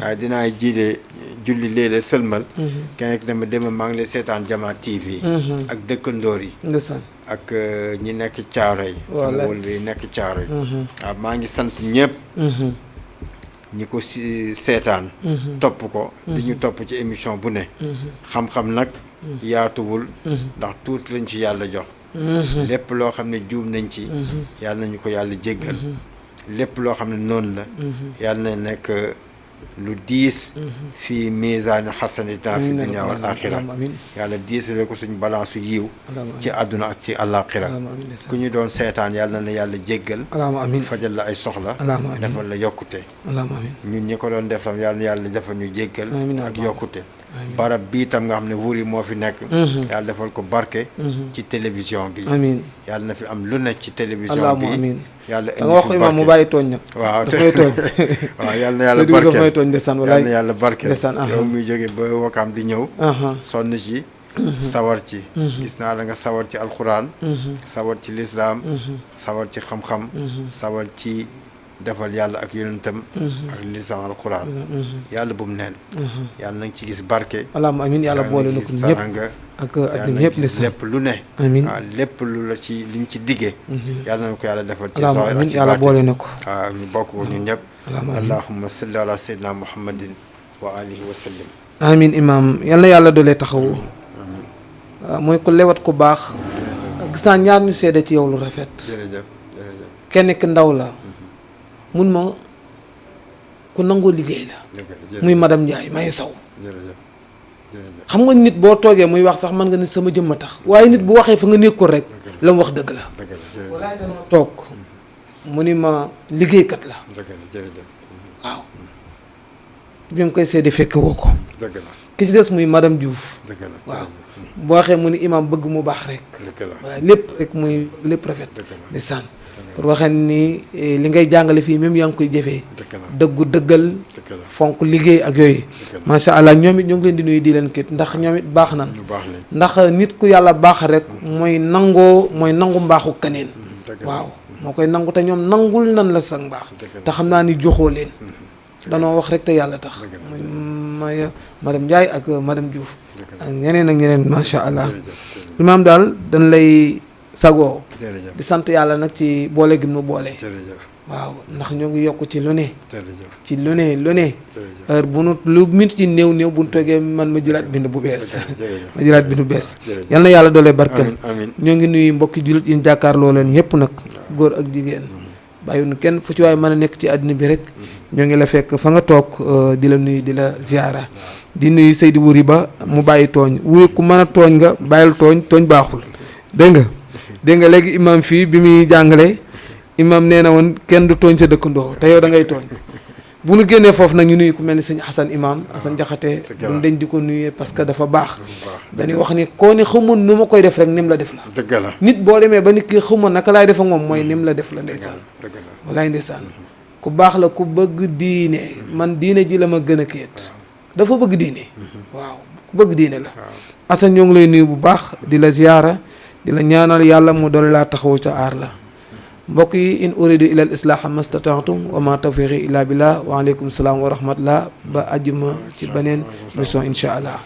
waaye dinaa jiite julli léeg-léeg sëlmal kenn ki dama démb maa ngi lay seetaan Jama TV ak dëkkandoor yi ak ñi nekk caaro yi sama wël bi nekk caaro yi waaw maa ngi sant ñëpp ñi ko seetaan topp ko di ñu topp ci émission bu ne xam-xam nag yaatuwul ndax tuuti lañ ci yàlla jox lépp loo xam ne juum nañ ci yàlla nañu ko yàlla jéggal lépp loo xam ne noonu la yàlla na nekk lu diis fii misaani xasanatina fi dunya wal axira yàlla diisale ko suñ balaasu yiw ci àdduna ak ci àllaaxira ku ñu doon seetaan yàlla na yàlla jéggal fajal la ay soxla defal la yokkute ñun ñi ko doon def tam yàlla na yàlla defal ñu jéggal ak yokkute barab bii tam nga xam ne wuur yi moo fi nekk yàlla defal ko barke ci télévision bi yàlla na fi am lu nekk ci télévision bi yàlla da nga wax ko imaam mu bàyyi tooñ nag waaw dafay tooñ waaw yàlla na yàlla barke dafay tooñ ndeysaan walaay yàlla na yàlla barke yow muy jóge ba wakaam di ñëw sonn ci sawar ci gis naa la nga sawar ci alxuraan sawar ci lislaam sawar ci xam-xam sawar ci defal yàlla ak yonentam ak lislaam alxuraan yàlla bu mu neen yàlla na nga ci gis barke allahumma amiin yàlla boole na ko ñëpp ak ñëpp lépp lu ne amiin waaw lépp lu la ci liñ ci diggee yàlla na ko yàlla defal ci allahumma amiin yàlla boole na ko waaw ñu bokk ko ñun ñëpp allahumma salli ala sayyidina muhammadin wa alihi wa sallim amiin imaam yal na yàlla doole taxawu mooy ko lewat ku baax gis naa ñaar ñu seede ci yow lu rafet jërëjëf kenn ki ndaw la mun ma ku nangoo liggéey la muy madame Ndiaye may saw xam nga nit boo toogee muy wax sax mën nga ni sama jëmm a tax waaye nit bu waxee fa nga nekkul rek la mu wax dëgg la walaay danoo toog mu ni ma liggéeykat la waaw bi nga koy seede fekk woo ko ki ci des muy madame Diouf waaw boo waxee mu ni imam bëgg mu baax rek waaye lépp rek muy lépp rafet di sànn pour waxee ni li ngay jàngale fii même yaa ngi koy jëfee dëggu dëggal fonk liggéey ak yooyu macha allah ñoom it ñoo ngi leen di nuyu di leen kit ndax ñoom it baax nan ndax nit ku yàlla baax rek mooy nangu mbaaxu keneen waaw moo koy nangu te ñoom nangul nan la sax mbaax te xam naa ni joxoo leen danoo wax rek te yàlla tax muy madame Ndiaye ak madame Diouf ak ñeneen macha allah imaam daal dañ lay sagoo di sant yàlla nag ci boole gi mu boole waaw ndax ñoo ngi yokk ci lu ne heure bu nu lu mit ci néew bu nu toogee man ma jëlaat bind bu bees yal na yàlla doole barkeel ñoo ngi nuyu mbokki jullit yi ñu jàkkaarloo leen ñëpp nag góor ak jigéen bàyyiwuñu kenn fu ci waaye mën a nekk ci àddina bi rek ñoo ngi la fekk fa nga toog di la nuyu di la ziyaara di nuyu Seydi Wuri ba mu bàyyi tooñ wuri ku mën a tooñ nga bàyyil tooñ baaxul dégg nga léegi imam fii bi muy jàngale imam nee na woon kenn du tooñ sa dëkkandoo te yow da ngay tooñ bu nu génnee foofu nag ñu nuyu ku mel ni sëñ Xasan imam Xasan Jaxate duñ dañ di ko nuyee parce que dafa baax dañuy wax ni koo ne xamoon nu ma koy def rek nim la def la dëgg la nit boo demee ba nit ki xamoon naka laay def ak moom mooy nim la def la ndeysaan walaay ndeysaan ku baax la ku bëgg diine man diine ji la ma gën a kéet dafa bëgg diine waaw ku bëgg diine la Xasan ñoo ngi lay nuyu bu baax di la ziyaara di la ñaanal yàlla mu doole laa taxawu ca aar la mbokk yi in uridu ila al islaha mastata'tum wa ma tawfiqi illa billah wa aleykum salaam wa rahmatullah ba ajjuma ci beneen mission insha allah